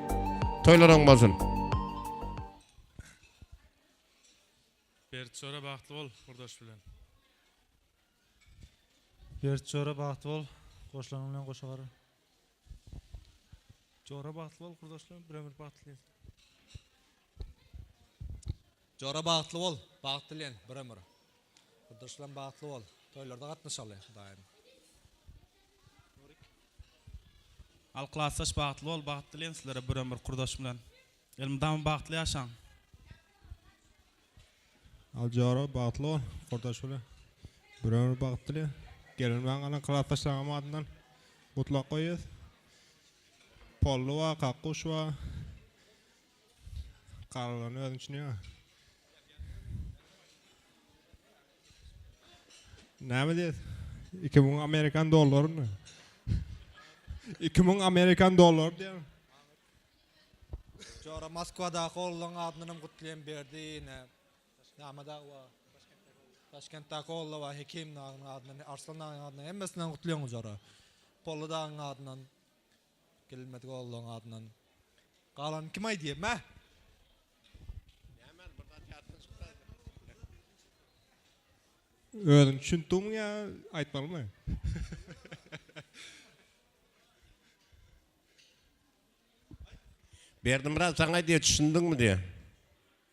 Toýlar oň bolsun. Berdi jora bagtly bol gurdaş bilen. Berdi jora bagtly bol goşlanyň bilen goşa gara. Jora bagtly bol gurdaş bilen bir ömür bagtly. Jora bagtly bol bagt dileýän bir ömür. Gurdaş bilen bagtly bol toýlarda gatnaşaly Hudaýym. Al klasdaş bagtly bol bagt dileýän sizlere bir ömür kurdaş bilen. Elmydama bagtly ýaşaň. Al jora bagtly bol gurdaş bilen bir ömür bagt dileýän. Gelinmäň galan klasdaşlaryňam adyndan gutlap goýýas. Polly bar, Kakguş bar. Garalany özüň düşünýäň. Näme diýes? 2000 Amerikan dollaryny. 2000 Amerikan dollary diýen. Jora Moskwadaky ogluň adyndanam gutlaýan berdi ine. Näme dagy bar? Daşkentdäki ogly bar Hekim dagyň adyndan, Arslan dagyň adyndan hemmesinden gutlaýan jora. Polly dagyň adyndan. Gelmedik ogluň adyndan. Galany kim aýdýar? Mä! Özüň düşündiňmi ýa aýtmalymy? Berdimyrat saňa aýdýar düşündiňmi diýýär.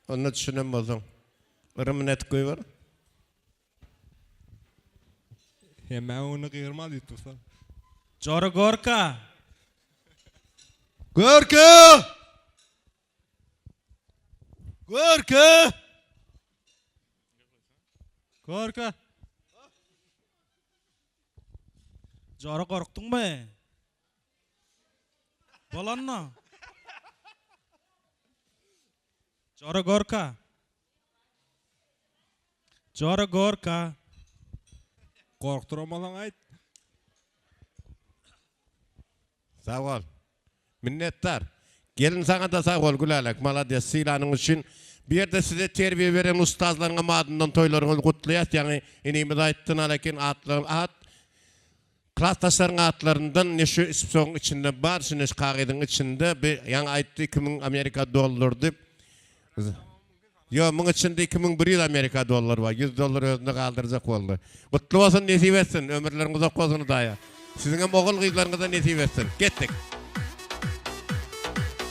Onda düşünen bolsaň yrymyny etip goýber. Hemmäň öňünde gygyrma diýip dursa. Jora Gorka! Görke! Görke! Görke! Jora gorkduňmy? Bolanyny. Jora gorka. Jora gorka. Gorkduramasaň aýt. Sag bol. Minnetdar. Gelin saňa-da sag bol Gülälek, malades sylanyň üçin. Bu ýerde size terbiýe beren ustazlaryňam adyndan toýlaryňyzy gutlaýas. Ýaňy inimiz aýtdy nalakin atlar at klasdaşlaryň atlaryndan ne şu spsogyň içinde bar şu ne şu kagyzyň içinde bi ýaňy aýtdy 2000 Amerika dollar diýip. Ýok, muň içinde 2100 Amerika dollary bar. 100 dollar özünde galdyrjak boldy. Gutly bolsun, nesip etsin. Ömürleriň uzak bolsun Hudaýa. Siziňem ogul gyzlaryňyza nesip etsin. Ketdik.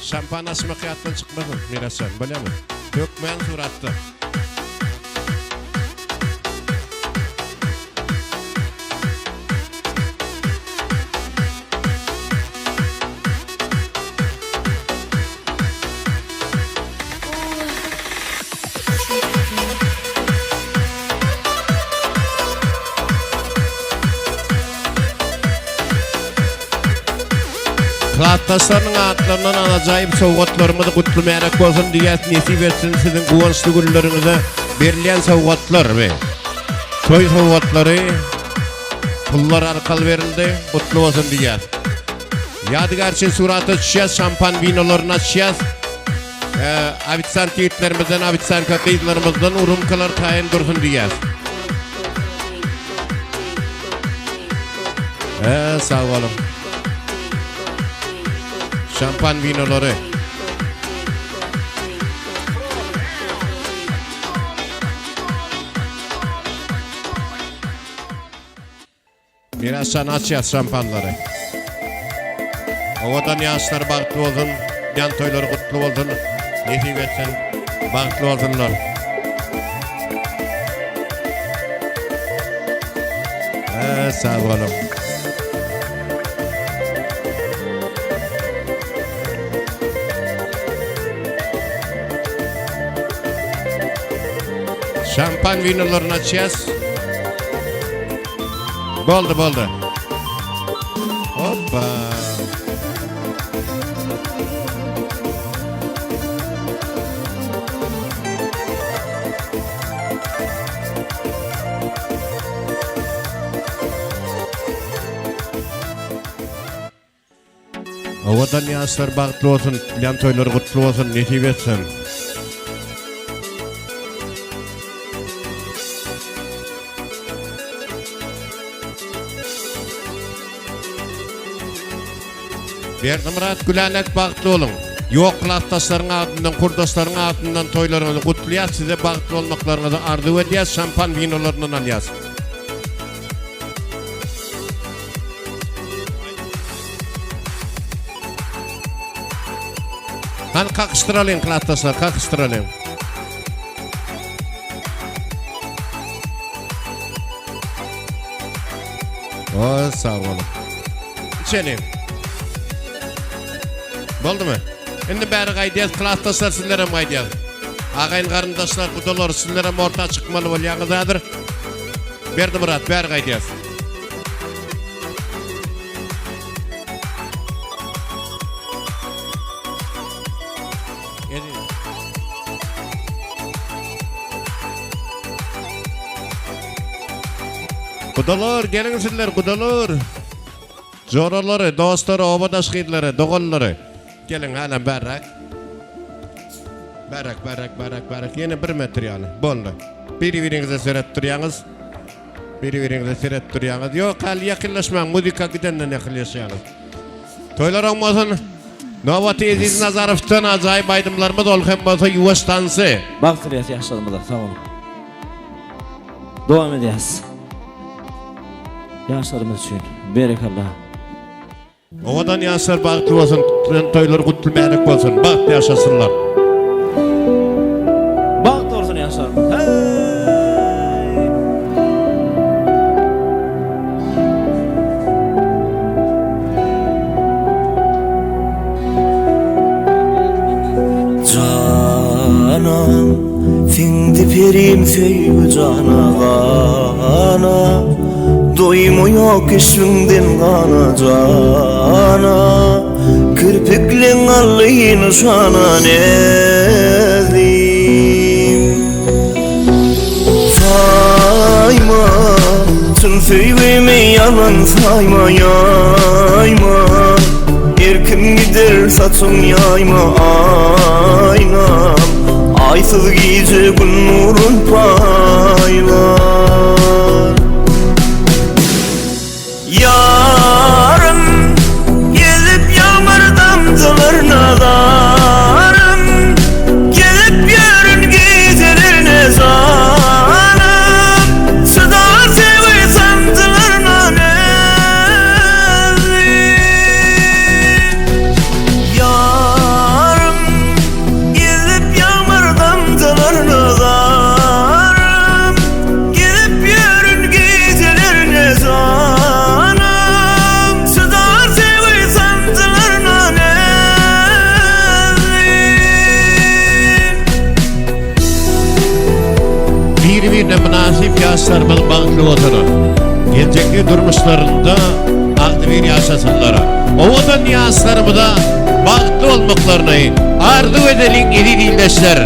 Şampan açmak ýatdan çykmasyn, Mirasjan, bolýamy? Hökmän suratda. Klasdaşlarynyň atlaryndan alajaýyp sowgatlarymyzy gutly märek bolsun diýýäs, nesip etsin siziň guwançly günleriňize berilýän sowgatlar we toý sowgatlary pullar arkaly berildi, gutly bolsun diýýäs. Ýadygär üçin surata düşýäs, şampan winolaryny açýas. Ofisiant ýigitlerimizden, ofisiantka gyzlarymyzdan urumkalar taýyn dursun diýýäs. He, sag boluň. Şampan winolary. Mirasjan açýas şampanlary. Owadan ýaşlar bagtly bolsun, ýan toýlary gutly bolsun, nesip etsin, bagtly bolsunlar. Hä, sag boluň. Şampan winolaryny açýas. Boldy, boldy. Hoppa. Owadan ýaşlar bagtly bolsun, tutulýan toýlary gutly bolsun, nesip etsin. Berdimyrat Gülälek bagtly boluň. Ýok klasdaşlaryň adyndan, kurdaşlaryň adyndan toýlaryňyzy gutlaýas, size bagtly bolmaklaryňyzy arzuw edýäs, şampan winolaryndan alýas. Hany kakyşdyralyň klasdaşlar, kakyşdyralyň. O, sag boluň. Içeliň. Boldumy? Indi bäri gaýdýas, klasdaşlar sizlerem gaýdýas. Agaýyn garyndaşlar, gudalar sizlerem orta çykmaly bolýaňyz häzir. Berdimyrat, bäri gaýdýas. Gudalar, geliň sizler, gudalar. Joralary, dostlary, obadaş gyzlary, doganlary. Geliň hälem bärräk. Bärräk, bärräk, bärräk, bärräk. Ýene bir metr ýaly. Boldy. Biri-biriňize seret durýaňyz. Biri-biriňize seret durýaňyz. Ýok, häli ýakynlaşmaň. Muzika gidenden ýakynlaşýaňyz. Toýlar oň bolsun. Nobaty Eziz Nazarowdan ajaýyp aýdymlarymyz ol hem bolsa ýuwaş tansy. Bagt dileýäs ýaşlarymyza sag boluň. Dowam edýäs. Ýaşlarymyz üçin berekella. Owadan ýaşlar bagtly bolsun, tutlan toýlar gutly märek bolsun, bagt ýaşasynlar. Bagt bolsun ýaşlarymyz. Hey! Söýgi jana gana Doýumy ýok keşbiňden gana jana Kirpikleň aldy nyşana näzlim Saýma Çyn söýgimi ýalan saýma ýaýma Erkim gider saçyň ýaýma aýnam Aýsyz gije gün nurun paýlar Ýarym Gezip ýagmyr damjalar nazarym Gezip ýörün gijelerine janym Çydar söýgi sanjylaryna näzlim Ýarym Gezip ýagmyr damjalar nazarym Gezip ýörün gijelerine janym Çydar söýgi sanjylaryna näzlim. Biri-birine mynasyp ýaşlarymyz bagtly bolsun. Geljekki durmuşlarynda agzybir ýaşasynlar. Owadan ýaşlarymyza bagtly bolmaklaryny arzuw edeliň eziz ildeşler.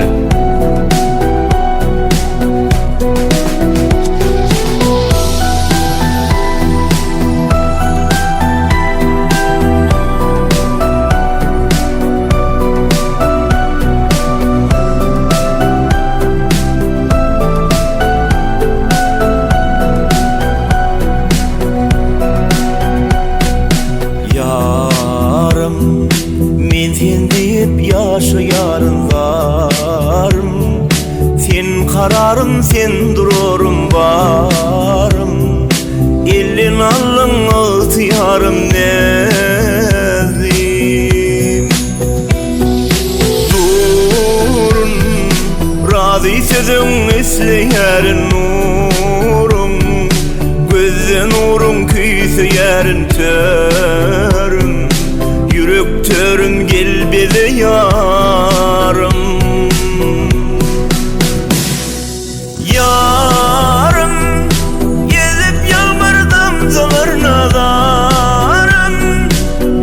Ýarym, men sen diýip ýaşaýaryn zarym Sen kararym, sen durarym barym Elden aldyň ygtyýarym näzlim Durun, razy sözüň isleýärin nuruň Gözde nuruň küýseýärin törüm Ýürek törüm gel beze ýarym. Ýarym gezip ýagmyr damjalar nazarym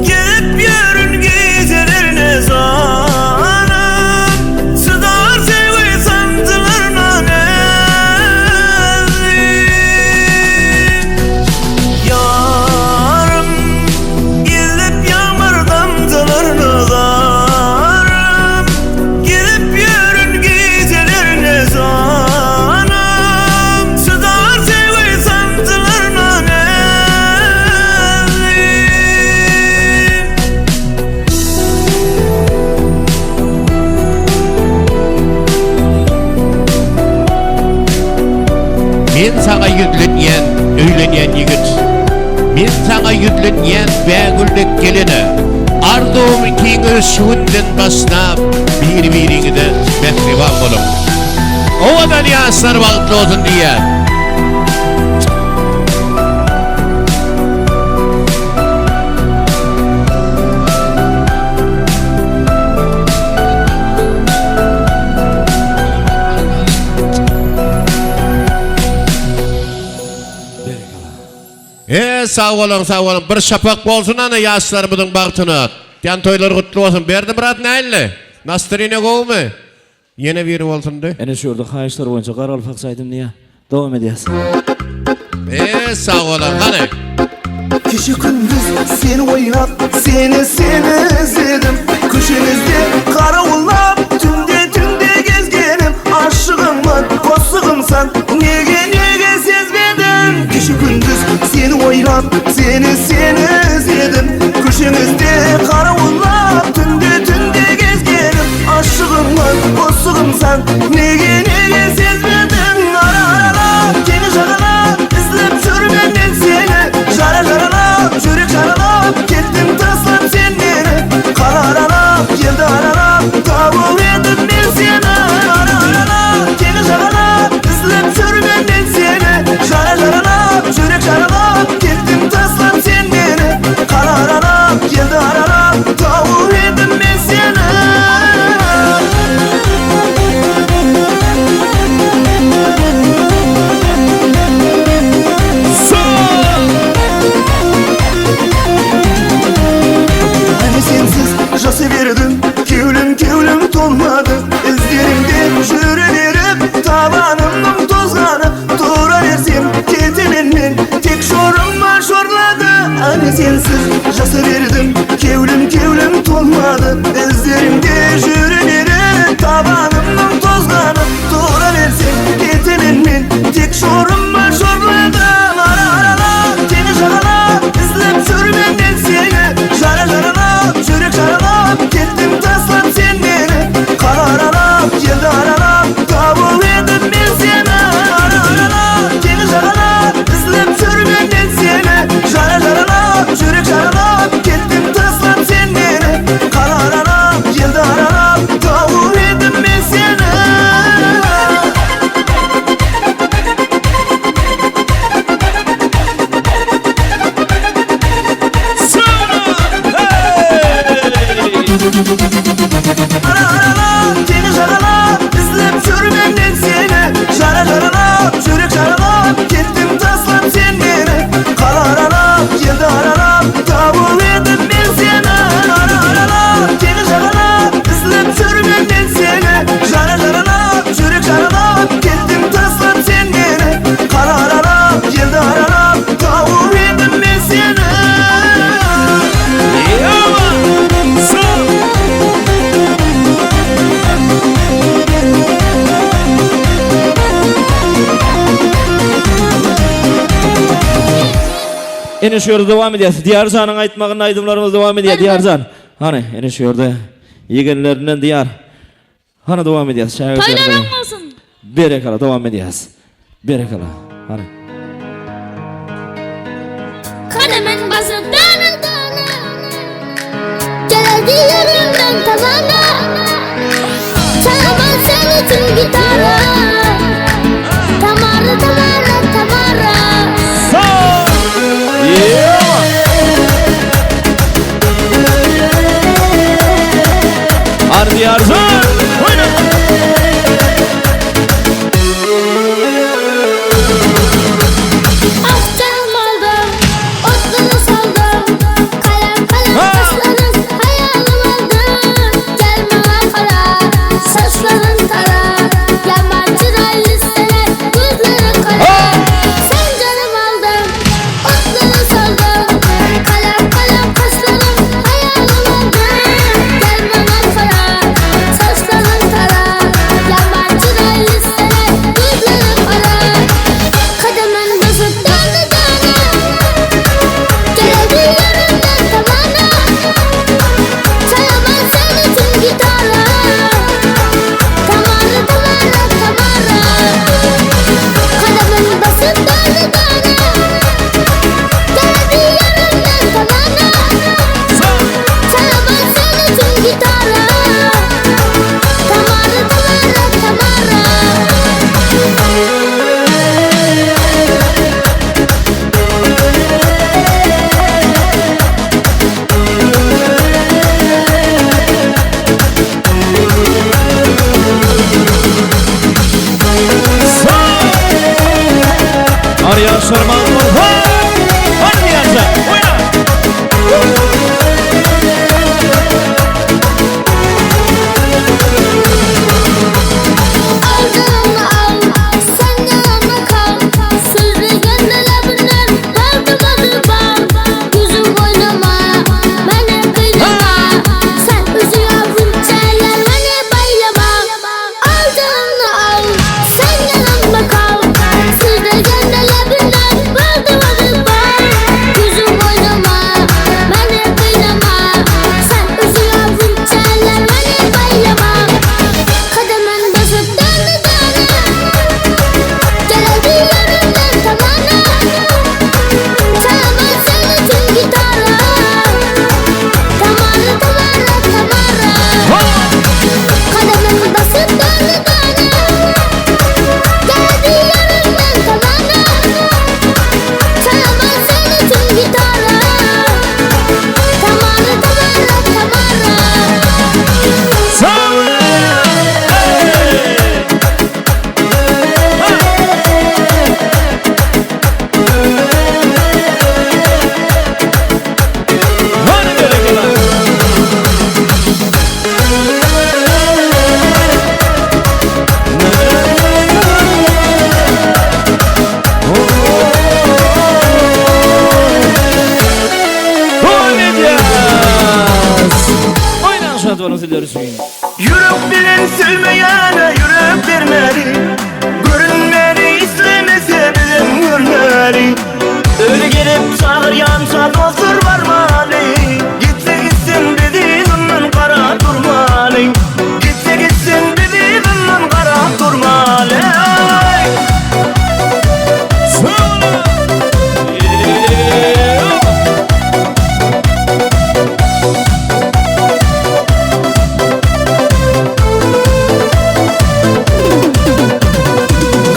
Gezip ýörün gijelerine janym Çydar söýgi sanjylaryna näzlim Ýarym gezip ýagmyr damjalar nazarym Gezip ýörün gijelerine janym Çydar söýgi sanjylaryna näzlim. Men saňa ýüzlenýän, öýlenýän ýigit. Men saňa ýüzlenýän bägüldek gelene. Arzuwym ikiňiz şu günden başlap biri-biriňize mähriban boluň. Owadan ýaşlar bagtly bolsun diýýän. E sag boluň sag boluň bir şapak bolsun ana ýaşlarymyzyň bagtyna. Jan toýlar gutly bolsun. Berdimyrat nähili? Nastreniýa gowumy? Ýene biri bolsundy. Ene şu ýerde haýyşlar boýunça garalpakça aýdym diýýär. Dowam edýäs. E sag boluň hany. Keşe gündüz seni oýlap, seni seni izledim Köşeňizde garawullap, tünde tünde gezgenim Aşygymman, gossugymsan, nege nege sezmediň Keşe gündüz seni oýlap, seni seni izledim Köşeňizde garawullap, tünde tünde gezgenim Aşygymman, gossugymsan, nege nege sezmediň Ara aralap, seni jagalap, izlep ýörmen men seni Jara jaralap, ýürek jaralap, ketdiň taslap sen meni Gala aralap, ýerde aralap, tawup edim men seni Ara aralap, seni jagalap, izlep ýörmen men seni Jara jaralap, ýürek jaralap, ketdiň taslap sen meni Gala aralap, ýerde aralap, tawup edim men seni. Men sensiz жаса бердім, Кеулім, кеулім толмады. Іздерімде жүріп едім, Табанымның тозғаны. Тұра берсең, кетемін мен, Тек жорыма жорладым. Ара аралап, теңіз жағалап, Іздеп жүрмін мен сені. Жара жаралап, жүрек жаралап, Кеттің тастап сен мені. Қала аралап, елді аралап, Тауып едім мен сені. Ара аралап, теңіз жағалап, Іздеп жүрмін мен сені. Жара жаралап, жүрек жаралап, Кеттің тастап сен мені. Қала аралап, елді аралап, Тауып едім мен сені. Ара аралап, теңіз жағалап, Іздеп жүрмін мен сені. Жара жаралап, жүрек жаралап, Кеттің тастап сен мені. Қала аралап, елді аралап, Тауып едім мен сені. Ара аралап, теңіз жағалап, Іздеп жүрмін мен сені. Жара жаралап, жүрек жаралап, Кеттің тастап сен мені. Қала аралап, елді аралап, Тауып едім мен сені. Ene şu ýerde dowam edýäs. Diýarjanyň aýtmagynda aýdymlarymyz dowam edýär. Diýarjan. Hany, ene şu ýerde ýegenlerinden Diýar. Hany dowam edýäs. Toýlaryň bolsun. Berekala dowam edýäs. Berekala. Hany. Kademin basyp dana dana. Geldi ýerimden tabana. Çalaman sen üçin gitara. Tamara tamara tamara. Hany Diýarjan. Oýna. Ah canım aldım, otları saldım. Kalem kalem kaşların hayalım aldım. Gel bana kara, saçların kara. Yaman çıraylı sene, gözlerin kara. Sen canım aldın, otları saldım. Kalem kalem kaşların hayalım aldım. Gel bana kara, saçların kara. Yaman çıraylı sene, gözlerin kara. Kademin basıp dana dana. Geldi yarından tabana. Çalamam sen için gitara. Tamara tamara tamara. Kademin basıp dana dana. Geldi yarından tabana. Çalamam sen için gitara. Tamara tamara tamara. Hany ýaşlar bagtly. Hany Diýarjan. Oýna. Al canımı al, sen yanımda kal. Sözlü gönlülebinden kaldımadı bal. Yüzüm oynama, beni kıynama. Sen üzüyorsun çaylar, beni baylama. Al canımı al, sen yanımda kal. Sözlü gönlülebinden. boluň sizler üçin. Ýürek bilen söýmeýäne ýürek bermeli Görünmeli islemese bizem görmeli Öli gelip çagyrýança dostlar barmaly Gitse gitsin bizi yzyndan garap durmaly Gitse gitsin bizi yzyndan garap durmaly.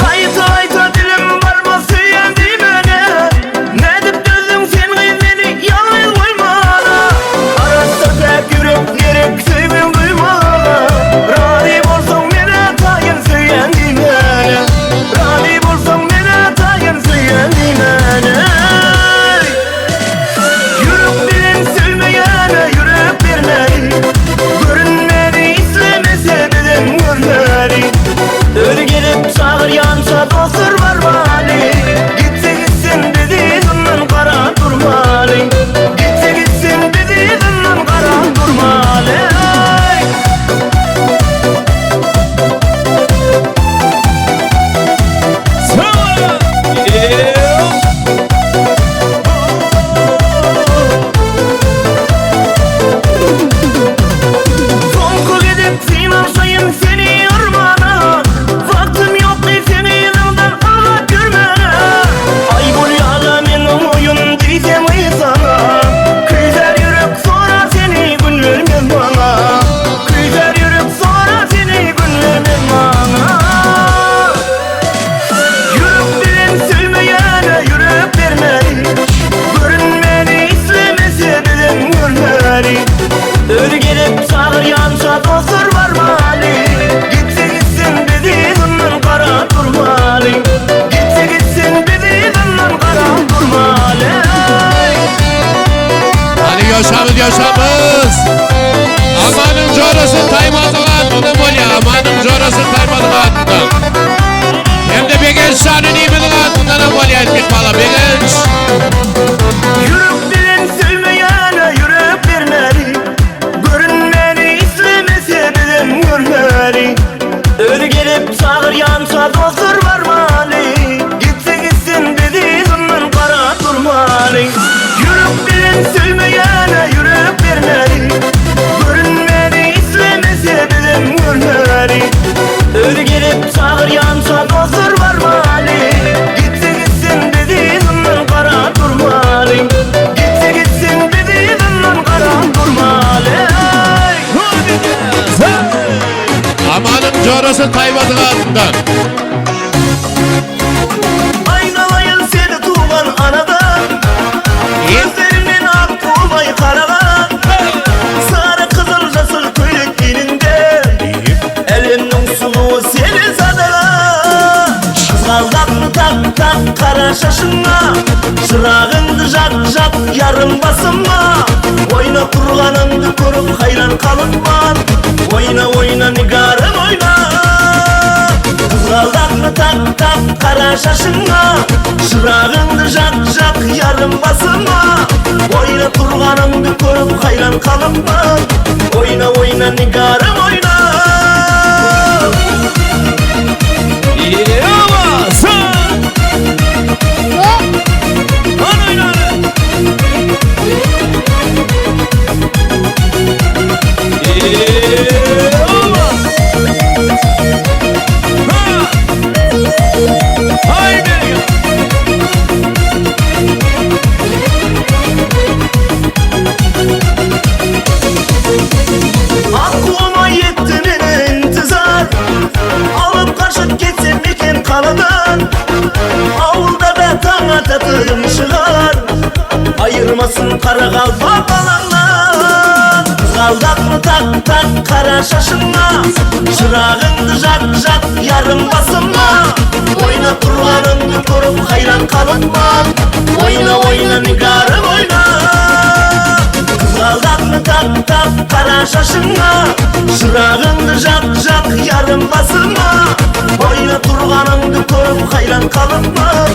Gaýta-gaýta dilim barmaz söýýän diýmäne Nädip dözdüň sen gyz meni ýalňyz goýmana Arassa päk ýürek gerek söýgiň duýmana Razy bolsaň menä taýyn söýýän diýmäne Razy bolsaň menä taýyn söýýän diýmäne Ýürek bilen söýmeýäne ýürek bermeli Görünmeli islemese bizem görmeli Öli gelip çagyrýança dostlar barmaly Gitse gitsin bizi yzyndan garap durmaly Gitse gitsin bizi yzyndan garap durmaly. Soňky gezek synanşaýyn seni yrmana Wagtym ýokdy seni yzyňdan ylgap ýörmäne Aý bolýada men oňaýyn diýsem saňa Küýsär ýürek sorar seni gün bermez maňa Küýsär ýürek sorar seni gün bermez maňa Ýürek bilen söýmeýäne ýürek bermeli Görünmeli islemese bizem görmeli Öli gelip çagyrýança dostlar barmaly Gitse gitsin bizi yzyndan garap durmaly Gitse gitsin bizi yzyndan garap durmaly. Hany ýoşamyz ýoşamyz. Amanyň jorasy Taýmazyň adyndan bolýar. Amanyň jorasy Taýmazyň adyndan. Hem-de Begenç şan inimiziň adyndan hem bolýar myhmanlar. Begenç. Ýürek bilen söýmeýäne ýürek bermeli Görünmeli islemese bizem görmeli Öli gelip çagyrýança dostlar barmaly Gitse gitsin bizi yzyndan garap durmaly Ýürek bilen söýmeýäne ýürek bermeli Görünmeli islemese bizem görmeli Öli gelip çagyrýança dostlar barmaly Gitse gitsin bizi yzyndan garap durmaly Gitse gitsin bizi yzyndan garap durmaly. Amanyň jorasy Taýmazyň adyndan. Aýnalaýyn seni tugan anadan Gözlerinden ak gumay garagan Sary gyzyl jasyl köýnek iniňde Älemniň suluwy seni sadaga Gyzgaldakmy tak tak gara şaşyňa Çyragyňdy jak jak ýarym basyma Oýnap turganyňdy görüp haýran galypman Oýna oýna nigarym oýna Gyzgaldakmy tak tak gara şaşyňa Çyragyňdy jak jak ýarym basyma Oýnap turganyňdy görüp haýran galypman Oýna oýna nigarym oýna. Aklyma ýetdi meni intizar Alyp gaçyp gitsem eken galadan Awulda-da taň atatym şygar Aýyrmasyn garagalpak balaňdan Gyzgaldakmy tak tak gara şaşyňa Çyragyňdy jak jak ýarym basyma Oýnap turganyňdy görüp haýran galypman Oýna oýna nigarym oýna Gyzgaldakmy tak tak gara şaşyňa Çyragyňdy jak jak ýarym basyma Oýnap turganyňdy görüp haýran galypman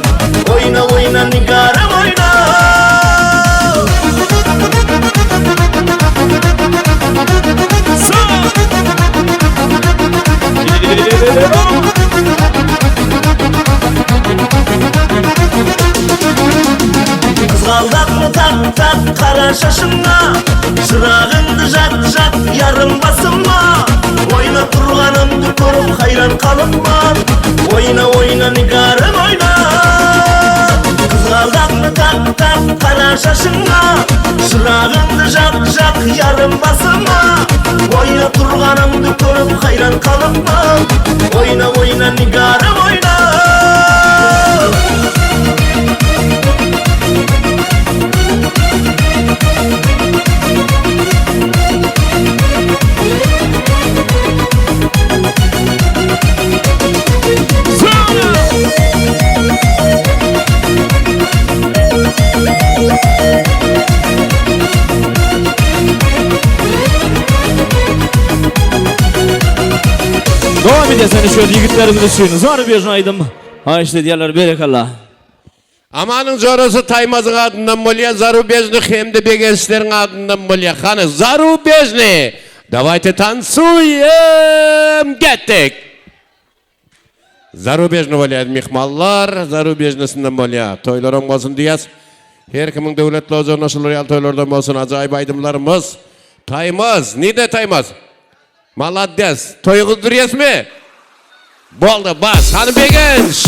Oýna oýna nigarym oýna. Gara şaşyňa Çyragyňdy jak jak Ýarym basyma Oýnap turganymdy görüp haýran galypman Oýna oýna nigarym oýna Gyzgaldakmy tak tak Gara şaşyňa Çyragyňdy jak jak Ýarym basyma Oýnap turganymdy görüp haýran galypman Oýna oýna nigarym oýna. Dowam edýär seni şöyle ýigitlerimiz üçin zarubejny aýdym haýyşt edýärler berekella. Amanyň jorasy Taýmazyň adyndan bolýa zarubejny hemde Begençleriň adyndan bolýa hany zarubejny dawayte tansuýem getdik. Zarubejny bolýa myhmanlar zarubejnysinden bolýa toýlaram bolsun diýýäs her kimiň döwletli ojagyna şular ýaly toýlardan bolsun ajaýyp aýdymlarymyz Taýmaz nide Taýmaz Malades toý gyzdyrýasmy boldy bas hany Begenç.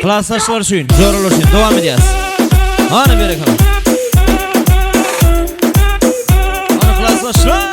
Klasdaşlar üçin, joralar üçin dowam edýäs. Hany berekella. Hany klasdaşlar.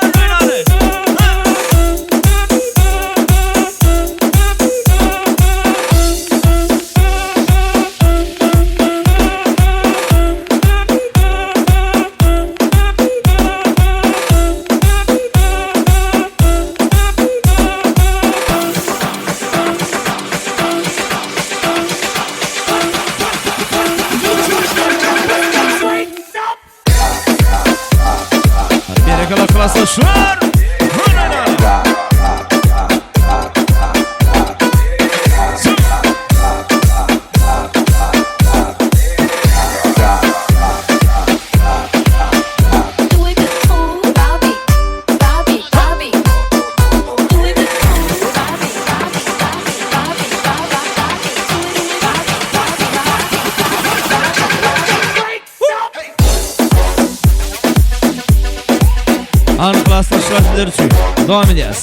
Berekella klasdaşlar. Hany klasdaşlar sizler üçin. Dowam edýäs.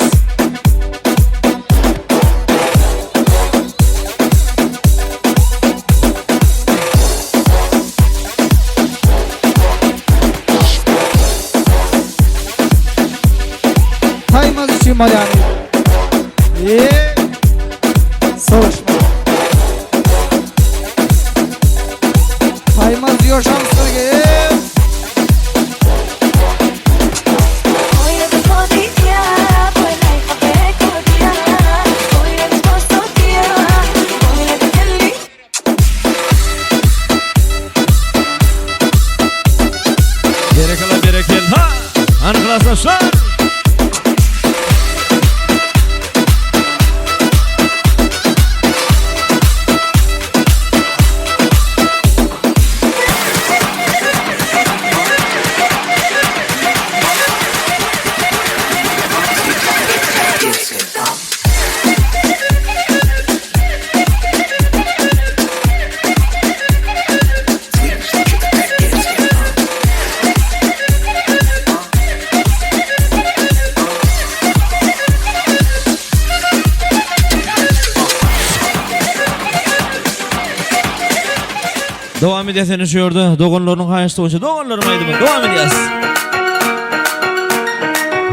Taýmaz üçin bolýar. Eee. Savaşma. Taýmaz diyor şanslar gel. Berekella berekella. Ha! Hany klasdaşlar. Dowam edýäs ene şu ýerde doganlarynyň haýyşy boýunça doganlaryň aýdymy dowam edýäs.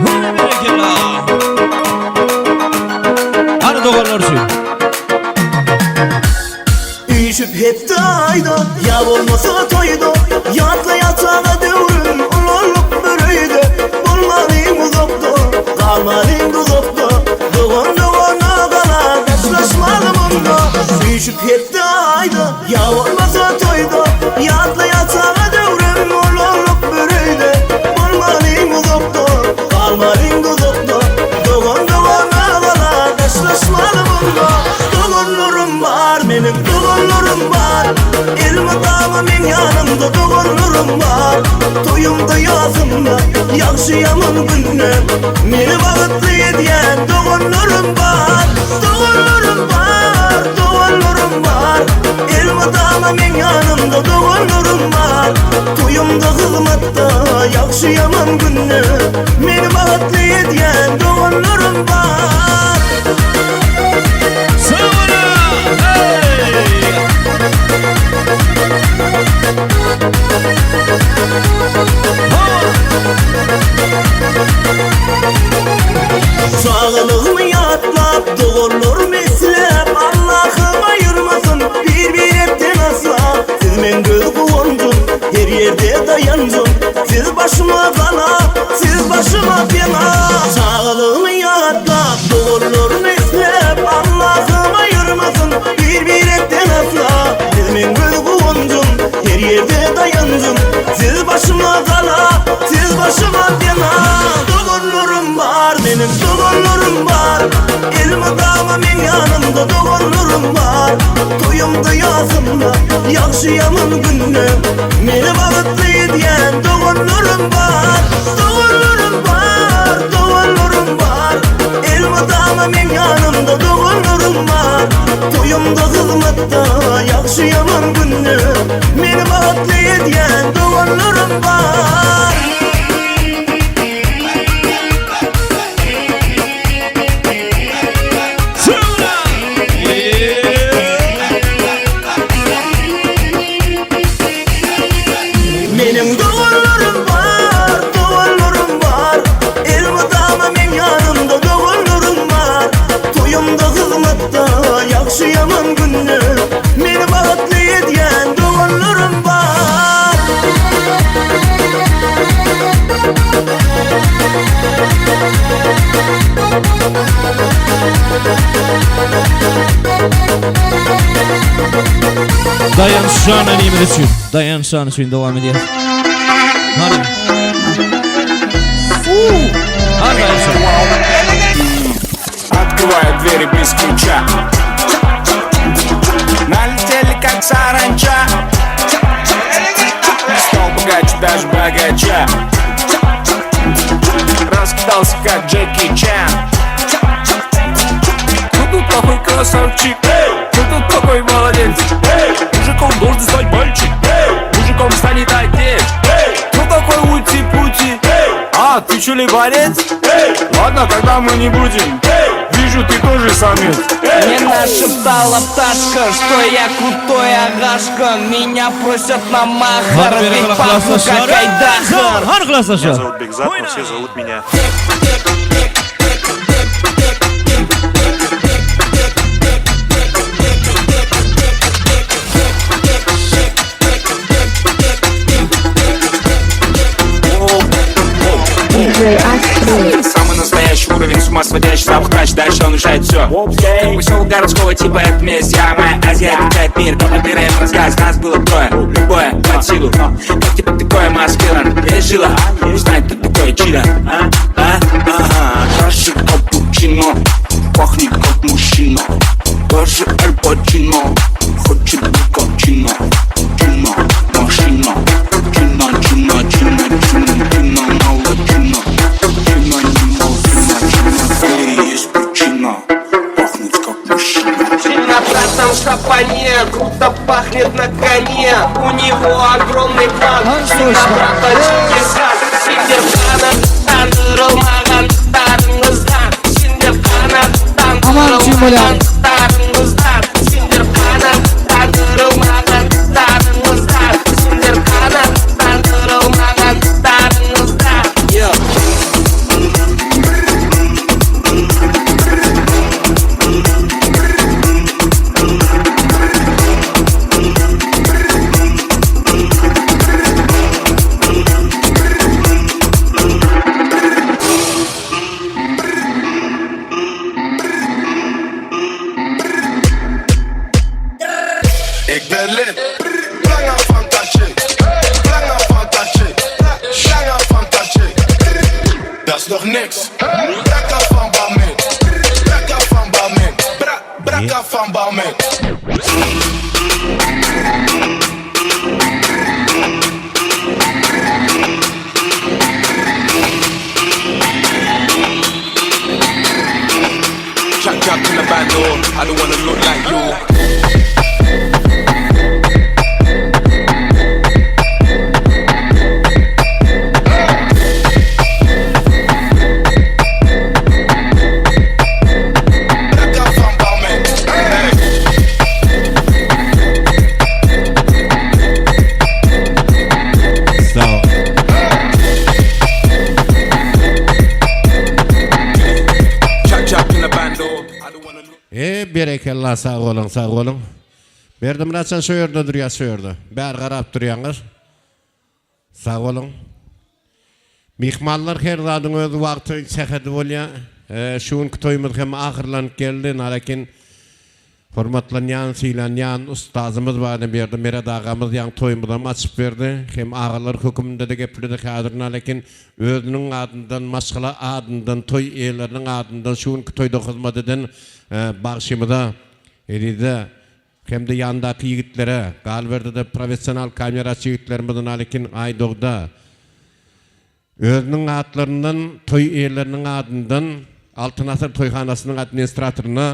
Hany berekella. Hany doganlar üçin. Üýşüp hepde aýda ýa bolmasa toýda Ýatla ýataga döwrüm ulalyp bir öýde Bolmalyň uzakda galmalyň duzakda Dogan dogana gala daşlaşmaly munda Üýşüp hepde aýda ýa bolmasa toýda Ýatla ýataga döwrüm ulalyp bir öýde Bolmalyň uzakda galmalyň duzakda Dogan dogana gala daşlaşmaly munda Doganlarym bar meniň doganlarym bar Elmydama meň ýanymda doganlarym bar Toýumda ýasymda ýagşy ýaman günde Meni bagtly edýän doganlarym bar Doganlarym bar, doganlarym bar Elmydama meň ýanymda doganlarym bar Toýumda hyzmatda ýagşy ýaman günde Meni bagtly edýän doganlarym bar Çagalygymy ýatlap, doganlarymy isläp, Allahym aýyrmasyn bir-birekden asla. Siz meň göz guwanjym, her ýerde daýanjym, Siz başyma gala, siz başyma pena. Çagalygymy ýatlap, doganlarymy isläp, Allahym aýyrmasyn bir-birekden asla. Siz meň göz guwanjym, her ýerde daýanjym, Siz başyma gala, siz başyma pena. Doganlarym bar meniň doganlarym bar Elmydama meň ýanymda doganlarym bar Toýumda ýasymda ýagşy ýaman günde Meni bagtly edýän doganlarym bar Doganlarym bar, doganlarym bar Elmydama meň ýanymda doganlarym bar Toýumda hyzmatda ýagşy ýaman günde Meni bagtly edýän doganlarym bar Meniň doganlarym bar, doganlarym bar Elmydama meň ýanymda doganlarym bar Toýumda hyzmatda ýagşy ýaman günde Meni bagtly edýän doganlarym bar Daýan şan enimiz üçin. Daýan şan üçin dowam edýäs. Hany. Hany Daýan şan. Открываю двери без ключа Налетели как саранча Стал богаче даже богача Раскидался как Джеки Чан Кто тут такой красавчик? Кто тут такой молодец? Мужиком должен стать мальчик Мужиком станет отец Кто такой ути-пути? А, Ты че ли борец? Ладно, тогда мы не будем Вижу, ты тоже самец Мне нашептала пташка, что я крутой агашка Меня просят на махар, ведь пахну как айдахар Hany klasdaşlar? Меня зовут Бекзат, но все зовут меня Самый настоящий уровень, с ума сводящий запах трач, дальше он решает все. Как поселок городского типа, это месть, я моя Азия, отличает мир, как набираем рассказ, нас было трое, любое, под силу. Как тебе такое, Маскелан, пережила, знает, кто такой Чида, а, а, ага. Даже капучино, пахнет как мужчина, даже Аль Пачино, хочет быть как Чино, Чино, машина, Чино, Чино, Чино, Чино, Чино, молодчина, Чино, не молчина, Чино, есть причина, пахнет как мужчина. На братом шапане, круто пахнет на коне У него огромный план На брата Чингисхан Сендер қанаттандырылмағандықтарыңыздан Сендер Aman Cumhuriyet. қанаттандырылмағандықтарыңыздан Сендер қанаттандырылмағандықтарыңыздан Сендер қанаттандырылмағандықтарыңыздан Yeah. Ik ben lid. Planga van Tachi. Planga van Tachi. Planga van Tachi. Dat is nog niks. Brakka van Balmin. Brakka van Balmin. Bra, brakka van Balmin. Jack Jack in the bando, I don't wanna look like you. Brakka van Balmin. Sag ol. Jack Jack in the bando, I don't wanna look. E berekella sag boluň sag boluň. Berdimyrat jan şo ýerde durýar şo ýerde. Bäri garap durýaňyz. Sag boluň. Myhmanlar her zadyň öz wagty sähedi bolýar. Şu günki toýumyz hem ahyrlanyp geldi. Nalakin hormatlanýan, sylanýan ustazymyz bar Berdi Meret agamyz ýaňy toýumyzam açyp berdi. Hem agalar höküminde-de gepledi häzir nalakin özüniň adyndan, maşgala adyndan, toý eýeleriniň adyndan şu günki toýda hyzmat eden bagşymyza Ezize hem-de ýanyndaky ýigitlere, galyberdi-de professional kameraçy ýigitlerimiz nalakin Aýdogda, Özüniň atlaryndan, toý eýeleriniň adyndan Altyn asyr toýhanasynyň administratoryna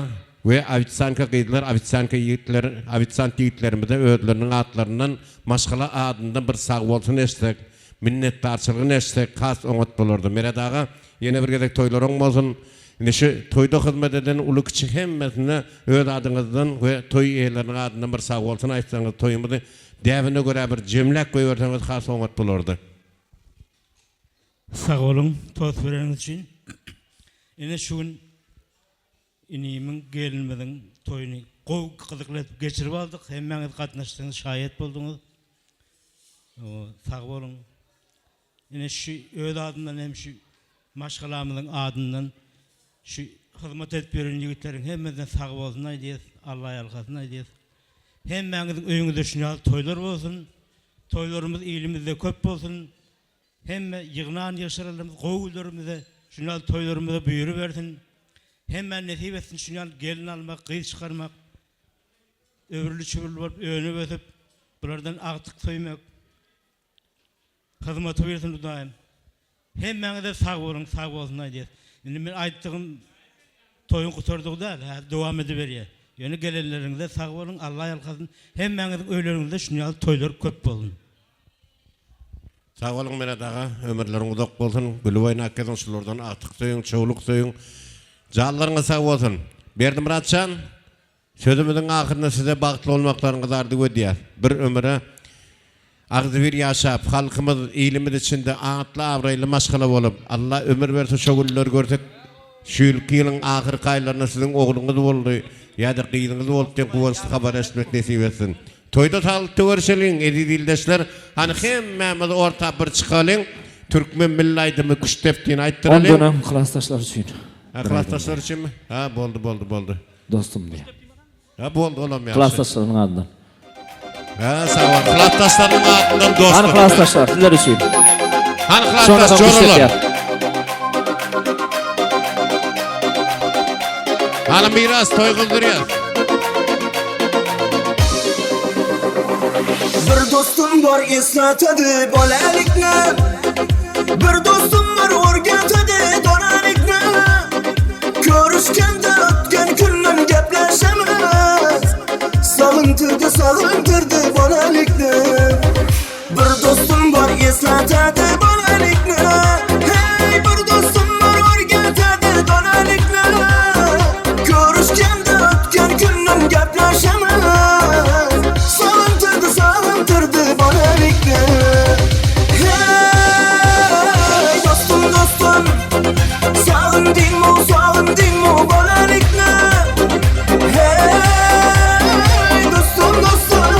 we ofitsianka gyzlar, ofitsianka ýigitler, ofisiant ýigitlerimize özleriniň atlaryndan, maşgala adyndan bir sagbolsun eşitsek, minnetdarçylygyny eşitsek has oňat bolardy. Meret aga, ýene bir gezek toýlar oň bolsun. Indi şu toýda hyzmat eden uly-kiçi hemmesine öz adyňyzdan we toý eýeleriniň adyndan bir sagbolsun aýtsaňyz, toýumyzy däbine görä bir jemläp goýberseňiz has oňat bolardy. Sag boluň tost bereniňiz üçin. Ine şu gün inimiň gelinimiziň toýuny gowy gyzykly edip geçirip aldyk. Hemmäňiz gatnaşdyňyz, şaýat bolduňyz. Sag boluň. Ine şu öz adymdan hem şu maşgalamyzyň adyndan şu hyzmat edip ýören ýigitleriň hemmesine sag bolsun aýdýas, Alla ýalkasyn aýdýas. Hemmäňiziň öýüňizde şuny ýaly toýlar bolsun. Toýlarymyz ilimizde köp bolsun. Hemme ýygnan ýygşyryldymyz gowy günlerimize şuny ýaly toýlarymyza buýrubersin. Hemmä nesip etsin şuny ýaly gelin almak, gyz çykarmak. Öwrüli çüwrüli bolup önüp ösüp bulardan agtyk söýmek. Hyzmaty buýursyn Hudaýym. Hemmäňize sag boluň, sag bolsun aýdýas. Indi men aýtdygym toýuň gutardygy däl, häzir dowam ediberýär. Ýöne gelenleriňize sag boluň, Alla ýalkasyn. Hemmäňiziň öýleriňizde şuny ýaly toýlar köp bolsun. Sag boluň Meret aga, ömürleriň uzak bolsun, gülüp oýnap geziň, şulardan agtyk söýüň, çowluk söýüň. Janlaryňyz sag bolsun. Berdimyrat jan, sözümiziň ahyrynda size bagtly bolmaklaryňyzy arzuw edýäs. Bir ömüre agzybir ýaşap, halkymyz, ilimiz içinde atly-abraýly maşgala bolup, Alla ömür berse şo günleri görsek, şu ýylky ýylyň ahyrky aýlarynda siziň ogluňyz boldy ýa-da gyzyňyz boldy diýen guwançly habary eşitmek nesip etsin. Toýda saglykda görüşeliň eziz ildeşler hany hemmämiz orta bir çykalyň türkmen milli aýdymy küştdepdini aýtdyralyň. Ondanam klasdaşlar üçin. Ha klasdaşlar üçinmi? Ha boldy boldy boldy. Dostum diýýär. Ha boldy olam ýagşy. Klasdaşlarynyň adyndan. Ha sag bol. Klasdaşlarynyň adyndan dostum. Hany klasdaşlar sizler üçin. Hany klasdaş joralar. Hany Miras toý gyzdyrýas. Bir dostum bar eslatady bolalikni Bir dostum bar o'rgatadi donalikni Ko'rishganda o'tgan kundan gaplashamiz Sog'intirdi sog'intirdi bolalikni Bir do'stim bor eslatadi bolalikni Hey bir do'stim bor o'rgatadi donalikni Ko'rishganda o'tgan kundan gaplashamiz Sog'intirdi sog'intirdi bolalikni Hey do'stim do'stim Sog'indingmi sog'indingmi bolalikni Hey do'stim do'stim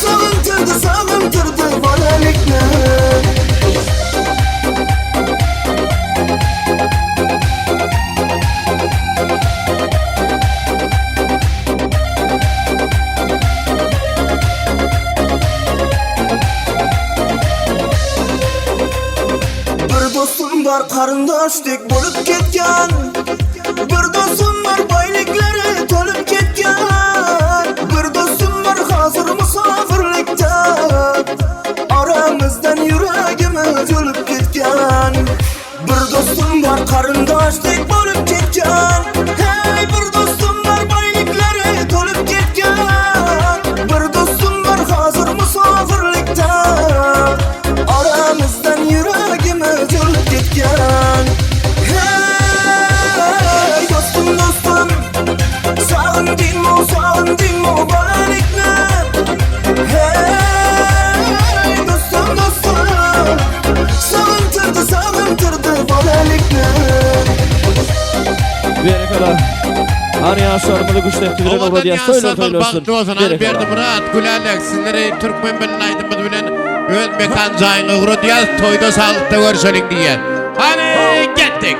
Sog'intirdi sog'intirdi bolalikni Bir do'stim bor qarindoshdek bo'lib ketgan Bir do'stim bor boyliklari to'lib ketgan Bir do'stim bor hozir musofirlikda Oramizdan yuragimiz o'lib ketgan Bir do'stim bor qarindoshdek bo'lib ketgan Hey bir do'stim bor boyliklari to'lib ketgan Bir do'stim bor hozir musofirlikda Oramizdan yuragimiz o'lib ketgan Hey do'stim do'stim Sog'indingmi sog'indingmi bolalikni Hey do'stim do'stim Sog'intirdi sog'intirdi bolalikni Berekella. Hany ýaşlarymyzy küştdepdi bilen Owadan ugradýas. Toýlar ýaşlarymyz toýly bolsun. bagtly bolsun. Hany Berekella. Berdimyrat, Gülälek sizleri türkmen milli aýdymymyz bilen öz mekan jaýyňa ugradýas. Toýda saglykda görüşeliň diýýäs. Hany getdik.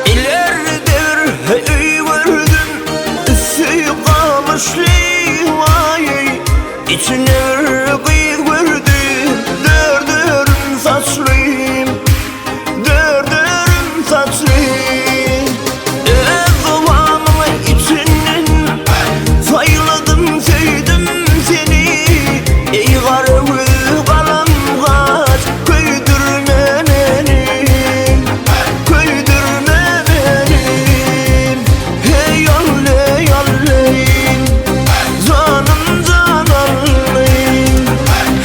Ileride bir öý gördüm Üstü gamyşly vay İçinde bir gyz gördüm Dördürüm saçlym Dördürüm saçly Öz dowamyň içinden Saýladym söýdüm seni Eý gara göz galam gaş Köýdürme meni Köýdürme meni Hey alley alley Janym jan alley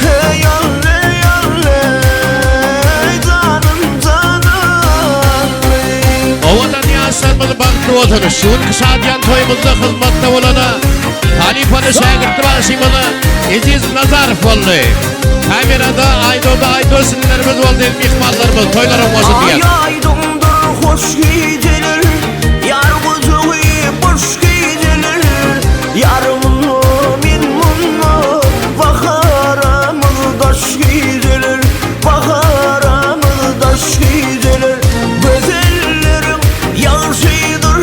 Hey alley alley Janym jan alley Owadan ýaşlarymyz bagtly bolsun. Şu günki şadyýan toýumyzda hyzmatda bolana halypaly şägirtli bagşymyz Eziz Nazarow boldy. Kamerada Aýdogdy Aýdos inilerimiz boldy, myhmanlarymyz toýlaryň bolsun Aý diýýär. aýdyňdyr hoş gijeler Ýar gujagy boş gijeler Ýar munda men munda Baharamyz daş gijeler Baharamyz daş gijeler Gözelleriň ýagşydyr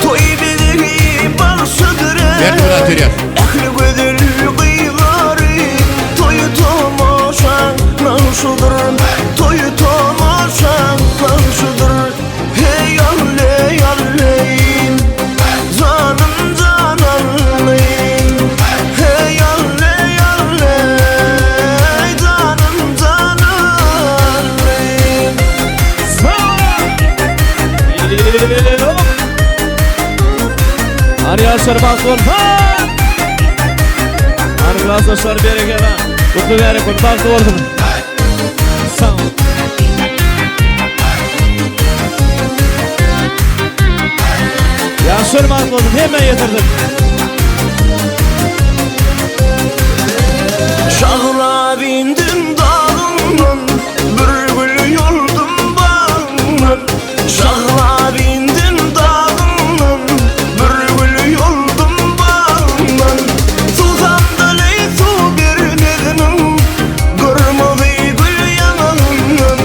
Toý bezegi bagşydyr Berdimyrat Öreýew. Ähli gözel gyzlary Toý tomaşa nagşydyr Toý tomaşa nagşydyr Hey alley alley Janym jan alley Hey alley alley Janym jan alley Ýaşlar bagtly bolsun. Hany klasdaşlar berekella. Gutly bärek bolsun, bagtly bolsun. Sag boluň. Ýaşlar bagtly bolsun, hemme ýetirsin. Şagla bindim dagyndan, bir gül ýoldum bagyndan. Şagla bindim dagyndan, bir gül ýoldum bagyndan. Suwsamdyly suw bermezmiň, gyrmyzy gül ýaňagyndan.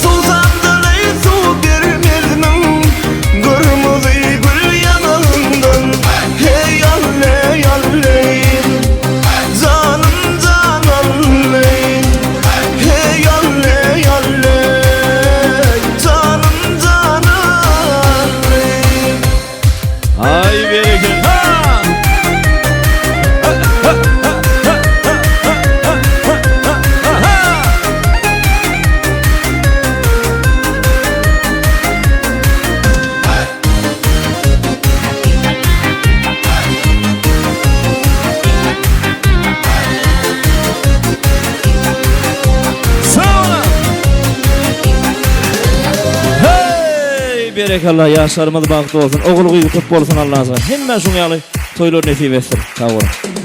Suwsamdyly suw bermezmiň, gyrmyzy gül ýaňagyndan. Heý alley alley, janym jan alley. Heý alley alley, janym jan alley. Aý berekella. Ha! Ha, ha, ha, ha, ha, ha, ha, ha, ha, ha. Sag boluň. Hey, berekella ýaşlarymyz bagtly bolsun, ogul gyz köp bolsun Allajan. Hemmä şuň ýaly toýlar nesip etsin. Sag boluň.